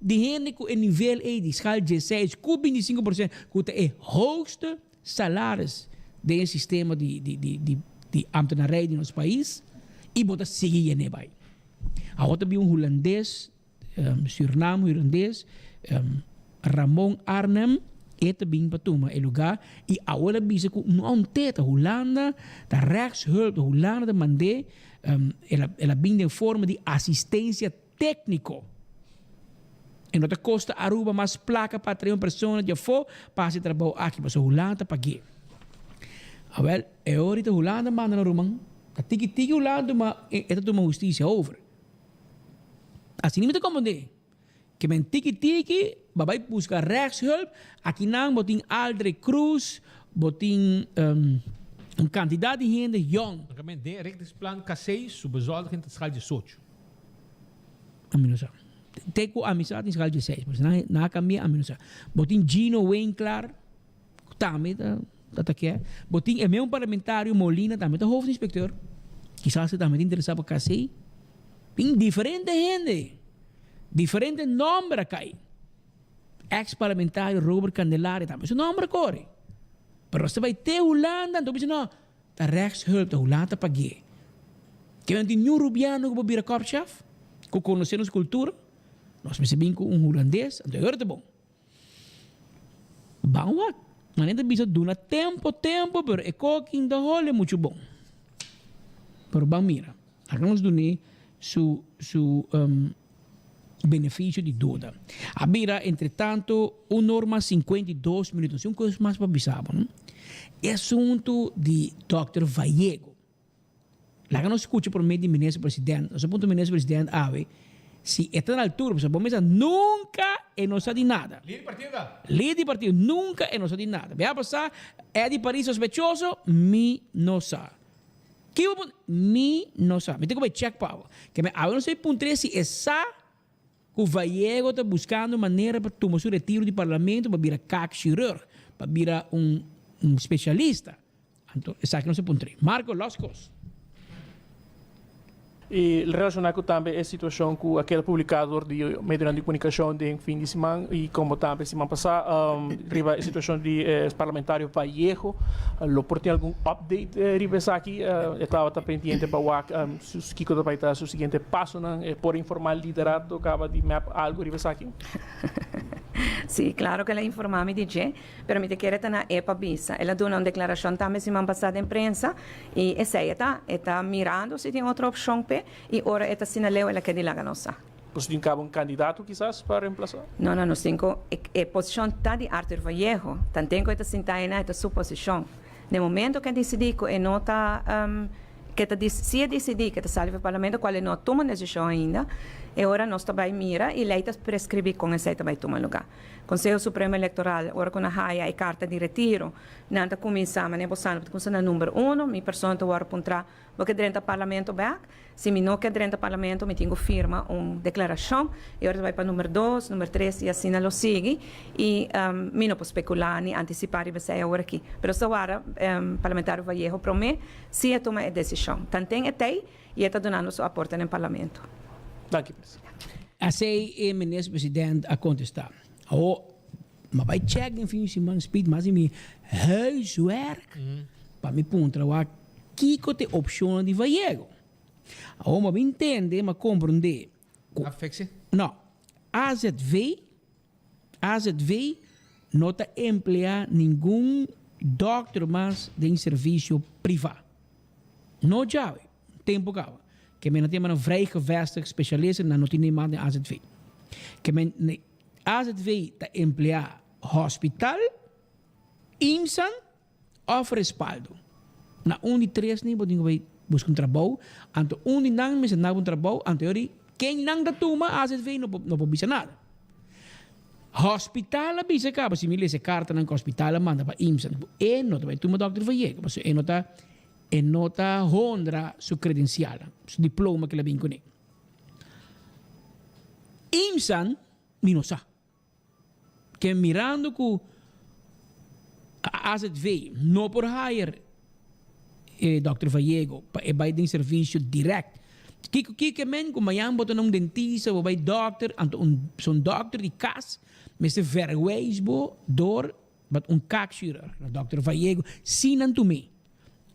di hende ku e nivel ei di schaal diesseis ku 25% ku ta e hoogste salaris den e sistema di di di di di ambtenarij di nos pais i bo ta sigui yen'é bai. Awor ta bin un hulandes Surnam hulandes Ramon Arnhem e ta bin pa tuma e lugar y awor a bisa cu no un te ta Hulanda ta rechtshulp ta Hulanda ta mand'é el a bin den forma di asistencia tecnico e no ta costa Aruba mas placa pa atrae un persona di afo pa haci e trabou aki pasobra Hulanda ta pag'é. Awel e ora ta Hulanda manda nan ruman. Ta tiki tiki Hulanda tuma e ta tuma hustisia over. Asina mi ta komprendé. Ke men tiki tiki bo bai buska rechtshulp, akinan bo tin Aldrich Cruz, bo tin un kantidat di hende yòn.
Ke men den inrichtingsplan K6 su bezoldiging ta schaal diesocho.
Ami no sa. Te ku ami sa tin schaal dieseis, pero si nan a kambia ami no sa. Bo tin Gino Winklaar ku tambe ta ta ke. Bo tin e meun parlamentario Molina tambe ta hoofdinspecteur. Kisas e tambe ta interesa pa K6. Tin diferente hende, diferente nomber a cay. Ex parlamentario Robert Candelaria tambe su nomber a core. Pero nos ta bay te Hulanda, anto bisa no, ta rechtshulp, ta Hulanda ta pagu'e. Ke nan tin niun Rubiano ku por bira korpschef, ku conoce nos cultura? Nos mester bin ku un Hulandes, anto e ora ta bon. Ban wak. Manera ta bisa duna tempo tempo pero e koki ta hole muchu bon. Pero ban mira. Laga nos dun'é su su beneficio di duda. A bira entretanto un or mas 52 minuto. Nos tin un kos mas pa bisa bo no. E asuntu di Dòkter Vallego. Laga nos skucha promé di Minister President. Nos a puntra Minister President awe si e ta na altura, pasobra bo mester sa nunka e no sa di nada.
Lider di partido ta?
Lider di partido, nunka e no sa di nada. Bia pasá Eddy Paris sospechoso, mi no sa. Ki bo puntra? Mi no sa. Mi tin ku bai chèk pa bo. Ke mi awe no sa e puntr'é si e sa ku Vallego ta buskando manera pa tuma su retiro di parlamento pa bira kaakchirurg, pa bira un spesialista. Anto esaki nos a puntr'é. Marco los kos.
I relashoná ku tambe e situashon ku a keda publiká dor di medionan di komunikashon den fin di siman i komo tambe siman pasá riba e situashon di e parlamentario Vallejo, lo por tin algun update riba esaki? E tabata pendiente pa wak kiko ta bai ta su siguiente pasonan. E por informá liderato kaba di mep algu riba esaki?
Sí, klaro ku el a informá mi di dje. Pero mi ta kere ta na e pa bisa. El a duna un deklarashon tambe siman pasá den prensa i esei e ta. E ta mirando si tin otro opshon p'e i ora e ta asina leu el a keda di laga nos sa.
Boso tin kaba un kandidato kisas pa remplasá?
No, no, nos tin ku e posishon ta di Arthur Vallejo. Tanten ku e ta sinta einan e ta su posishon. Den momento ku e disidí ku e no ta ke ta si e disidí ke ta sali for parlamento kual e no a tuma un desishon ainda, e ora nos ta bai mira i lei ta preskribí kon esei ta bai tuma lugá. Konseho Supremo Elektoral, ora ku nan haya e karta di retiro, nan ta kuminsá, manera bo sa, nan ta kuminsá na number uno, mi persona ta wòrdu puntrá, Bo ke drenta parlamento bèk? Si mi no ke drenta parlamento, mi tin ku firma un deklarashon. E ora ta bai pa number dos, number tres i asina lo sigui. I mi no por spekulá ni antisipá riba esei awor aki. Pero sa wara Parlamentario Vallejo promé si e tuma e desishon. Tanten e t'ei i e ta dunando su aporte den parlamento.
Danki, presidente.
Asei e minister president a contesta. Awo, m'a bai check den fin di siman speed mas di mi huiswerk pa mi puntra wak kico ta e opcionnan di Vallego. Awo m'a bin tende, m'a comprende cu.
Afectie?
No. AZV, AZV no ta emplea ningun dokter mas den servicio priva. No djawe. Tempo caba. Ke men a tin manan vrijgevestigd specialisten, nan no tin ni mas den AZV. Ke men AZV ta emplea hospital, IMSAN of Respaldo. Na un di tres ni bo tin ku bai buska un trabou, anto un di nan mester naba un trabou, anto yori ken nan ta tuma AZV no por no por bisa nada. Hospital a bisa caba, si mi lesa e cartanan ku hospital a manda pa IMSAN, ku e no ta bai tuma dokter Vallejo, pasobra e no ta E no ta honra su credencialnan, su diploma cu el a bin cune. IMSAN, mi no sa. Ke mirando cu AZV no por hire e Dòkter Vallego pa e bay den servicio direct. Kico kico e men cu mañan bo ta na un dentista, bo bay dokter, anto un zo'n dokter di cas mester verwijs bo door But un kaakchirurg, na Dòkter Vallego, si nan tum'é.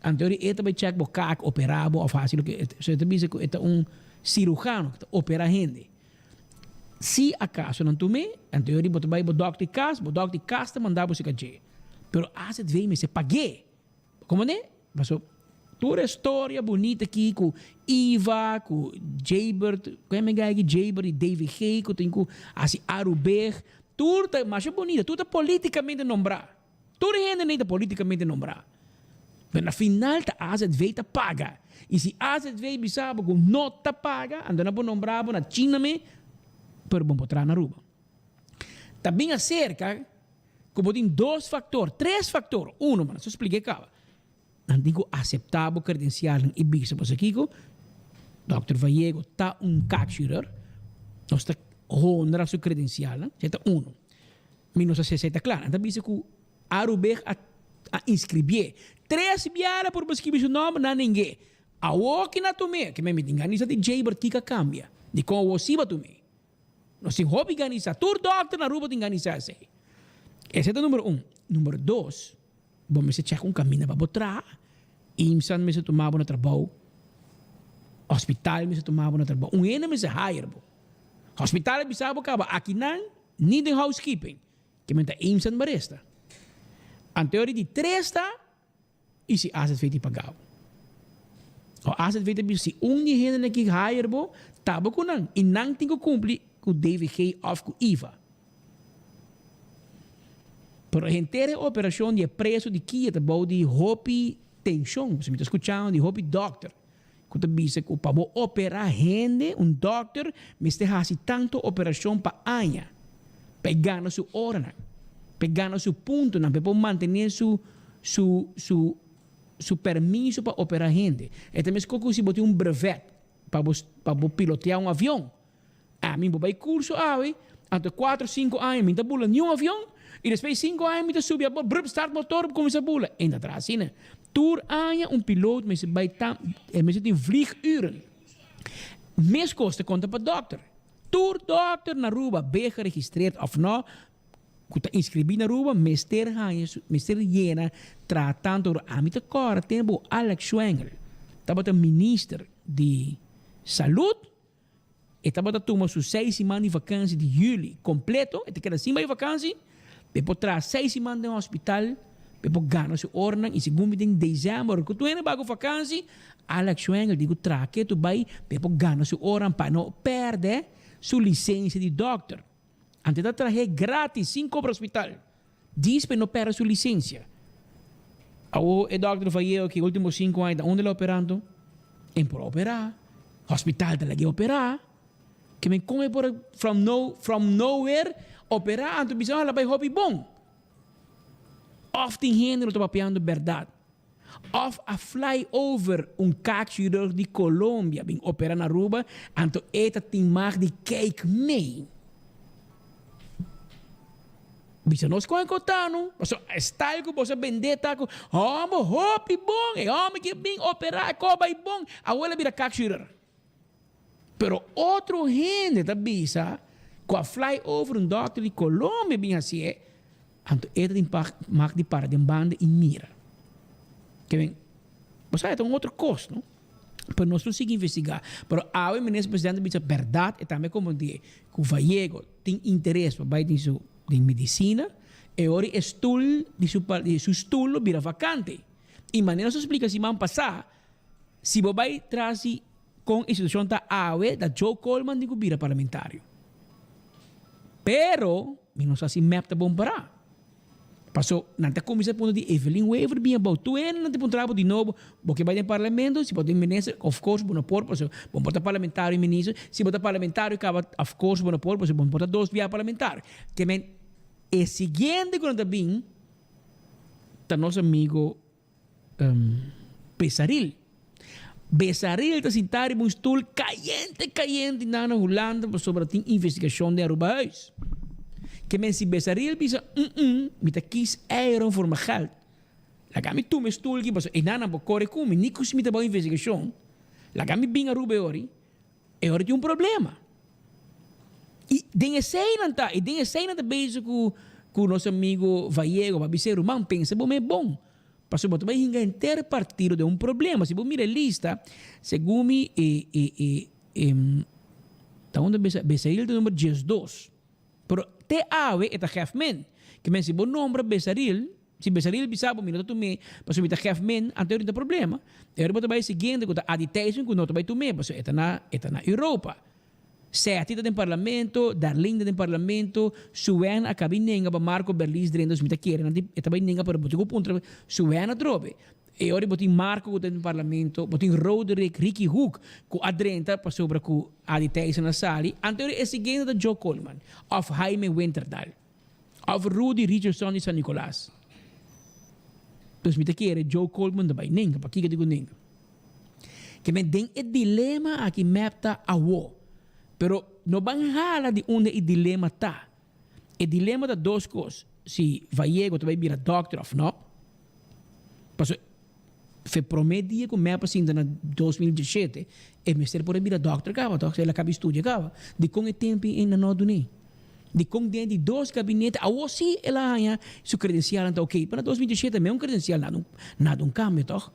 Anto e ta bai chèk bo kaak, operá bo òf hasi loke e So e ta bisa ku e ta un sirujano ku ta operá hende. Si akaso nan tum'é, anto e bo ta bai bo dòkter di kas, bo dòkter di kas ta manda bo si kach'é. Pero AZV mester pag'é. Komo ne? Paso tur e storia bunita aki ku Iva, ku Jabert, ku e mega aki Jabert di DVG ku tin ku hasi Arubeg, tur ta masha bunita, tur ta politikamente nombrá. Tur e hende nei ta politikamente nombrá. Pero na final ta AZV ta paga. Y si AZV bisa bo cu no ta paga, anto nan por nombra bo na China me, pero bo por traha na Aruba. Ta bin acerca cu bo tin dos factor, tres factor. Uno, ma nan so splica e caba. Nan tin cu acepta bo credencialnan y bisa bo sa kico, Dòkter Vallego ta un kaakchirurg, nos ta honra su credencialnan, esey ta uno. Mi no sa si esey ta cla. Nan ta bisa cu Arubeg a a inscribié. Tres biaha por bo scribi su nomber, nan neng'é. Awor ki na tum'é, ke mi tin ganisa di Jaybird kiko a cambia? Dikon awor si bo tum'é? Nos tin hopi ganisa. Tur dokter na Aruba tin ganisa esey. Esey ta number un. Number dos, bo mester check un caminda pa bo traha. Imsan mester tuma bo na trabou. Hospital mester tuma bo na trabou. Un hende mester hire bo. Hospital a bisa bo caba akinan ni den housekeeping. Ke men ta Imsan baresta. Anto di tres ta. I si AZV tin paga bo? O AZV ta bisa si un di e hendenan ki hire bo, ta bo ku nan i nan tin ku kumpli ku DVG òf ku IVA. Pero henter e operashon di e preso di kia ta bou di hopi tenshon. Pasobra mi ta skuchando di hopi dòkter ku ta bisa ku pa bo operá hende, un dòkter mester hasi tantu operashon pa aña pa e gana su oranan, pa e gana su puntonan, pa e por mantené su su su su permiso pa operá hende. E ta meskos ku si bo tin un brevet pa bo pa bo piloteá un avion. Ami bo bai curso awe, anto cuatro cinco aña mi ta bula niun avion y despues di cinco aña mi ta subi abor brup start motor cuminsa bula. E ta traha asina. Tur aña un piloot mester bai ta e mester tin vlieguren. Mescos ta conta pa dokter. Tur dokter na Aruba, be geregistreerd of no, cu ta inscribi na Aruba mester haña su mester yena traha tanto ora. Ami ta cora tempo Alex Schwengle tabata minister di salud. E tabata tuma su seis siman di vakansi di juli kompleto, e ta keda sin bai vakansi, pa e por traha seis siman den hospital, pa e por gana su oranan i segun mi den desèmber ku tur hende bai ku vakansi, Alex Schwengle di ku traha ketu bai pa e por gana su oran pa no pèrdè su lisensia di dòkter. Anto e ta trah'é gratis sin kobra hospital, djis pa e no pèrdè su lisensia. Awor e dòkter Vallejo ki ultimo sinku aña ta unda el a operá anto? E por a operá. Hospital ta lag'é operá. Ke men kon e por a from no from nowhere operá anto bisa el a bai hopi bon. Òf tin hende lo ta papiando bèrdat. Òf a fly over un kaakchirurg di Colombia bin operá na Aruba anto e ta tin mag di kijk mee. Bisa nos kon e kota no. Pasobra e style ku boso a bendé ta ku hòmber hopi bon, e hòmber ke bin operá e kos bai bon, awor el a bira kaakchirurg. Pero otro hende ta bisa cu a fly over un dokter di Colombia bin hacié, anto e ta tin mag di para den banda y mira. Ke men, bo sa e ta un otro cos, no? Pero nos lo sigui investiga. Pero awe minister presidente bisa berdad e tambe comprende cu Vallego tin interes pa bay den su den medicina, e ora e stoel di su di su stoel lo bira vacante. Y manera nos a splica siman pasa, si bo bay tras di Con e situacion ta awe ta Joe Coleman tin cu bira parlamentario. Pero mi no sa si mep ta bon para. Paso nan ta cuminsa puntra di Evelyn Wever bin abao. Tur hende nan ta puntra bo di nobo bo ke bay den parlamento si bo ta minister of course bo no por paso bo no por ta parlamentario y minister. Si bo ta parlamentario caba of course bo no por paso bo no por ta dos bia parlamentario. Ke men e siguiente cu nan ta bin ta nos amigo Besaril. Besaril ta sintá riba un stul kayente kayente nan na Hulanda pasobra tin investigashon den Arubahuis. Ke men si Besaril bisa mm mi ta kis eieren for mi geld. Laga mi tuma e stul aki pasobra einan nan por kore ku mi ni ku si mi ta bou investigashon. Laga mi bin Aruba e ori. E ora tin un problema. I den esei nan ta, i den esei nan ta bezig ku ku nos amigo Vallego pa bis'é, Ruman, pensa bo mes bon, pasobra bo ta bai hinga henter partido den un problema. Si bo mira e lista, segun mi e e e e ta unda bisa Besaril ta number diesdos, pero te awe e ta gèfmen. Ke men si bo nombra Besaril, Si Besaril bisa bo mi no ta tum'é pasobra mi ta gef men, anto e ta problema. E ora bo ta bai siguiente ku ta Adi Thijssen ku no ta bai tum'é pasobra e ta na e ta na Europa. Seti ta den parlamento, Darlene ta den parlamento, Suwèn a kabi nenga pa Marco Berlis drenta dus mi ta kere nan tin e ta bai nenga pero bo tin ku puntra Suwèn atrobe. E ora bo tin Marco ku ta den parlamento, bo tin Roderick, Ricky Hoek ku a drenta pasobra ku Adi Thijssen a sali, anto e siguiente ta Joe Koolman òf Jaime Winterdal òf Rudy Richardson di San Nicolas. Dus mi ta kere Joe Koolman ta bai nenga, pakiko di ku nenga? Ke men den e dilema aki mep ta awo, pero no ban hala di unda e dilema ta. E dilema ta dos kos, si Vallego ta bai bira dòkter òf no. Pasobra fe promé dia ku mep a sinta na 2017, e mester por a bira dòkter kaba tòg, el a kaba di studia kaba. Dikon e tempu ei nan no a dun'é? Dikon den di dos gabinete, awor sí el a haña su kredensialnan ta okey, pero na 2017 mes un kredensial nada un nada un kambio tòg.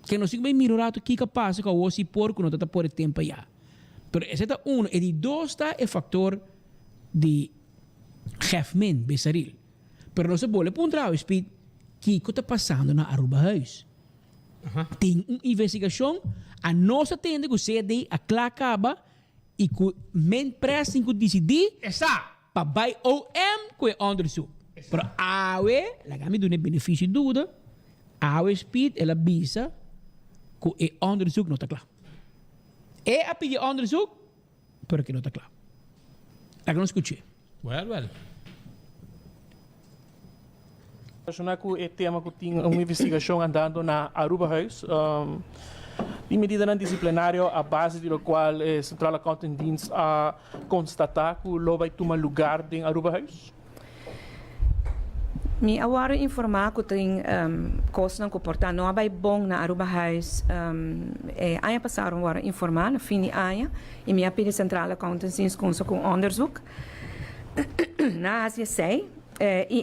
Ke nos tin ku bai mira un ratu kiko a pasa ku awor sí por ku no ta ta por e tempu ayá. Pero esei ta uno. E di dos ta e faktor di Gefmin Besaril. Pero nos a bole puntra awe Speed, kiko ta pasando na Arubahuis? Tin un investigashon, a nos a tende ku CD a kla kaba i ku men pres tin ku disidí pa bai OM ku e onderzoek. Pero awe, laga mi duna e benefisio di duda, awe Speed el a bisa ku e onderzoek no ta kla. E a pidi onderzoek, pero ke no ta kla. Laga nos skuch'é.
Well, well.
Relaciona cu e tema cu tin un investigacion andando na Arubahuis di medidanan disciplinario a base di locual e Centrale Accountingdienst a constata cu lo bay tuma lugar den Arubahuis.
Mi a wòrdu informá ku tin kosnan ku por ta no a bai bon na Arubahuis. E aña pasado mi wòrdu informá na fin di aña i mi a pidi Centrale Accountantsdienst kunsa ku un onderzoek. Nan a hasi esei i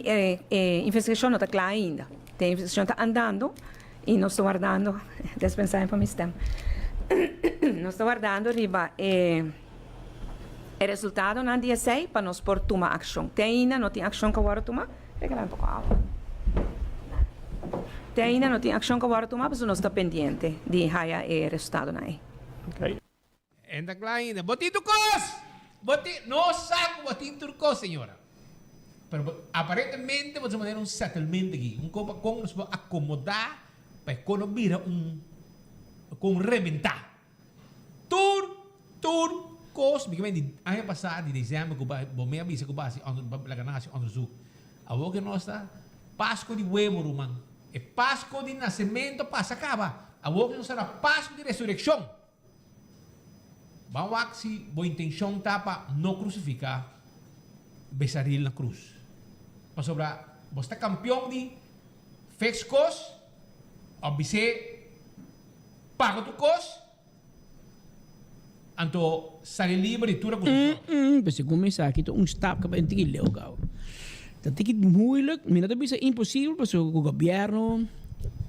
e investigashon no ta kla ainda. E investigashon ta andando i nos ta wardando, despensá mi pa mi stèm, nos ta wardando riba e. E resultadonan di esei pa nos por tuma akshon. Te ainda no tin akshon ku a wòrdu tuma. Regala un poko awa. Te ainda no tin akshon ku a wòrdu tuma pasobra nos ta pendiente di haya e resultadonan ei.
En ta kla ainda. Bo tin tur kos! Bo tin, nos sa ku bo tin tur kos, señora. Pero bo, aparentemente bo ta manera un settlement aki. Un kon pa kon nos por akomodá pa e kon no bira un kon rebentá. Tur tur kos mi ke men di aña pasa di december ku bo me a bisa ku bo hasi laga nan hasi onderzoek awor ke nos ta pasko di webo ruman e pasko di nasemento pasa kaba awor ke nos ta na pasko di resurekshon ban wak si bo intenshon ta pa no krusifika besaril na krus pasobra bo sta kampion di fix kos of bis'é Paga tur kos, anto sali liber di tur akusashon.
Mm, pero segun mi esaki ta un stap ku a bai un tiki leu gau. Ta tiki moeilijk, mi no ta bisa imposibel pasobra ku gobierno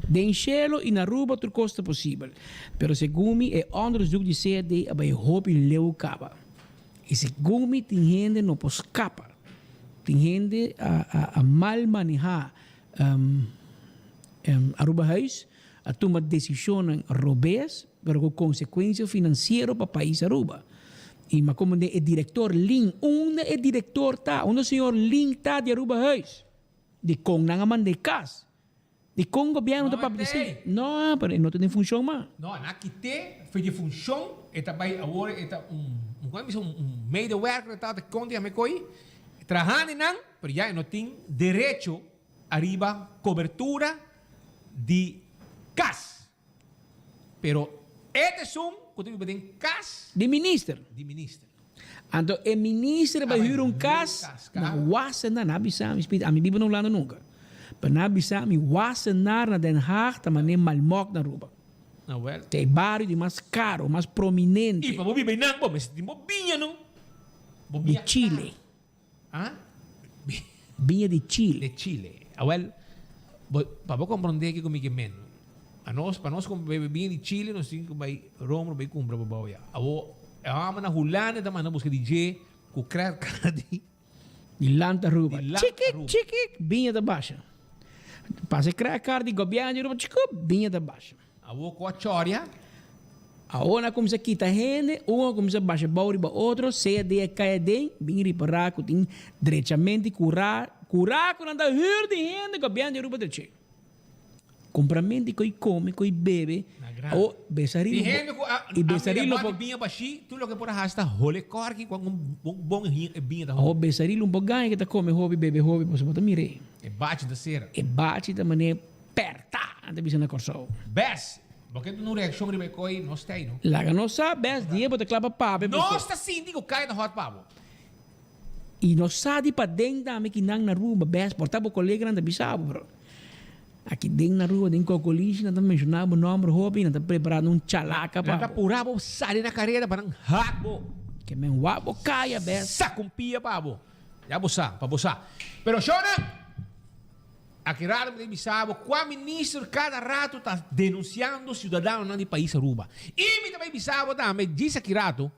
den shelo i na Aruba tur kos ta posibel. Pero segun mi e onderzoek di CD a bai hopi leu kaba. I segun mi tin hende no por skapa. Tin hende a a a mal maneha Arubahuis. A tuma decisionnan robes, pero cu consecuencia financiero pa pais Aruba. Y ma como den e director Lin, unda e director ta? Unda señor Lin ta di Arubahuis? Di con nan a manda e cas? Di con gobierno ta papia di esey? No, pero e no ta den funcion mas.
No, nan a kite fe di funcion, e ta bay awor e ta un, un con bisa un medewerker e ta, ta con ta yama e coy, trahando nan, pero ya e no tin derecho ariba cobertura di cas. Pero e ta esun cu ta biba den cas
Di minister.
Di minister.
Anto e minister a bai huur un cas na Wassenaar. Nan a bisa mi, Speed, ami biba na Hulanda nunca. Pero nan a bisa mi Wassenaar na Den Haag ta manera Malmok na Aruba. Ta e bario di mas caro, mas prominente.
Y pa bo biba einan bo mester tin bo biña no. Bo
Di
biña
Chile.
Ah?
Biña di Chile.
De Chile. Awel, bo, pa bo komprondé kiko mi ke men. Anos, pa nos bebe biña di Chile, nos tin ku bai Roma bai kumpra pa bou ya. Awo, e hòmber na Hulanda ta manda buska di dje ku credit card di.
Di Land Aruba.
Di Land
Chikik,
Aruba.
chikik, biña ta basha. Pasa e credit card di gobièrnu di Aruba, chikup, biña ta basha.
Awor ku a choria.
Awor nan a kuminsá kita hende, un a kuminsá basha bou riba otro, sea den e kaya den, bin ripará ku tin drechament di kurá, kurá ku nan ta hür di hende gobièrnu di Aruba drech'é. Compramente di coi come, coi bebe. Awo besarilo.
Tin hende cu a
Y besarilo
a mira biña bashi, tur loke por a haci ta hole corki cu un bon e biña ta hole.
Awo besarilo un por gaña cu ta come hopi, bebe hopi, pasobra bo ta mir'é.
E bachi ta cera.
E bachi ta manera perta, nan ta bisa na Corsou.
Bes, bo ke duna un reaccion riba e coi, nos ta ei no.
Laga nos sa, bes, dia bo ta cla pa papia, pasobra.
Nos ta sinti cu caya ta hot pa bo.
Y nos sa di paden tambe ki nan na Aruba, bes, por ta bo coleganan ta bisa bo, pero aki den na Aruba, den Cocolishi, nan ta menciona bo nomber hopi y nan ta prepara un chalaca pa
Nan ta
bo.
pura bo sali na careda pa nan hak bo.
Ke men wak bo caya, bes.
Saca un pia pa bo. Ya bo sa, pa bo sa. Pero shownan, aki rato mi ta bisa bo cua minister cada rato ta denunciando ciudadanonan di pais Aruba. Y mi ta bay bisa bo tambe djis aki rato,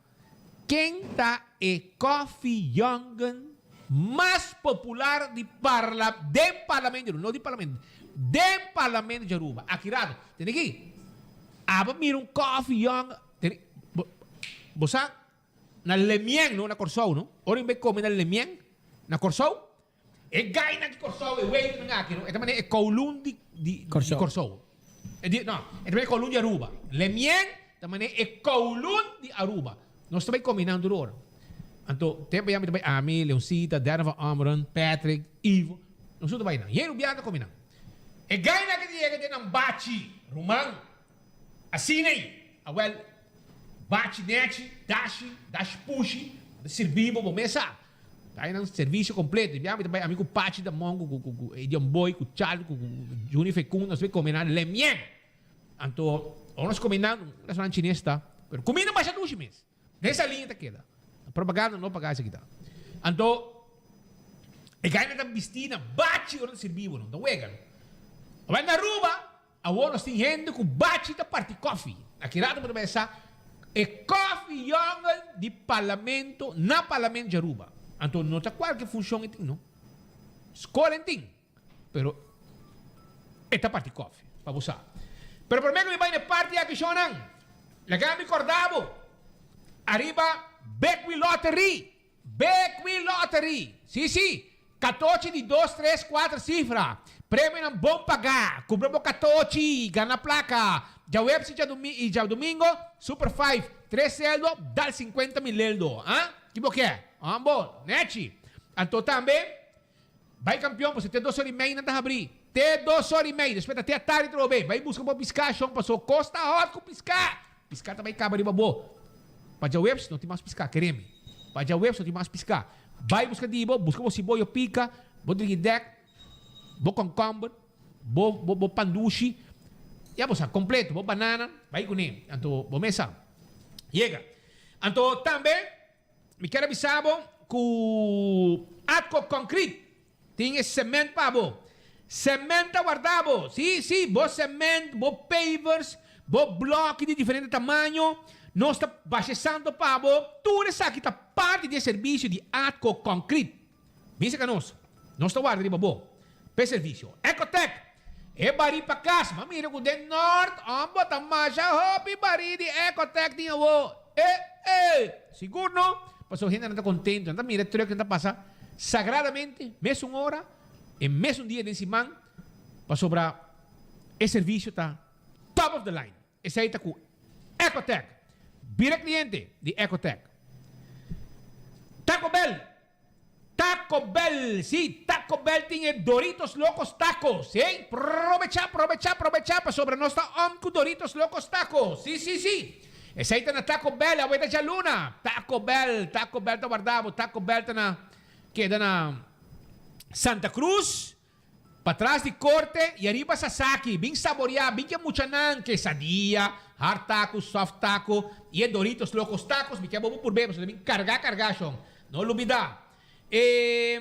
Ken ta e koffiejongen mas popular di parla den parlamento di Aruba, no di parlamento, den parlamento di Aruba? Aki rato, tene aki, abo mira un koffiejongen, tene, bo, bo sa na Lemien, no, na Kòrsou, no, ora mi bai kome na Lemien, na Kòrsou, E gainan ki Kòrsou, e weitnan aki no, e ta manera e Kowloon di di di Kòrsou. E di no, e ta manera e Kowloon di Aruba. Lemien ta manera e Kowloon di Aruba. Nos ta bai kome nan tur ora. Anto tempo ya mi ta bai ami, Leoncita, Derna van Ommeren, Patrick, Ivo, nos tur ta bai nan. Yen Rubian ta kome nan. E gainan aki ta yega den nan bachi, ruman. Asina ei, awel, bachi nechi, dashi, dashi pushi, ta sirbi bo bo mesa. Ta nan servicio completo. Bia mi ta bai ami cu Pachi da Mongo, cu cu cu Edion Boy, cu Charlie, cu cu Juni Fecund, nos bai come na Le Mien. Anto, ora nos come nan, un restaurant chines ta, pero comida masha dushi mes. Den esa linea ta keda. Propaganda no paga esaki ta. Anto, e gainan ta bisti na bachi ora ta sirbi bo, no ta wega no. Awor na Aruba, Awor nos tin hende ku bachi ta parti kofi. Aki rato bo ta bay sa e kofi yongen di parlamento na parlamento di Aruba. Anto no ta kualke funshon e tin no. Skol en tin, pero e ta parti kofi, pa bo sa. Pero prome ku mi bay na e parti aki shonnan, laga mi korda bo ariba Bekwee Lottery. Bekwee Lottery! Sí, sí! Katochi di dos, tres, kuater sifra. Premionan bon pagá. Kumpra bo katochi, gana plaka. Djaweps i i djadomingo, Super Five, tres seldo, dal sinkuenta mil leldo. Ah? Ki bo ke? Ambo, nechi. Anto tambe, bai kampion pasobra te dos ora i mei nan ta habrí. Te dos ora i mei, despues ta te atardi atrobe. Bai buska bo piská, shon, pasobra kos ta hòt ku piská. Piská ta bai kaba riba bo. Pa djaweps no tin mas piská, kere mi. Pa djaweps no tin mas piská. Bai buska di bo, buska bo siboyo pika, bo drigidèk, bo kònkòmber, bo bo bo pandushi, ya bo sa, kompleto, bo banana, bai kuné. Anto bo mesa yega. Anto tambe mi kier a bisa bo ku Atco Concrete Tin e cement pa bo. Cement ta warda bo. Sí, sí, bo cement, bo pavers, bo bloki di diferente tamaño. Nos ta basha santo pa bo. Tur esaki ta parti di e servicio di Atco Concrete. Bisa ka nos. Nos ta warda riba bo p'e servicio. Ecotec, e barí pa cas. M'a mira cu den Noord, hombo, ta masha hopi barí di Ecotec tin awo. E, e! Sigur no? Pasobra hendenan ta contento. Nan ta mira e trucknan ta pasa. Sagradamente, mesun ora, e mesun dia den siman, pasobra e servicio ta top of the line. Esey ta cu Ecotec. Bira cliente di Ecotec. Taco Bell! Taco Bell! Si, Taco Bell tin e Doritos Locos Tacos. Hey, probecha, probecha, probecha, pasobra nos ta om cu Doritos Locos Tacos. Si, si, si. Esey ta na Taco Bell, awor ta djaluna. Taco Bell, Taco Bell ta warda bo. Taco Bell ta na, keda na Santa Cruz, patras di Corte y ariba Sasaki. Bin saborea, bin ke muchanan quesadilla, hard taco, soft taco y e Doritos Locos Tacos. Mi ke bo bo purbe, pasobra ta bin carga carga shon. No lubida. E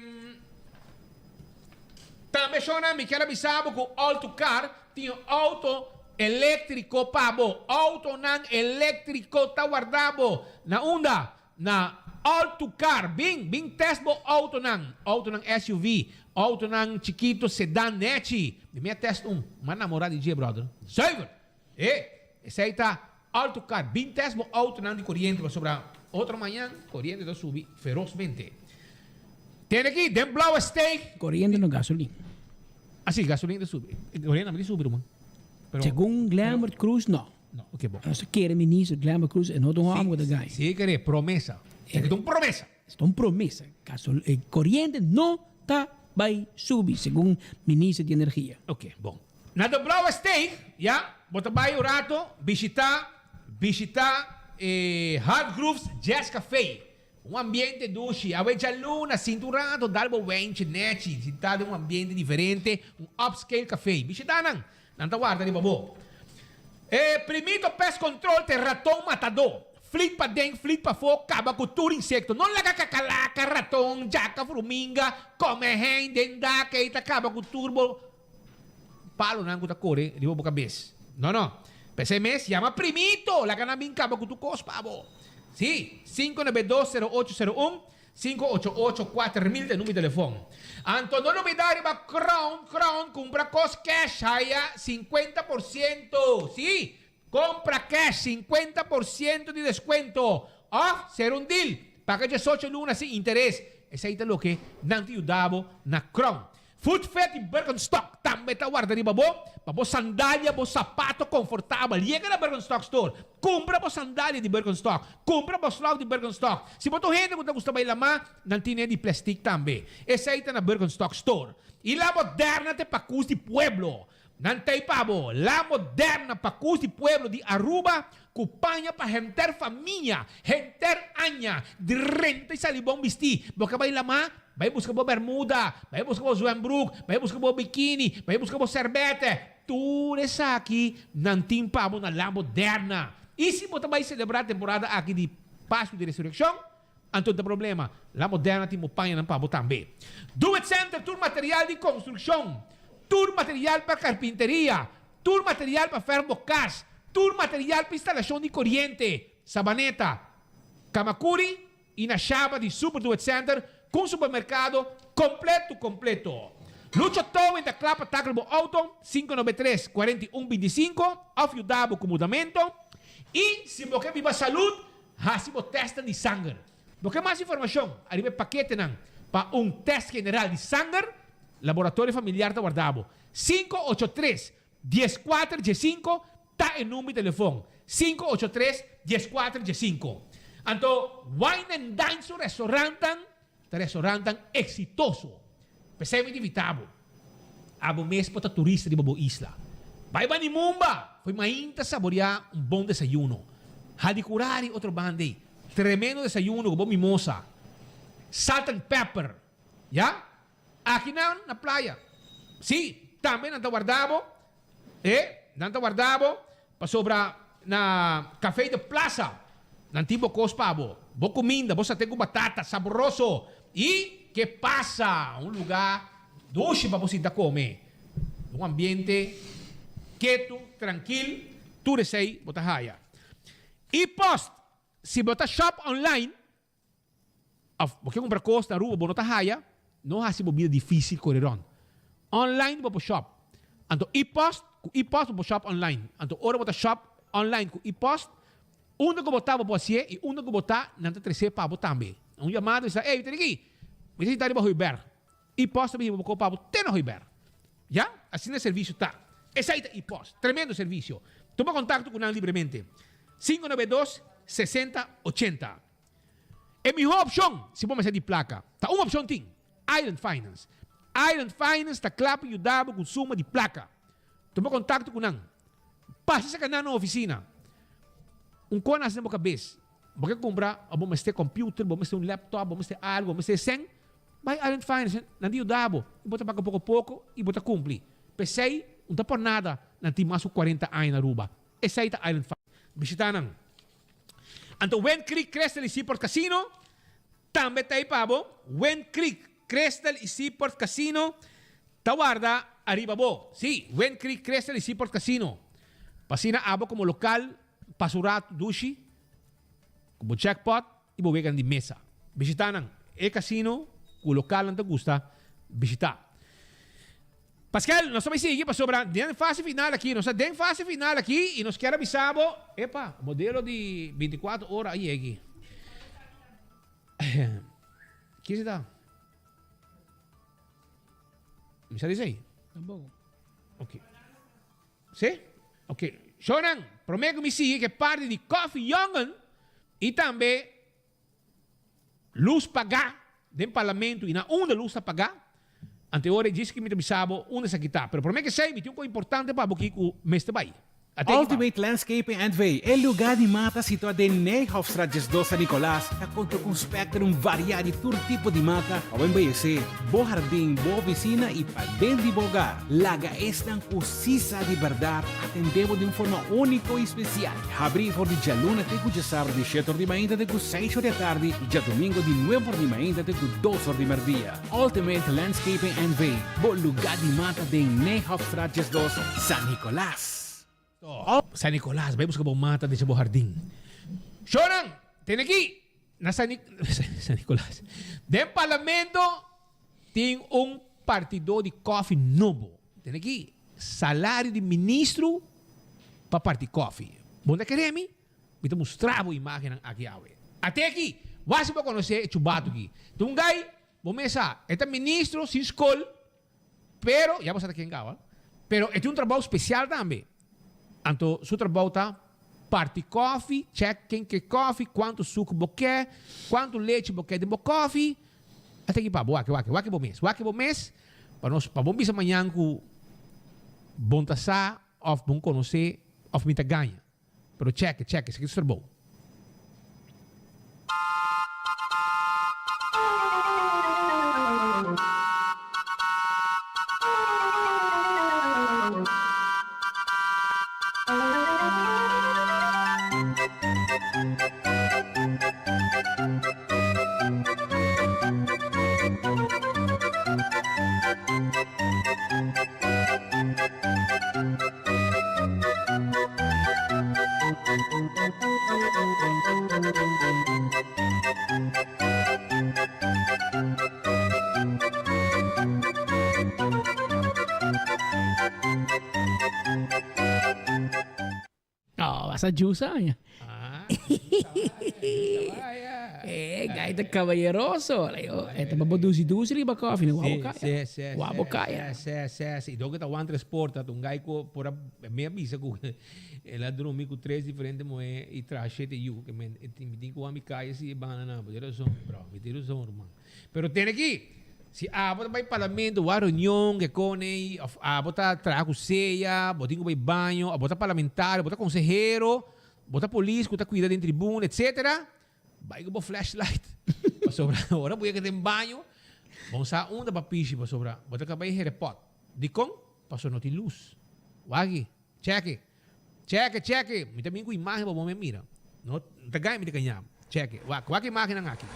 Tambe shonnan mi kier a bisa bo ku All to Car tin auto eléktriko pa bo. Autonan eléktriko ta warda bo. Na unda? Na All to Car. Bin, bin test bo autonan. Autonan SUV, autonan chikito, sedan, nechi. Mi mi a test un. Mi a namora di dje, brother. Zuiver! E, esei ta All to Car. Bin test bo autonan di koriente pasobra otro mañan koriente ta subi ferosmente. Tene aki den Blauwe Steeg.
Koriente no gasolin.
Ah si, gasolin ta subi. Koriente tambe ta subi ruman. Pero
Segun Glenbert Croes no.
No, oké bon.
Nos ta kere minister Glenbert Croes e no ta un hòmber ku ta gaña.
Si kere promesa. Esaki ta un promesa.
Esaki ta un promesa. Gasol e koriente no ta bai subi segun minister di energia.
Oké bon. Na de Blauwe Steeg, ya, bo ta bai un rato bishita bishita e Hard Grooves Jazz Café. Un ambiente dushi. Awe djaluna, sinta un rato, dal bo wenchi nechi, sinta den un ambiente diferente, un upscale café. Bishita nan. Nan ta warda riba bo. E primito pest control ta e raton matadó. Flit paden, flit pafó, kaba ku tur insekto. No laga kakalaka, raton, djaka, fruminga, kome hein den dak ei ta kaba ku tur bo palonan ku ta kore riba bo kabes. No, no. P'esei mes, yama primito! Laga nan bin kaba ku tur kos pa bo. Sí, 592 0801, 588 4000 ta e number di telefon. Anto no lubida riba Crown, Crown, kumpra kos cash haya 50%. Sí, kompra cash 50% di deskuento. Òf sera un deal, paga diesocho luna sin interes. Esei ta loke nan ta yuda bo na Crown. Foot Fit di Birkenstock tambe ta warda riba bo pa bo sandalia, bo sapato konfortabel. Yega na Birkenstock Store, kumpra bo sandalia di Birkenstock, kumpra bo slof di Birkenstock. Si bo ta un hende ku ta gusta bai lamá, nan tin e di plestik tambe. Esei ta na Birkenstock Store. I La Moderna ta e pakus di pueblo. Nan ta ei pa bo. La Moderna, pakus di pueblo di Aruba ku paña pa henter famia, henter aña, drenta i sali bon bistí. Bo ke bai lamá? Bai buska bo bermuda, bai buska bo zwembruk, bai buska bo bikini, bai buska bo serbete. Tur esaki nan tin pa bo na La Moderna. I si bo ta bai selebrá temporada aki di Pasku di Resurekshon? Anto ta problema. La Moderna tin bo pañanan pa bo tambe. Do It Center tur material di construccion, tur material pa carpinteria, tur material pa ferm bo cas, tur material pa instalacion di coriente, Sabaneta, Camacuri y na Shaba di Super Do It Center cu un supermercado completo completo. Lucho Towing ta cla pa tackle bo auto, 593 41 25, of yuda bo cu mudamento. Y si bo ke biba salud, Hasi bo tèstnan di sanger. Bo ke mas informashon ariba e paketenan pa un tèst general di sanger? Laboratorio Familiar ta warda bo. 583 14 15 ta e number di telefon. 583 14 15. Anto Wine and Dine su restaurantnan Ta restaurantnan exitoso. P'esei mi ta invita bo. Abo mes por ta turista riba bo isla. Bai Banimumba! Fo'i mainta saborea un bon desayuno. Hadicurari otro banda ei. Tremendo desayuno ku bo mimosa. Salt and pepper. Ya. Akinan na playa. Si, tambe nan ta warda bo. E, nan ta warda bo pasobra na Café de Plaza nan tin bo kos pa bo. Bo kuminda, bo sate ku batata sabroso i ke pasa un lugá dushi pa bo sinta kome. Un ambiente ketu, trankil, tur esei bo ta haya. I post, si bo ta shop online, Of bo ke kumpra kos na Aruba bo no ta haya, no hasi bo bida difisil kore rond. Online bo por shop. Anto e-post, ku e-post bo por shop online. Anto ora bo ta shop online ku e-post, unda ku bo ta bo por hasié i unda ku bo ta nan ta tresé pa bo tambe. Un yamada bisa, ey, mi ta aki, mi ta sinta riba Hooiberg. E-post ta bin hiba bo kos pa bo te na Hooiberg. Ya, asina e servisio ta. Esei ta e-post. Tremendo servisio. Tuma kontakto ku nan libremente. 592 60 80. E mihó opshon si bo mester di plaka, ta un opshon tin, Island Finance. Island Finance ta kla pa yuda bo ku suma di plaka. Tuma kontakto ku nan. Pasa saka nan na ofisina. Un kos nase den bo kabes, bo ke kumpra òf bo mester computer, bo mester un laptop, bo mester algu, bo mester sèn, bai Island Finance, nan ta yuda bo i bo ta paga poko poko i bo ta kumpli. P'esei, no ta por nada nan tin mas ku kuarenta aña na Aruba. Esei ta Island Finance. Bishita nan. Anto Wind Creek Crystal y Seaport Casino tambe ta ei pa bo. Wind Creek Crystal y Seaport Casino ta warda ariba bo. Sí, Wind Creek Crystal y Seaport Casino. Pa asina abo como local pasa un rato dushi cu bo jackpot y bo weganan di mesa. Bishita nan. E casino cu localnan ta gusta bishita. Paskel, nos ta bai sigui pasobra den fase final aki, nos ta den fase final aki y nos kier a bisa bo, epa, modelo di 24 ora a yegi. Kier si ta? Mi sa di esey?
Tampoco.
Ok. Si? Ok, shownan, promé ku mi sigui ku e parti di Koffie Jongen i tambe lus pagá den parlamento i na unda lus ta pagá, anto e ora e djis ku mi ta bisa bo unda esaki ta. Pero promé ku esei mi tin un kos importante pa bo aki ku mester bai. Ate aki pa.
Ultimate Landscaping NV, e lugar di mata situa den Nijhofstraat 12 San Nicolas, ta konta ku un spectrum variá di tur tipo di mata pa bo embeyesé bo hardin, bo oficina i paden di bo hogar. Laga esnan ku sí sa di bèrdat atendé bo di un forma úniko i spesial. Habrí for di djaluna te ku djasabra di shete or di mainta te ku seis or di atardi i djadumingo di nuebe or di mainta te ku dos or di mèrdia. Ultimate Landscaping NV, bo lugá di mata den Nijhofstraat 12, San Nicolas.
San Nicolas, bai buska bo mata den bo hardin. Shownan, tene aki na San San Nicolas. Den parlamento tin un partidó di kòfi nobo. Tene aki salario di ministro pa parti kòfi. Bo no ta kere mi? Mi ta mustra bo imagennan aki awe. Ate aki, wak si bo konosé e chubatu aki. Ta un gai, bo mes sa, e ta ministro sin skol, pero, ya bo sa ta ken kaba, pero e tin un trabou spesial tambe. Anto su trabou ta parti kòfi, chèk ken ke kòfi, kuantu suku bo ke, kuantu lechi bo ke den bo kòfi. Ate aki pa bo, wak, wak, wak bo mes, wak bo mes, pa nos, pa bo bisa mañan ku bon ta sa òf bon konosé òf mi ta gaña. Pero cheque, cheque, esaki ta trabou.
Oh, vas a jusa aña. Eh, gai ta caballeroso. E ta babo dusi dusi riba koffie, no wabo kaya.
Sí, sí,
Wabo kaya.
Sí, sí, sí. I dok ta wan transporta, un gai ku por a mi a bisa ku el a drumi ku tres diferente muhé i traha shete yu. Ke men e tin mi tin ku wan mi kaya si e banda nan. Bo tin rason, bro. Mi tin rason, ruman. Pero tene aki, si abo ta bai parlamento, wak reunion ke kone ei, of abo ta traha ku sea, bo tin ku bai baño, abo ta parlamentario, bo ta konsehero, bo ta polis ku ta kuida den tribuna, etcetera, bai ku bo flashlight. Pasobra ora bo yega den baño, bo no sa unda bo a pishi pasobra bo ta kaba e herepot. Dikon? Pasobra no tin lus. Wak aki, chèke. Chèke, chèke! Mi ta bin ku imágen pa bo me mira. No ta gaña mi ta gaña bo. Chèke, wak, wak imágennan aki.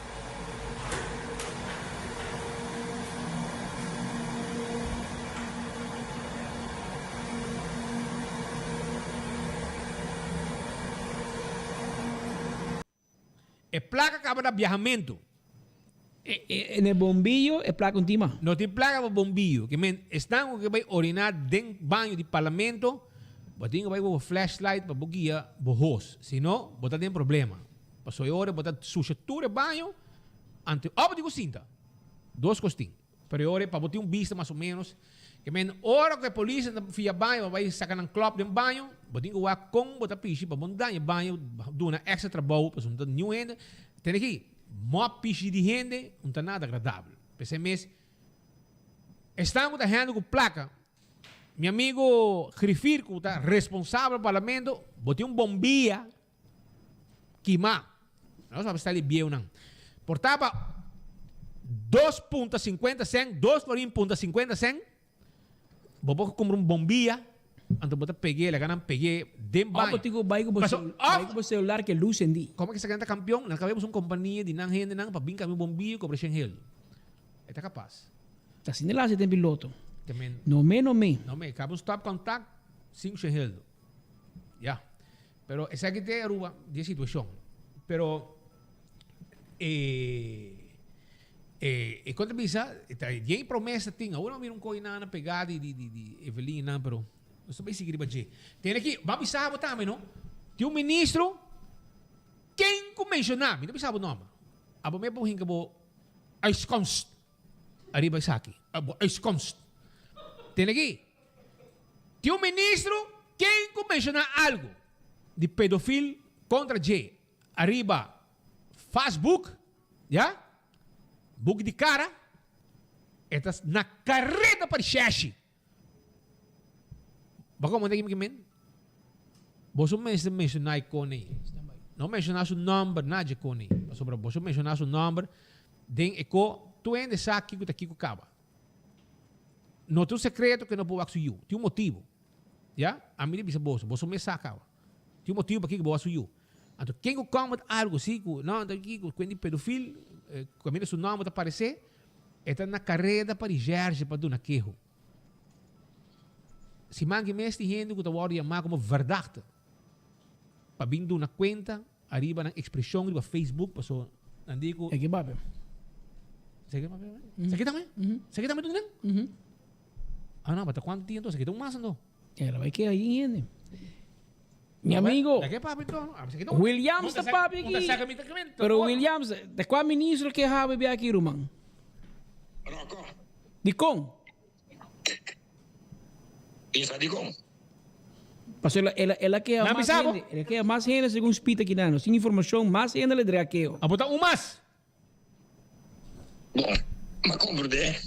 E plaka kaba na biahamentu.
En e bombillo e plaka un tima.
No tin plaka pa bombillo. Ke men esnan ku ke bai oriná den baño di parlamento, bo tin ku bai ku bo flashlight pa bo guia bo hos. Si no, bo ta den problema. Pasobra e ora bo ta susha tur e baño, anto òf bo tin ku sinta. Dos kos tin. Pero e ora pa bo tin un bista mas o menos, ke men ora ku e polis ta fia baño pa bai saka nan klòp den baño, bo tin ku wak kon bo ta pishi pa bo no daña e baño, duna èkstra trabou pasobra no ta niun hende. Tene aki, mòp pishi di hende no ta nada agradabel. P'esei mes, esnan ku ta hende ku plaka, mi amigo grifir ku ta responsabel pa parlamento, bo tin un bombia Kima. Nos a sta di bieunan. Por ta pa dos punta sinkuenta sèn, dos florin punta sinkuenta sèn, bo por kumpra un bombilla, anto bo ta peg'é, laga nan peg'é den
Òf
baño.
bo tin ku bai ku bo
Paso,
selu, bai
òf
ku bo selular ku e lus sendí.
Komo ke esaki nan ta kampion, nan kab'é busca un kompania di nan hendenan pa bin kambia un bombilla i kobra shen heldu. E ta kapas.
Ta asina el hasi den piloto.
Te men.
No me, no me.
No me. Kaba un stop contact, sinku shen heldu. Ya. Pero esaki te Aruba di e situacion. Pero e e e con ta bisa ta yen promesa tin. Awor no mira un coi nana pega di di di di Evelyn nan pero nos ta bay sigui riba dje. Tene aki bo a bisa bo tambe no. Tin un ministro ken cu menciona mi no bisa bo nomber. Abo me bo hinca bo uitkomst ariba esaki. Bo uitkomst. Tene aki tin un ministro. ken ku menshoná algu di pedofil kontra dje ariba Facebook, ya, buki di kara, e ta na kareda pa di shèshi. Bo komo ta kimi men? Boso mester menshoná e kone. No menshoná su nòmber na dje kone. Pasobra boso menshoná su nòmber den e ko, tur hende sa kiko ta kiko kaba. No ta un sekreto ke no por wak su yu. Tin un motibu. Ya? Ami ta bisa boso, boso mes sa kaba. Tin un motibu pakiko bo wak su yu. Anto ken ku kòmot algu si ku no ta kiko kuen di pedofil kaminda su nòmber ta paresé, e ta na kareda pa recherche pa duna keho. Siman ki mes tin hende ku ta wòrdu yamá komo verdachte pa bin duna kuenta ariba nan ekspreshon riba Facebook paso nan di ku.
Esaki papia.
Esaki papia? Esaki tambe? Esaki tambe duna nan? Ah no, but ta kuantu dia anto? Esaki ta un mas anto.
El a bai keda yin hende. Mi amigo. Williams ta papia aki. Pero Williams, ta kua ministro ke habi bia aki ruman?
Rocco.
Dikon?
Bisa dikon?
Pasobra el a el a keha mas hende, el a keha mas hende segun Spit aki nan. Nos tin informashon mas hende lo drea keho.
A bota un mas.
Bon, m'a komprendé.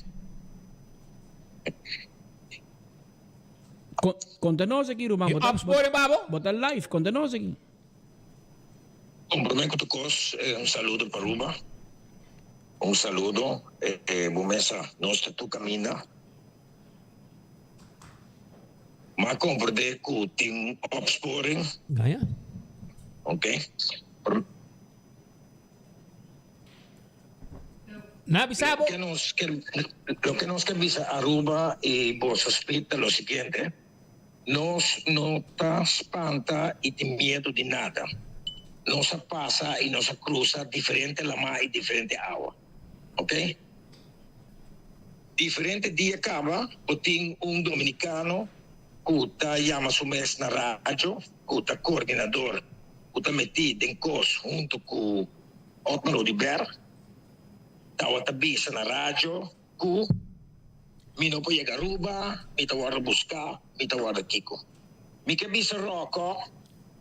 Konta nos aki ruman.
E opsporing babo?
Bo ta live, konta nos aki.
Bon, promé ku tur kos, un saludo pa Aruba. Un saludo, bo mesa, nos ta tur kaminda. M'a komprendé ku tin un opsporing.
Gaña.
Oké.
Na bisa bo.
Loke nos ker loke nos ker bisa Aruba y boso Speed ta lo siguiente, nos no ta spanta y tin miedo di nada. Nos a pasa y nos a crusa diferente lama y diferente awa. Ok. Diferente dia caba bo tin un dominicano cu ta yama su mes na radio cu ta coordinador cu ta meti den cos hunto cu Otmar Oduber tawata bisa na radio cu mi no por yega Aruba, mi ta wordo busca, mi ta wordo kico. Mi ke bisa Rocco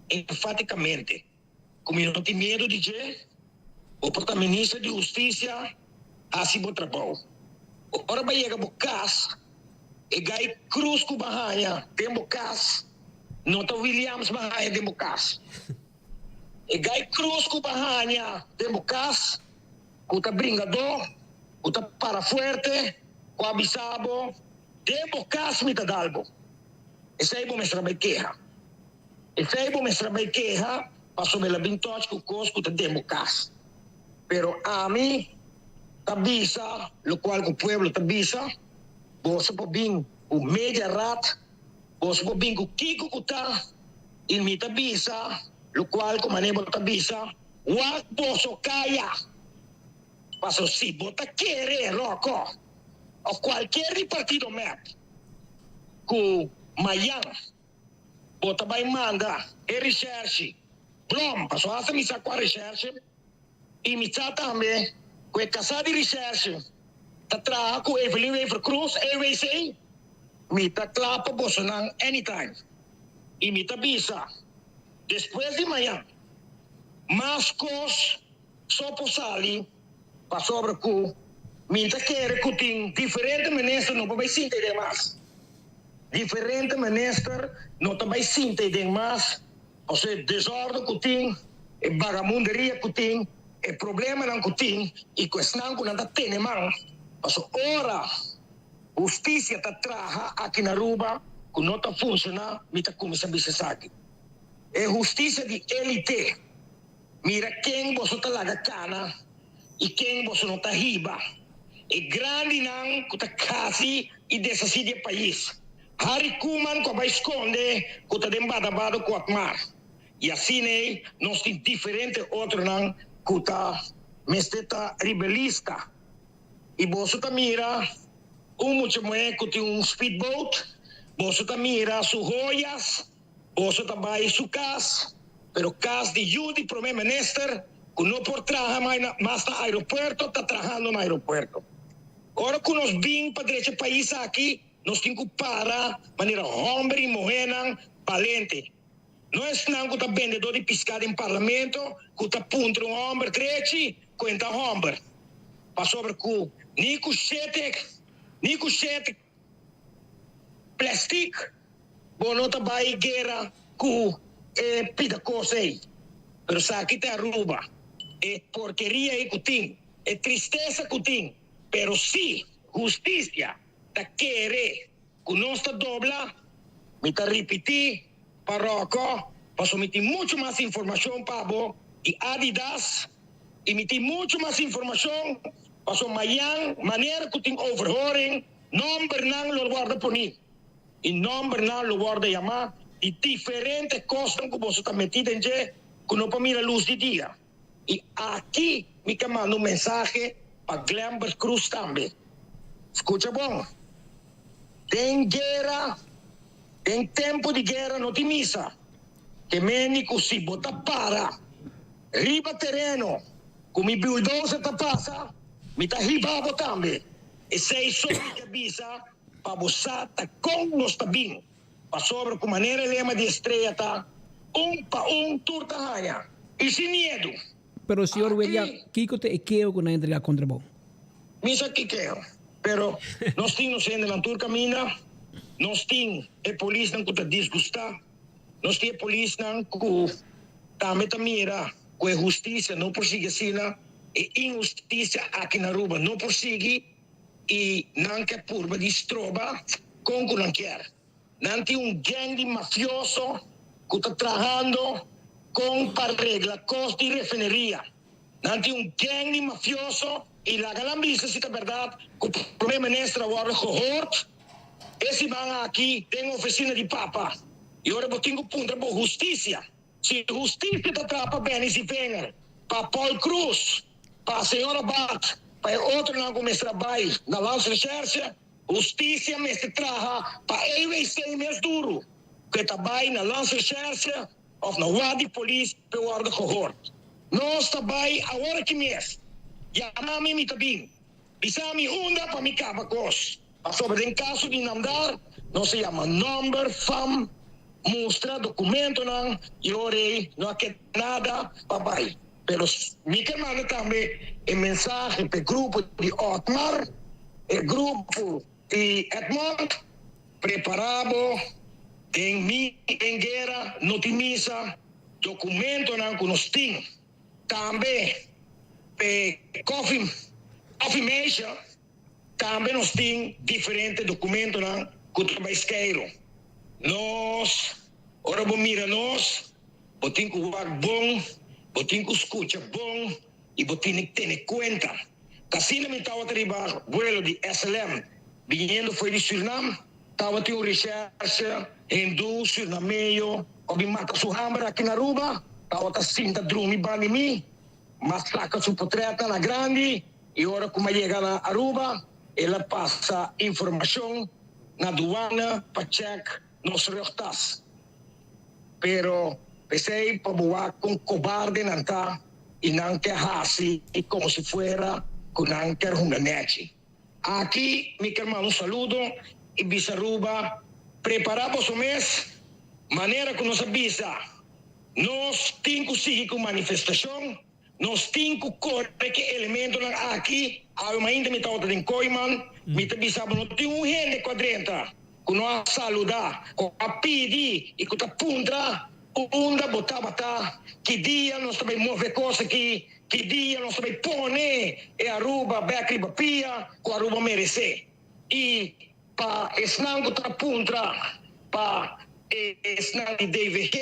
enfaticamente cu mi no tin miedo di dje, bo por ta Minister di Husticia, haci bo trabou. Ora bo yega bo cas, e gai cruz cu bo a haña den bo cas no ta Williams bo a haña den bo cas. E gai cruz cu bo a haña den bo cas cu ta bringador, cu ta para fuerte, cu a bisa bo, den bo cas mi ta dal bo. Esey bo mester a bay keha. Esey bo mester a bay keha pasobra el a bin touch cu cos cu ta den bo cas. Pero ami ta bisa locual cu pueblo ta bisa, boso por bin cu media raad, boso por bin cu kico cu ta y mi ta bisa locual cu mane bo ta bisa, wak boso caya! Paso si bo ta kere Rocco of cualkier di partido mep cu mayan bo ta bay manda e recherche Blom, paso hasta mi sa cua recherche. I mi sa tambe ku e kasá di Recherche ta traha ku Evelyn Wever-Croes, EWC. Mi ta kla pa bosonan anytime. I mi ta bisa, despues di mañan, mas kos so por sali pasobra ku mi ta kere ku tin diferente minister no por bai sinta ei den mas. Diferente minister no ta bai sinta ei den mas. Pasobra e desòrdu ku tin, e bagamunderia ku tin, e problemanan ku tin i ku esnan ku nan ta tene man. Pasobra ora hustisia ta traha aki na Aruba ku no ta funshoná, mi ta kuminsá bisa esaki. E hustisia di élite, mira ken boso ta laga kana i ken boso no ta hiba. E grandinan ku ta kasi i deshasí di e pais. Harry Koeman ku a bai skonde ku ta den badabado ku Otmar. I asin'ei nos tin diferente otronan ku ta mester ta riba e lista. I boso ta mira un mucha muhé ku tin un speedboat, boso ta mira su hoyas, boso ta bai su kas, pero kas di yu di prome minister ku no por traha mas na aeropuerto ta trahando na aeropuerto. Ora ku nos bin pa drecha e pais aki. nos tin ku para manera hòmber i muhénan balente. No esnan ku ta bendedó di piská den parlamento ku ta puntra un hòmber drechi ku e ta hòmber. Pasobra ku ni ku shete ni ku shete plèstik bo no ta bai guera ku e pida kos ei. Pero esaki ta Aruba. E porkeria ei ku tin, e tristesa ku tin, pero si hustisia ta kere ku nos ta dobla, mi ta ripití pa Rocco, pasobra mi tin muchu mas informashon pa bo di Adidas i mi tin muchu mas informashon pasobra mayan manera ku tin overhoring nòmbernan lo wòrdu poní i nòmbernan lo wòrdu yamá di diferente kosnan ku boso ta metí den dje ku no por mira lus di dia. I aki mi ta manda un mensahe pa Glenbert Croes tambe. Scucha bon. Den guera, den tempo di guera no tin misa. Ke meni cu si bo ta para riba tereno cu mi bulldozer ta pasa, mi ta hiba bo tambe. Esey so mi ke bisa pa bo sa ta con nos ta bin. Pasobra ku manera e lema di Estrella ta, Un pa un tur ta haña, i sin miedu.
Pero señor William, kiko ta e keo ku nan a entregá kontra bo?
Mi sa ki keo, pero nos tin nos hendenan tur kaminda, nos tin e polisnan ku ta disgustá, nos tin e polisnan ku tambe ta mira ku e hustisia no por sigui asina, e inhustisia aki na Aruba no por sigui. i nan ke purba di stroba kon ku nan kier. Nan tin un gang di mafioso ku ta trahando kon pa regla kos di refineria. Nan tin un gang di mafioso i laga nan bisa si ta bèrdat ku Prome Minister a wòrdu gehoord e siman aki den ofisina di Papa. I ora bo tin ku puntra bo hustisia. Si hustisia ta traha pa Benny Zivinger, pa Paul Croes, pa señora Bart, pa e otronan ku mester a bai na Landsrecherche, hustisia mester traha pa EWC mes duru ku e ta bai na Landsrecherche of na wad di polis p'e wòrdu gehoord. Nos ta bai awor aki mes. Yama mi, mi ta bin. Bisa mi unda pa mi kaba kos. Pasobra den kaso di Namdar nos a yama nòmber, fam, mustra dokumentonan i ora ei no a keda nada pa bai. Pero mi ke manda tambe e mensahe pa e grupo di Otmar, e grupo di Edmond, prepara bo den mi den guera no tin misa, dokumentonan ku nos tin tambe pa e koffie koffie meisje. Tambe nos tin diferente documentonan cu ta bay skeiro. Nos, ora bo mira nos, bo tin cu wak bon, bo tin cu scucha bon y bo tin tene cuenta. T'asina mi tawata riba vuelo di SLM biniendo fo'i di Surinam, tawatin un recherche hindú Surinameyo cu a bin mata su hamber aki na Aruba, tawata sinta drumi banda di mi, m'a saca su potretnan na grandi. I ora ku m'a yega na Aruba, el a pasa informashon na duana pa chèk nos rugtas. Pero p'esei pa bo wak kon kobarde nan ta i nan ke hasi komo si fuera ku nan ker hunga nèchi. Aki mi ker manda un saludo i bisa Aruba, prepará boso mes, manera ku nos a bisa, nos tin ku sigui ku manifestashon. Nos tin ku kore ku e elementonan aki. Awe mainta mi tabata den Kooiman, mi ta bisa bo no tin un hende ku a drenta ku no a saluda, ku a pidi i ku ta puntra unda bo tabata, ki dia nos ta bai move kos aki, ki dia nos ta bai pone e Aruba bek riba pia ku Aruba meresé. I pa esnan ku ta puntra pa e esnan di DVG,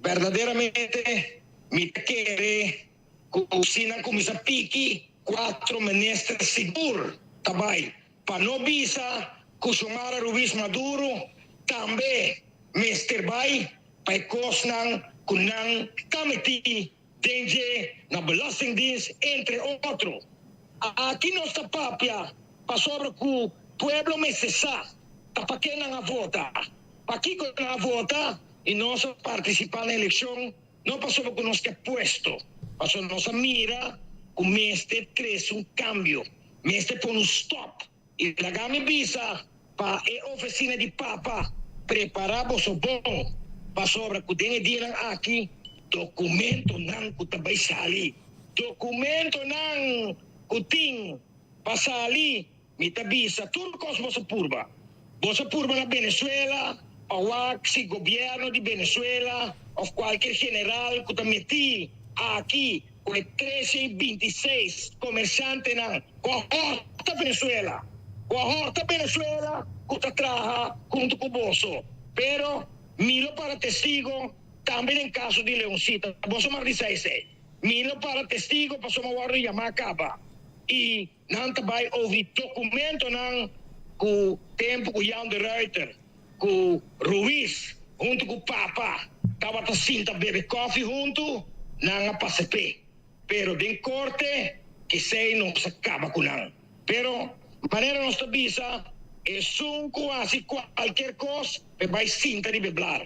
Berdaderamente mi ta kere ku si nan kuminsá piki kuatro minister sigur ta bai pa no bisa ku Xiomara Ruiz Maduro tambe mester bai pa e kosnan ku nan ta metí den dje na Belastingdienst entre otro. Aki nos ta papia pasobra ku pueblo mester sa ta pa ke nan a vota. Pakiko nan a vota i nos a partisipá na elekshon? No pasobra ku nos ke puesto, pasobra nos a mira ku mester trese un kambio, mester pone un stòp. I laga mi bisa. Pa e ofisina di Papa prepará boso bon, pasobra ku den e dianan aki dokumentonan ku ta bai sali, dokumentonan ku tin pa sali, mi ta bisa tur kos boso purba. Boso purba na Venezuela pa wak si gobièrnu di Venezuela òf kualker general ku ta metí aki ku e trese i bintiseis komershantenan ku a hòrta Venezuela, ku a hòrta Venezuela ku ta traha huntu ku boso. Pero mi lo para testigo tambe den kaso di Leoncita. Boso mag di sa esei. Mi lo para testigo pasobra mi a wòrdu yamá kaba i nan ta bai over di dokumentonan ku tempu ku Jan de Ruyter ku Ruiz huntu ku Papa tabata sinta bebe kòfi huntu, nan a pasa p'e. Pero den korte kesei nos a kaba ku nan. Pero manera nos ta bisa, esun ku hasi kualker kos p'e bai sinta riba e blar.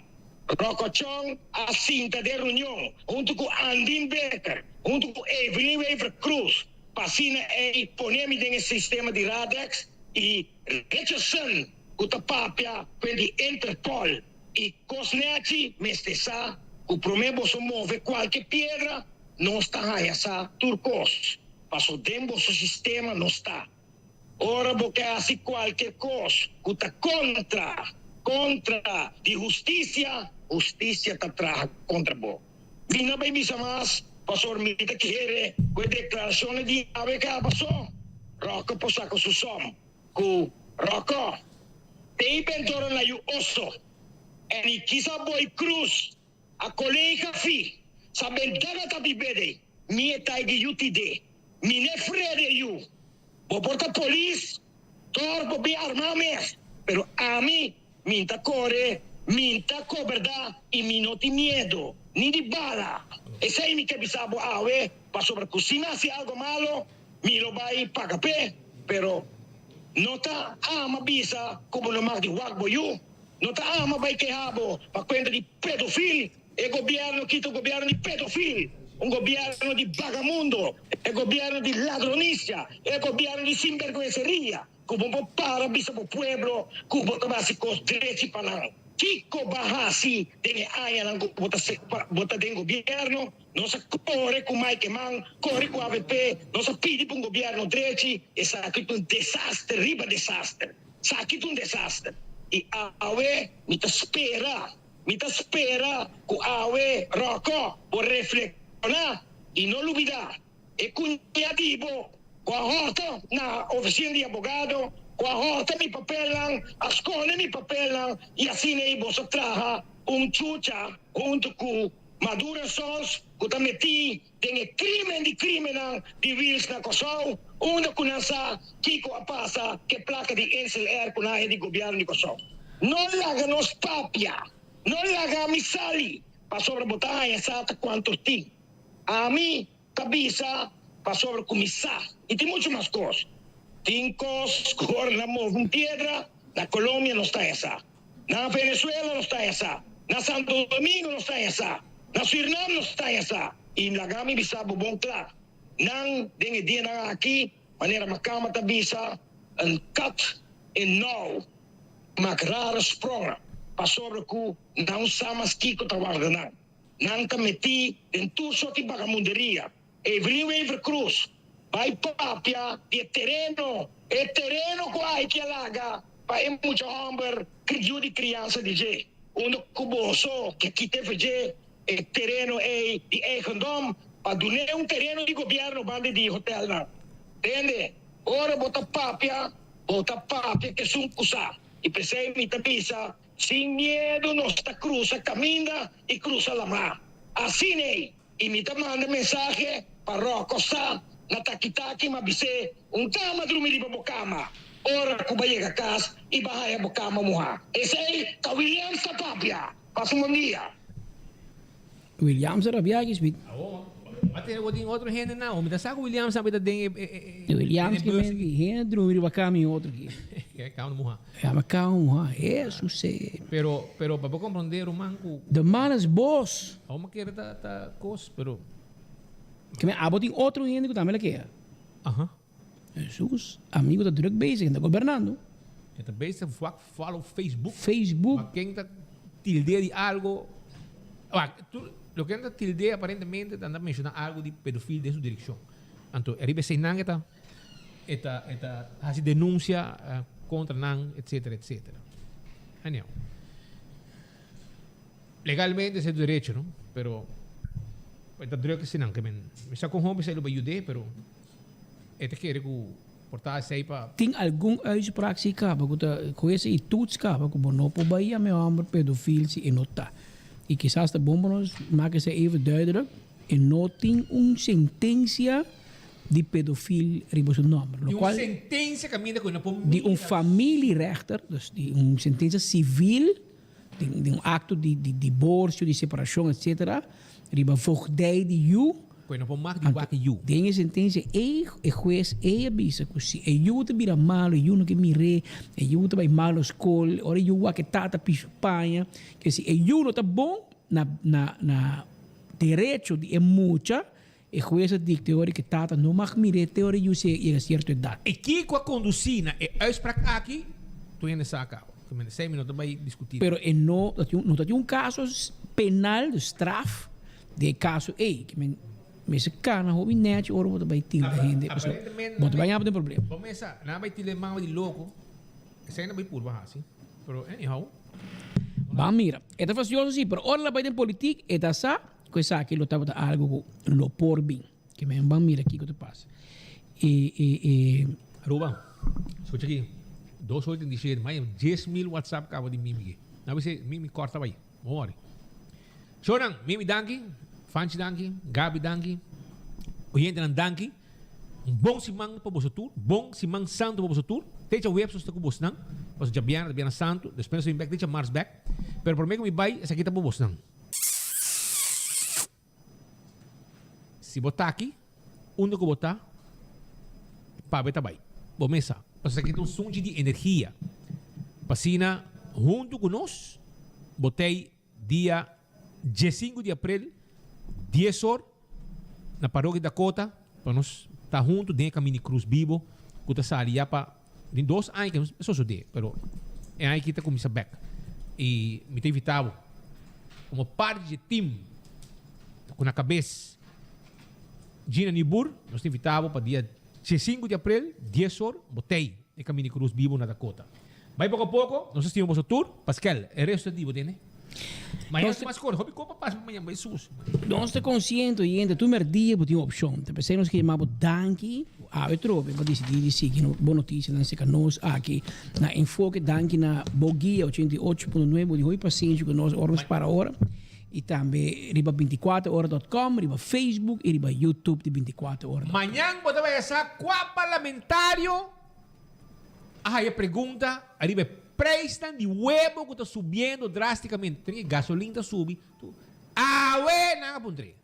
Rocco Chong a sinta den reunion huntu ku Andin Becker, huntu ku Evelyn Wever-Croes pa asina ei pone mi den e sistema di Radex i Richardson ku ta papia kuen di Interpol i kos nechi mester sa ku prome boso move kualke piedra nos ta haña sa tur kos paso den boso sistema nos ta ora bo ke hasi kualke kos ku ta kontra kontra di hustisia hustisia ta traha kontra bo mi no bai bisa mas pasobra mi ta kere ku e deklarashonnan di awe kaba so Rocco por saka su som. Ku Rocco te i bentoro na yu oso en i kisa boy cruz a colega fi sa ben daga ta bibede mi e taigi yu tide mi ne frede yu bo por ta polis tor bo bin arma mes pero ami min ta kore min ta koberda i mi no tin miedo ni di bala esei mi ke bisa bo awe pasobra ku si mi hasi algo malo Mi lo bai paga p'e, pero no ta ama bisa ku bo no mag di wak bo yu. No ta ama bai keha bo pa kuenta di pedofil. E gobièrnu aki ta un gobièrnu di pedofil, un gobièrnu di bagamundo, e gobièrnu di ladronisia, e gobièrnu di sinberguenseria. Ku bo por para bisa bo pueblo ku bo ta hasi kos drechi pa nan. Kiko bo a hasi den e añanan ku bo ta bo ta den gobièrnu? Nos a kore ku Mike Eman, kore ku avp, nos a pidi pa un gobièrnu drechi, esaki ta un desaster riba desaster. Esaki ta un desaster. I awe mi ta spera, mi ta spera ku awe Rocco bo reflekshoná i no lubidá e kuña di bo ku a hòrta na ofisina di abogado, ku a hòrta mi papelnan, a skonde mi papelnan i asina ei boso a traha un chucha huntu ku Maduro en Sons ku ta metí den e krimen di krimennan di Wiels na Kòrsou, unda ku nan sa kiko a pasa ku e plaka di Insel Air ku nan a hei di gobièrnu di Kòrsou. No laga nos papia, no laga mi sali, pasobra bo ta haña sa ta kuantu tin. Ami ta bisa pasobra ku mi sa i tin muchu mas kos. Tin kos ku ora nan move un piedra, na Colombia nos ta haña sa. Na Venezuela nos ta haña sa, na Santo Domingo nos ta haña sa, na Surinam nos ta haña sa. I laga mi bisa bo bon kla, nan den e dianan aki, manera Makamba ta bisa, een kat in nauw maakt rare sprongen, pasobra ku nan sa mas kiko ta warda nan. Nan ta metí den tur sorti bagamunderia. Evelyn Wever Croes bai papia di e tereno, e tereno cu Aiki a laga pa e mucha homber yu di criansa di dje. Unda cu boso ke kita efe dje e tereno ey di eigendom pa dun'e un tereno di gobierno banda di hotelnan. Tende, ora bo ta papia, bo ta papia kesun cu sa. Y p'esey mi ta bisa, sin miedo nos ta crusa caminda y crusa lamá. Asin'ey I mi ta manda mensahe pa Rocco sa na taki taki ma bis'é un kama drumi riba bo kama ora ku ba yega kas i ba haya bo kama muhá. Esei ta Williams ta papia. Pasa un bon dia.
Williams a rabia aki speed.
Awo, ma tene bo tin otro hende nan. Mi ta sa ku Williams tambe ta den e e
Williams ke men di hende drumi riba kama i otro ki.
Kama muhá.
Kama kama muhá. Hesus e.
Pero pero pa bo komprondé ruman ku.
De man is bos.
Awo mi kere ta ta kos pero.
Ke men abo tin otro hende ku tambe la kea.
Aha.
Hesus amigo ta druk bezig, e ta gobernando.
E ta bezig wak follow Facebook.
Facebook.
Ma ken ta tildea di algo. Wak, tur loke nan ta tildea aparentemente ta anda menciona algo di pedofil den su direccion. Anto ariba esey nan e ta e ta e ta haci denuncia contra nan etcetera etcetera. Anyhow. Legalmente esey tu derecho no, pero e ta druk esey nan ke men. Mi sa con hopi esey lo bay yude pero e ta kere cu Por ta esei pa.
Tin algun uitspraak si kaba ku ta hues i toets kaba ku bo no por bai yama e hòmber pedofiel si e no ta. I kisas ta bon pa nos maka esei even duidelijk, e no tin un sentensia di pedofiel riba su nòmber,
Di un
lokual
sentensia kaminda ku e no por
di un
mira.
familierechter, dus di un sentensia sivil, di di un akto di di diborsio, di separashon etcetera, riba voogdij di yu.
Ku e no por mag di wak e yu.
Den e sentensia ei, e hues ei a bisa ku si e yu ta bira malu, e yu no ke mir'é, e yu ta bai malu skol, ora e yu wak e tata pishu paña, ke si e yu no ta bon na na na derecho di e mucha, e hues a dikta e ora ku e tata no mag mir'é te ora e yu yega sierto edat.
E kiko a kondusí na e uitspraak aki, tur hende sa kaba. Esei mi no ta bai diskutí.
Pero e no ta tin no ta tin un kaso penal, dus straf, den e kaso ei. Ke men mester kana hopi nèchi ora bo ta bai tilda hende, pasobra bo ta bai haña bo den problema.
Bo mester sa, nan a bai tilda e mama di loko, esei nan bai purba hasi, pero anyhow.
Ban mira, e ta fastioso si, pero ora el a bai den politik e ta sa ku esaki lo tabata algu ku lo por bin. Ke men ban mira kiko ta pasa. E e e.
Aruba, scucha aki, dos ora y 37, maya 10,000 WhatsApp caba di Mimi aki. Nan bisa Mimi corta bay, bo worry. Shonan, Mimi danki, Fanchi danki, Gabi danki, oyentenan danki. Un bon siman pa boso tur, bon siman santu pa boso tur. Te djaweps nos ta ku bosnan, pasobra djabièrnè ta bièrnè santu, despues nos ta bin bèk te djamars bèk. Pero promé ku mi bai, esaki ta pa bosnan. Si bo ta aki, unda ku bo ta, pabia ta bai. Bo mesa. Pasobra esaki ta un sunchi di energia. Pa asina huntu ku nos, bo t'ei dia diesinku di aprel, dies or, na Parokia Dakota, pa nos ta huntu den e Kaminda di Krus Bibo ku ta sali ya pa Den dos aña ke nos sosodé, pero e aña aki ta kuminsá bèk. I mi ta invitá bo komo parti dje tim ku na kabes Gina Nieboer, nos ta invitá bo pa dia diesinku di aprel, dies or, bo t'ei e Kaminda di Krus Bibo na Dakota. Bai poko a poko, nos ta stima boso tur. Paskel, e resto ta di bo tende. Mañana ta mas kort, hopi kopa pasa pa mañana, bai sus.
Nos ta konsiente oyente, tur merdia bo tin un opshon. Ta p'esei nos ke yama bo danki ku awe trobe bo disidí di sigui no Bon Notisianan serka nos aki na Enfoke. Danki na bo guia 88.9, bo tin hopi pasenshi ku nos ora nos para ora. I tambe riba 24 ora dot com, riba Facebook i riba YouTube di 24 ora dot com.
Mañan bo ta bai a sa kua parlamentario a haya pregunta ariba e prijsnan di webo ku ta subiendo drasticamente. Tin ke gasolin ta subi. Awe nan a puntr'é.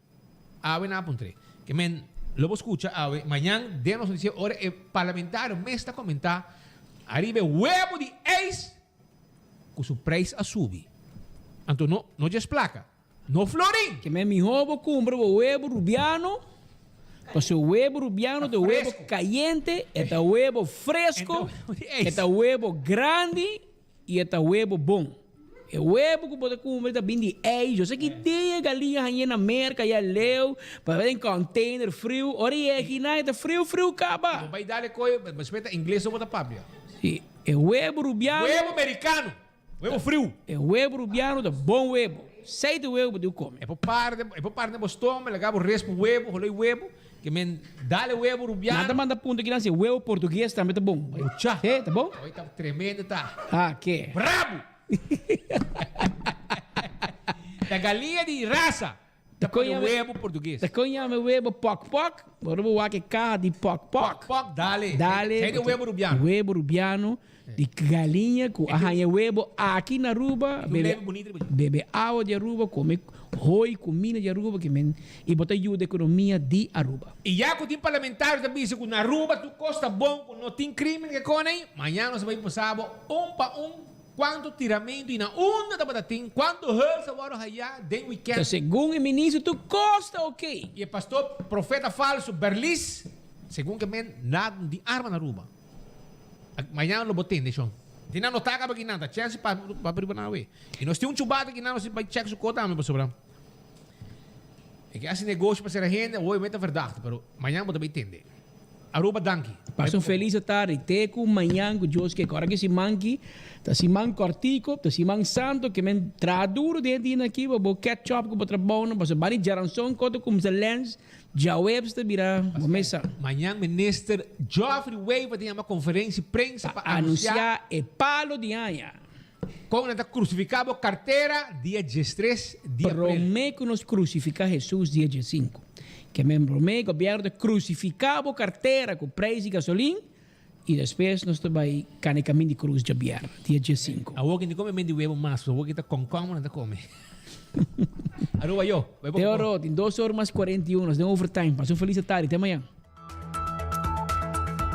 Awe nan a puntr'é. Ke men lo bo skucha awe mañan den nos notisia ora e parlamentario mes ta komentá ariba e webo di ijs ku su prijs a subi. Anto no no djes plaka. No florin!
Ke men mihó bo kumpra bo webo rubiano, pasobra webo rubiano ta webo kayente, e ta webo fresko, e ta webo grandi i e ta webo bon. E webo ku bo ta kumpra ta bin di ei, yo sa ki dia e galiña hañ'é na Merka ya leu, pa den container friu, ora e yega akinan e ta friu friu kaba.
Bo bai dale koe, despues ta ingles so bo ta papia.
Si, e webo rubiano.
Webo merikano. Webo friu.
E webo rubiano ta bon webo. Seite webo bo tin ku kome.
E por parti, e por parti na bo stoma, laga bo respu webo, holoi webo, ke men dale webo rubiano.
Nan ta manda punto kinan si e webo portugues tambe ta bon.
Mucha.
He, ta bon?
Oi ta tremendo ta.
Ah, ke.
Brabu! Ta galinha di rasa. Ta pone webo portugues.
Ta kon yama e webo pok pok. Ora bo wak e kaha di pok pok.
Pok pok, dale.
Dale.
Sei di webo rubiano.
Webo rubiano di galiña ku a haña webo aki na Aruba. Bebe, bebe awa di Aruba, kome hooi, kumina di Aruba ke men i bo ta yuda ekonomia di Aruba.
I ya ku tin parlamentario ta bisa ku na Aruba tur kos ta bon, ku no tin krimen ke kone, mañana nos a bai pasa bo un pa un. Cuanto tiramento y na unda tabata tin? Cuanto huls a worde haya den weekend?
Ta segun e ministro tur cos ta ok.
Y e pastor profeta falso Berlis, segun ke men nada no tin arma na Aruba. Mañana lo bo tende shon. Tin anotá kaba kinan, ta chèns pa pa riba nan awe. I nos tin un chubata kinan, nos tin bai chèk su kota tambe pasobra e ke hasi negoshi pa sera hende, awor e meta verdachte, pero mañan bo ta bai tende. Aruba danki.
Pasa un felis atardi te ku mañan ku Dios ke. Ora ki siman ki ta siman kòrtiko, ta siman santo ke men traha duru den e dia aki pa bo catch up ku bo trabounan pasobra bani djaranson koto kumsa lens djaweps ta bira bo mesa.
Mañan Minister Geoffrey Wever ta yama konferensia prensa pa
anunsia e palo di aña.
Kon nan ta krusifiká bo kartera dia diestres di aprel.
Promé ku nos krusifiká Hesus dia diesinku. Ke men promé gobièrnu ta krusifiká bo kartera ku preis di gasolin i despues nos ta bai kana e kamin di krus djabièrnè dia diesinku.
Awor ki no kome men di webo mas, awor ki ta kònkòn bo nan ta kome. Aruba yo, bai
Te oro, tin dos or mas 41, nos den overtime. Pasa un felis atardi, te mañan.